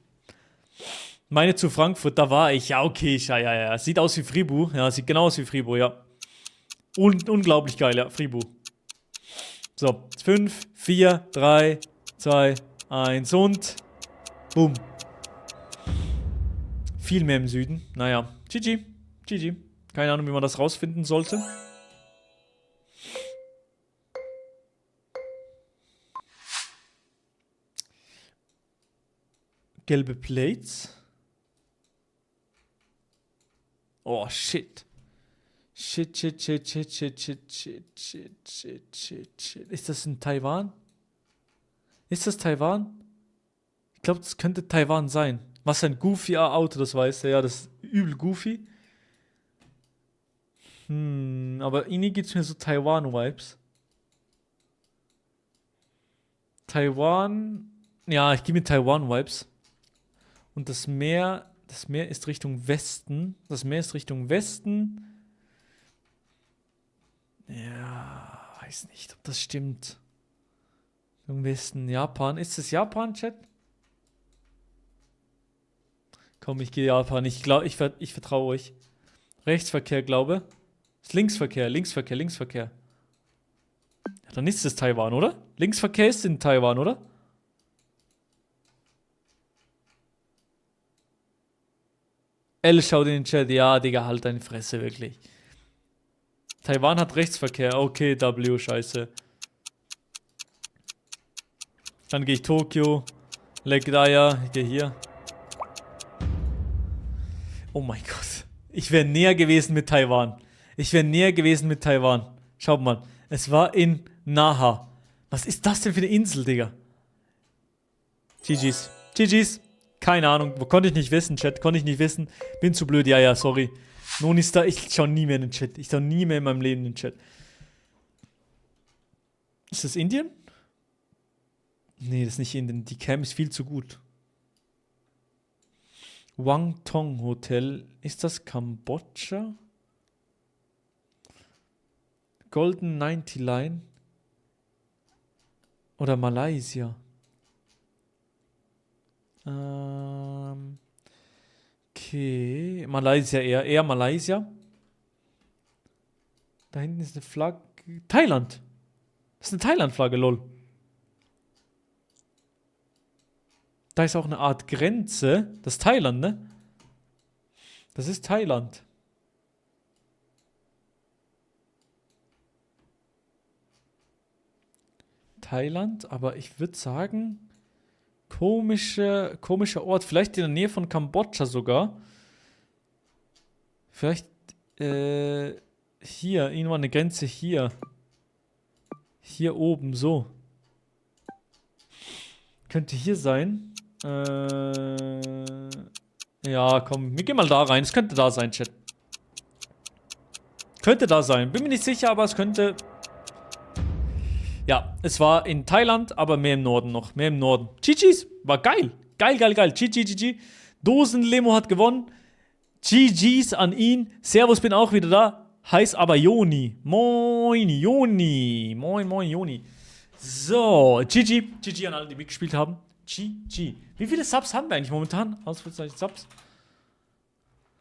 meine zu Frankfurt, da war ich. Ja, okay, ja. Sieht aus wie Fribourg. Ja, sieht genau aus wie Fribourg, ja. Unglaublich geil, ja, Fribourg. So, 5, 4, 3, 2, 1 und boom. Viel mehr im Süden. Naja, GG. Keine Ahnung, wie man das rausfinden sollte. Gelbe Plates. Oh, shit. Shit. Ist das in Taiwan? Ist das Taiwan? Ich glaube, das könnte Taiwan sein. Was ein goofy Auto, das weißt du. Ja, das ist übel goofy. Aber irgendwie gibt es mir so Taiwan-Vibes. Taiwan. Ja, ich gebe mir Taiwan-Vibes. Und das Meer ist Richtung Westen. Ja, weiß nicht, ob das stimmt. Im Westen, Japan. Ist es Japan, Chat? Komm, ich gehe Japan. Ich vertraue euch. Rechtsverkehr, glaube. Ist Linksverkehr. Ja, dann ist es Taiwan, oder? Linksverkehr ist in Taiwan, oder? L schaut in den Chat. Ja, Digga, halt deine Fresse, wirklich. Taiwan hat Rechtsverkehr. Okay, W, scheiße. Dann gehe ich Tokio. Legdaya, ich gehe hier. Oh mein Gott. Ich wäre näher gewesen mit Taiwan. Schaut mal. Es war in Naha. Was ist das denn für eine Insel, Digga? GG's. Keine Ahnung. Konnte ich nicht wissen, Chat. Bin zu blöd. Ja, sorry. Nonistar, ich schaue nie mehr in den Chat. Ich schaue nie mehr in meinem Leben in den Chat. Ist das Indien? Nee, das ist nicht Indien. Die Cam ist viel zu gut. Wangtong Hotel. Ist das Kambodscha? Golden 90 Line. Oder Malaysia. Okay. Malaysia eher Malaysia. Da hinten ist eine Flagge. Thailand. Das ist eine Thailand-Flagge, lol. Da ist auch eine Art Grenze. Das ist Thailand, ne? Das ist Thailand. Aber ich würde sagen, komischer Ort. Vielleicht in der Nähe von Kambodscha sogar. Vielleicht hier, irgendwann eine Grenze hier. Hier oben, so. Könnte hier sein. Ja, komm, wir gehen mal da rein. Es könnte da sein, Chat. Könnte da sein. Bin mir nicht sicher, aber es könnte... Ja, es war in Thailand, aber mehr im Norden noch. GG's, war geil. Geil. GG. Dosenlimo hat gewonnen. GG's an ihn. Servus, bin auch wieder da. Heißt aber Joni. Moin, Joni. Moin, Joni. So, GG an alle, die mitgespielt haben. GG. Wie viele Subs haben wir eigentlich momentan? Ausrufezeichen Subs.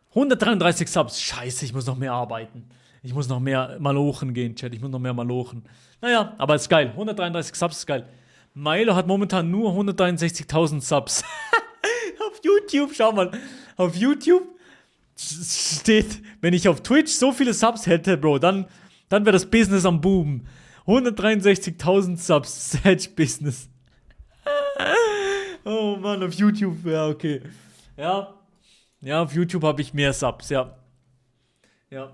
133 Subs. Scheiße, ich muss noch mehr arbeiten. Ich muss noch mehr Malochen gehen, Chat. Ich muss noch mehr Malochen. Naja, aber ist geil. 133 Subs ist geil. Milo hat momentan nur 163.000 Subs. Auf YouTube, schau mal. Auf YouTube steht, wenn ich auf Twitch so viele Subs hätte, Bro, dann wäre das Business am Boom. 163.000 Subs, Sedge Business. Oh Mann, auf YouTube, ja, okay. Ja, auf YouTube habe ich mehr Subs, ja. Ja.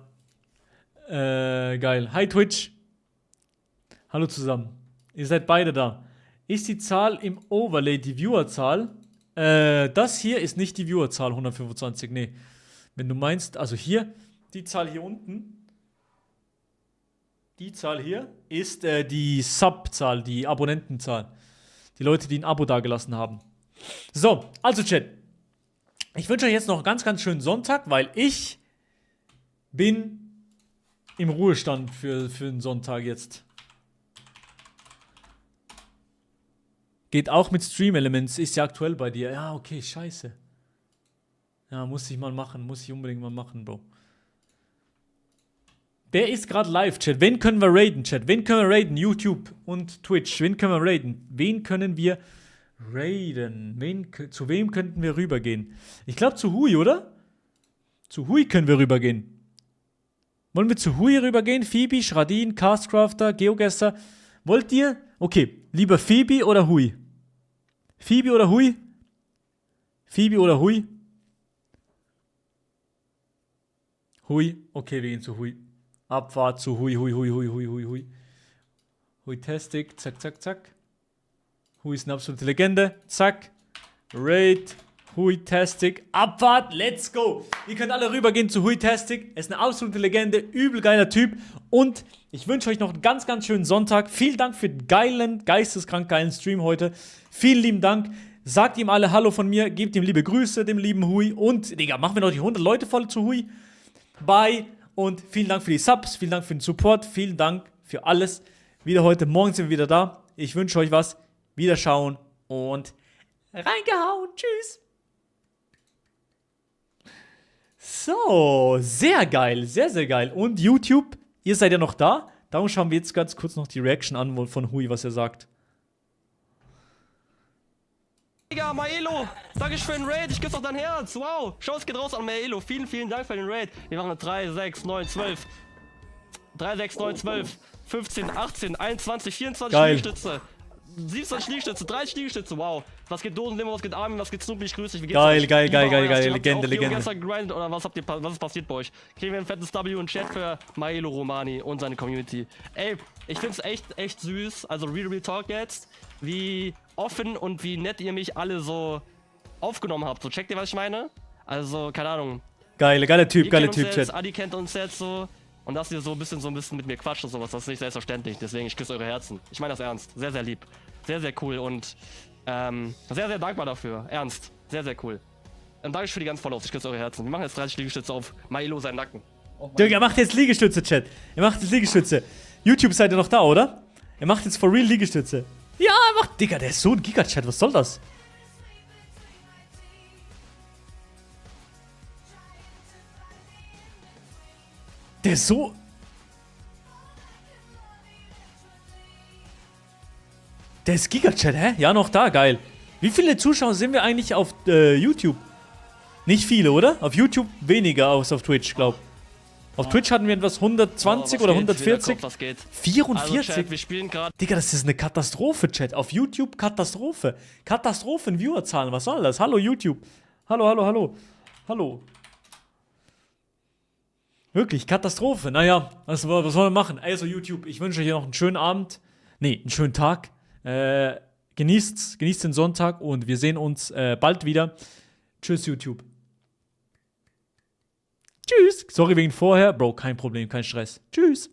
Geil. Hi Twitch. Hallo zusammen. Ihr seid beide da. Ist die Zahl im Overlay die Viewerzahl? Das hier ist nicht die Viewerzahl 125, nee. Wenn du meinst, also hier, die Zahl hier unten, die Zahl hier ist die Subzahl, die Abonnentenzahl. Die Leute, die ein Abo dagelassen haben. So, also Chat. Ich wünsche euch jetzt noch einen ganz, ganz schönen Sonntag, weil ich bin im Ruhestand für den Sonntag jetzt. Geht auch mit Stream Elements, ist ja aktuell bei dir. Ja, okay, scheiße. Ja, muss ich unbedingt mal machen, Bro. Wer ist gerade live, Chat? Wen können wir raiden, Chat? Wen können wir raiden? YouTube und Twitch. Wen können wir raiden? Wen können wir raiden? Zu wem könnten wir rübergehen? Ich glaube zu Hui, oder? Zu Hui können wir rübergehen. Wollen wir zu Hui rübergehen? Phoebe, Schradin, Castcrafter, Geogesser. Wollt ihr? Okay, lieber Phoebe oder Hui? Phoebe oder Hui? Phoebe oder Hui? Hui. Okay, wir gehen zu Hui. Abfahrt zu Hui. Hui Tastic. Zack, zack, zack. Hui ist eine absolute Legende. Zack. Raid. Hui Tastic. Abfahrt. Let's go. Ihr könnt alle rübergehen zu Hui Tastic. Er ist eine absolute Legende. Übel geiler Typ. Und ich wünsche euch noch einen ganz, ganz schönen Sonntag. Vielen Dank für den geilen, geisteskrank geilen Stream heute. Vielen lieben Dank. Sagt ihm alle Hallo von mir. Gebt ihm liebe Grüße, dem lieben Hui. Und, Digga, machen wir noch die 100 Leute voll zu Hui. Bye. Und vielen Dank für die Subs. Vielen Dank für den Support. Vielen Dank für alles. Wieder heute. Morgen sind wir wieder da. Ich wünsche euch was. Wiederschauen und reingehauen. Tschüss. So, sehr geil. Sehr, sehr geil. Und YouTube, ihr seid ja noch da. Darum schauen wir jetzt ganz kurz noch die Reaction an von Hui, was er sagt. Digga, Maelo, danke für den Raid, ich küsse auf dein Herz, wow. Schau, es geht raus an Maelo, vielen, vielen Dank für den Raid. Wir machen eine 3, 6, 9, 12. 3, 6, 9, 12, 15, 18, 21, 24 Geil. Liegestütze. 27 Liegestütze, 30 Liegestütze, wow. Was geht Dosenlimmer, was geht Armin, was geht Snoopy, ich grüße dich, wie geht's Geil, euch? geil, Lieber geil, geil, euer geil, Gast, Legende, habt ihr auch Legende. gestern gegrindet oder was ist passiert bei euch? Kriegen wir ein fettes W und Chat für Maelo Romani und seine Community. Ey, ich find's echt süß, also Real Talk jetzt, wie offen und wie nett ihr mich alle so aufgenommen habt. So, checkt ihr, was ich meine? Also, keine Ahnung. Geiler Typ, Ihr kennt uns Chat. jetzt, Adi kennt uns jetzt so. Und dass ihr so ein bisschen mit mir quatscht und sowas, das ist nicht selbstverständlich. Deswegen, ich küsse eure Herzen. Ich meine das ernst. Sehr, sehr lieb. Sehr, sehr cool und sehr, sehr dankbar dafür. Ernst. Sehr, sehr cool. Danke für die ganzen Follows. Ich küsse eure Herzen. Wir machen jetzt 30 Liegestütze auf Maelo seinen Nacken. Er macht jetzt Liegestütze, Chat. Er macht jetzt Liegestütze. YouTube seid ihr noch da, oder? Er macht jetzt for real Liegestütze. Ja, er macht... Digga, der ist so ein Giga-Chat. Was soll das? Der ist so... Der ist Giga-Chat, hä? Ja, noch da, geil. Wie viele Zuschauer sind wir eigentlich auf YouTube? Nicht viele, oder? Auf YouTube weniger als auf Twitch, glaub. Auf Twitch hatten wir etwas 120 oder 140. Was geht? 44? Also Chat, wir spielen gerade. Digga, das ist eine Katastrophe, Chat. Auf YouTube Katastrophe. Katastrophen-Viewerzahlen, was soll das? Hallo, YouTube. Hallo. Wirklich, Katastrophe. Naja, was wollen wir machen? Also, YouTube, ich wünsche euch noch einen schönen Abend. Nee, einen schönen Tag. Genießt den Sonntag und wir sehen uns bald wieder. Tschüss, YouTube. Tschüss. Sorry wegen vorher. Bro, kein Problem, kein Stress. Tschüss.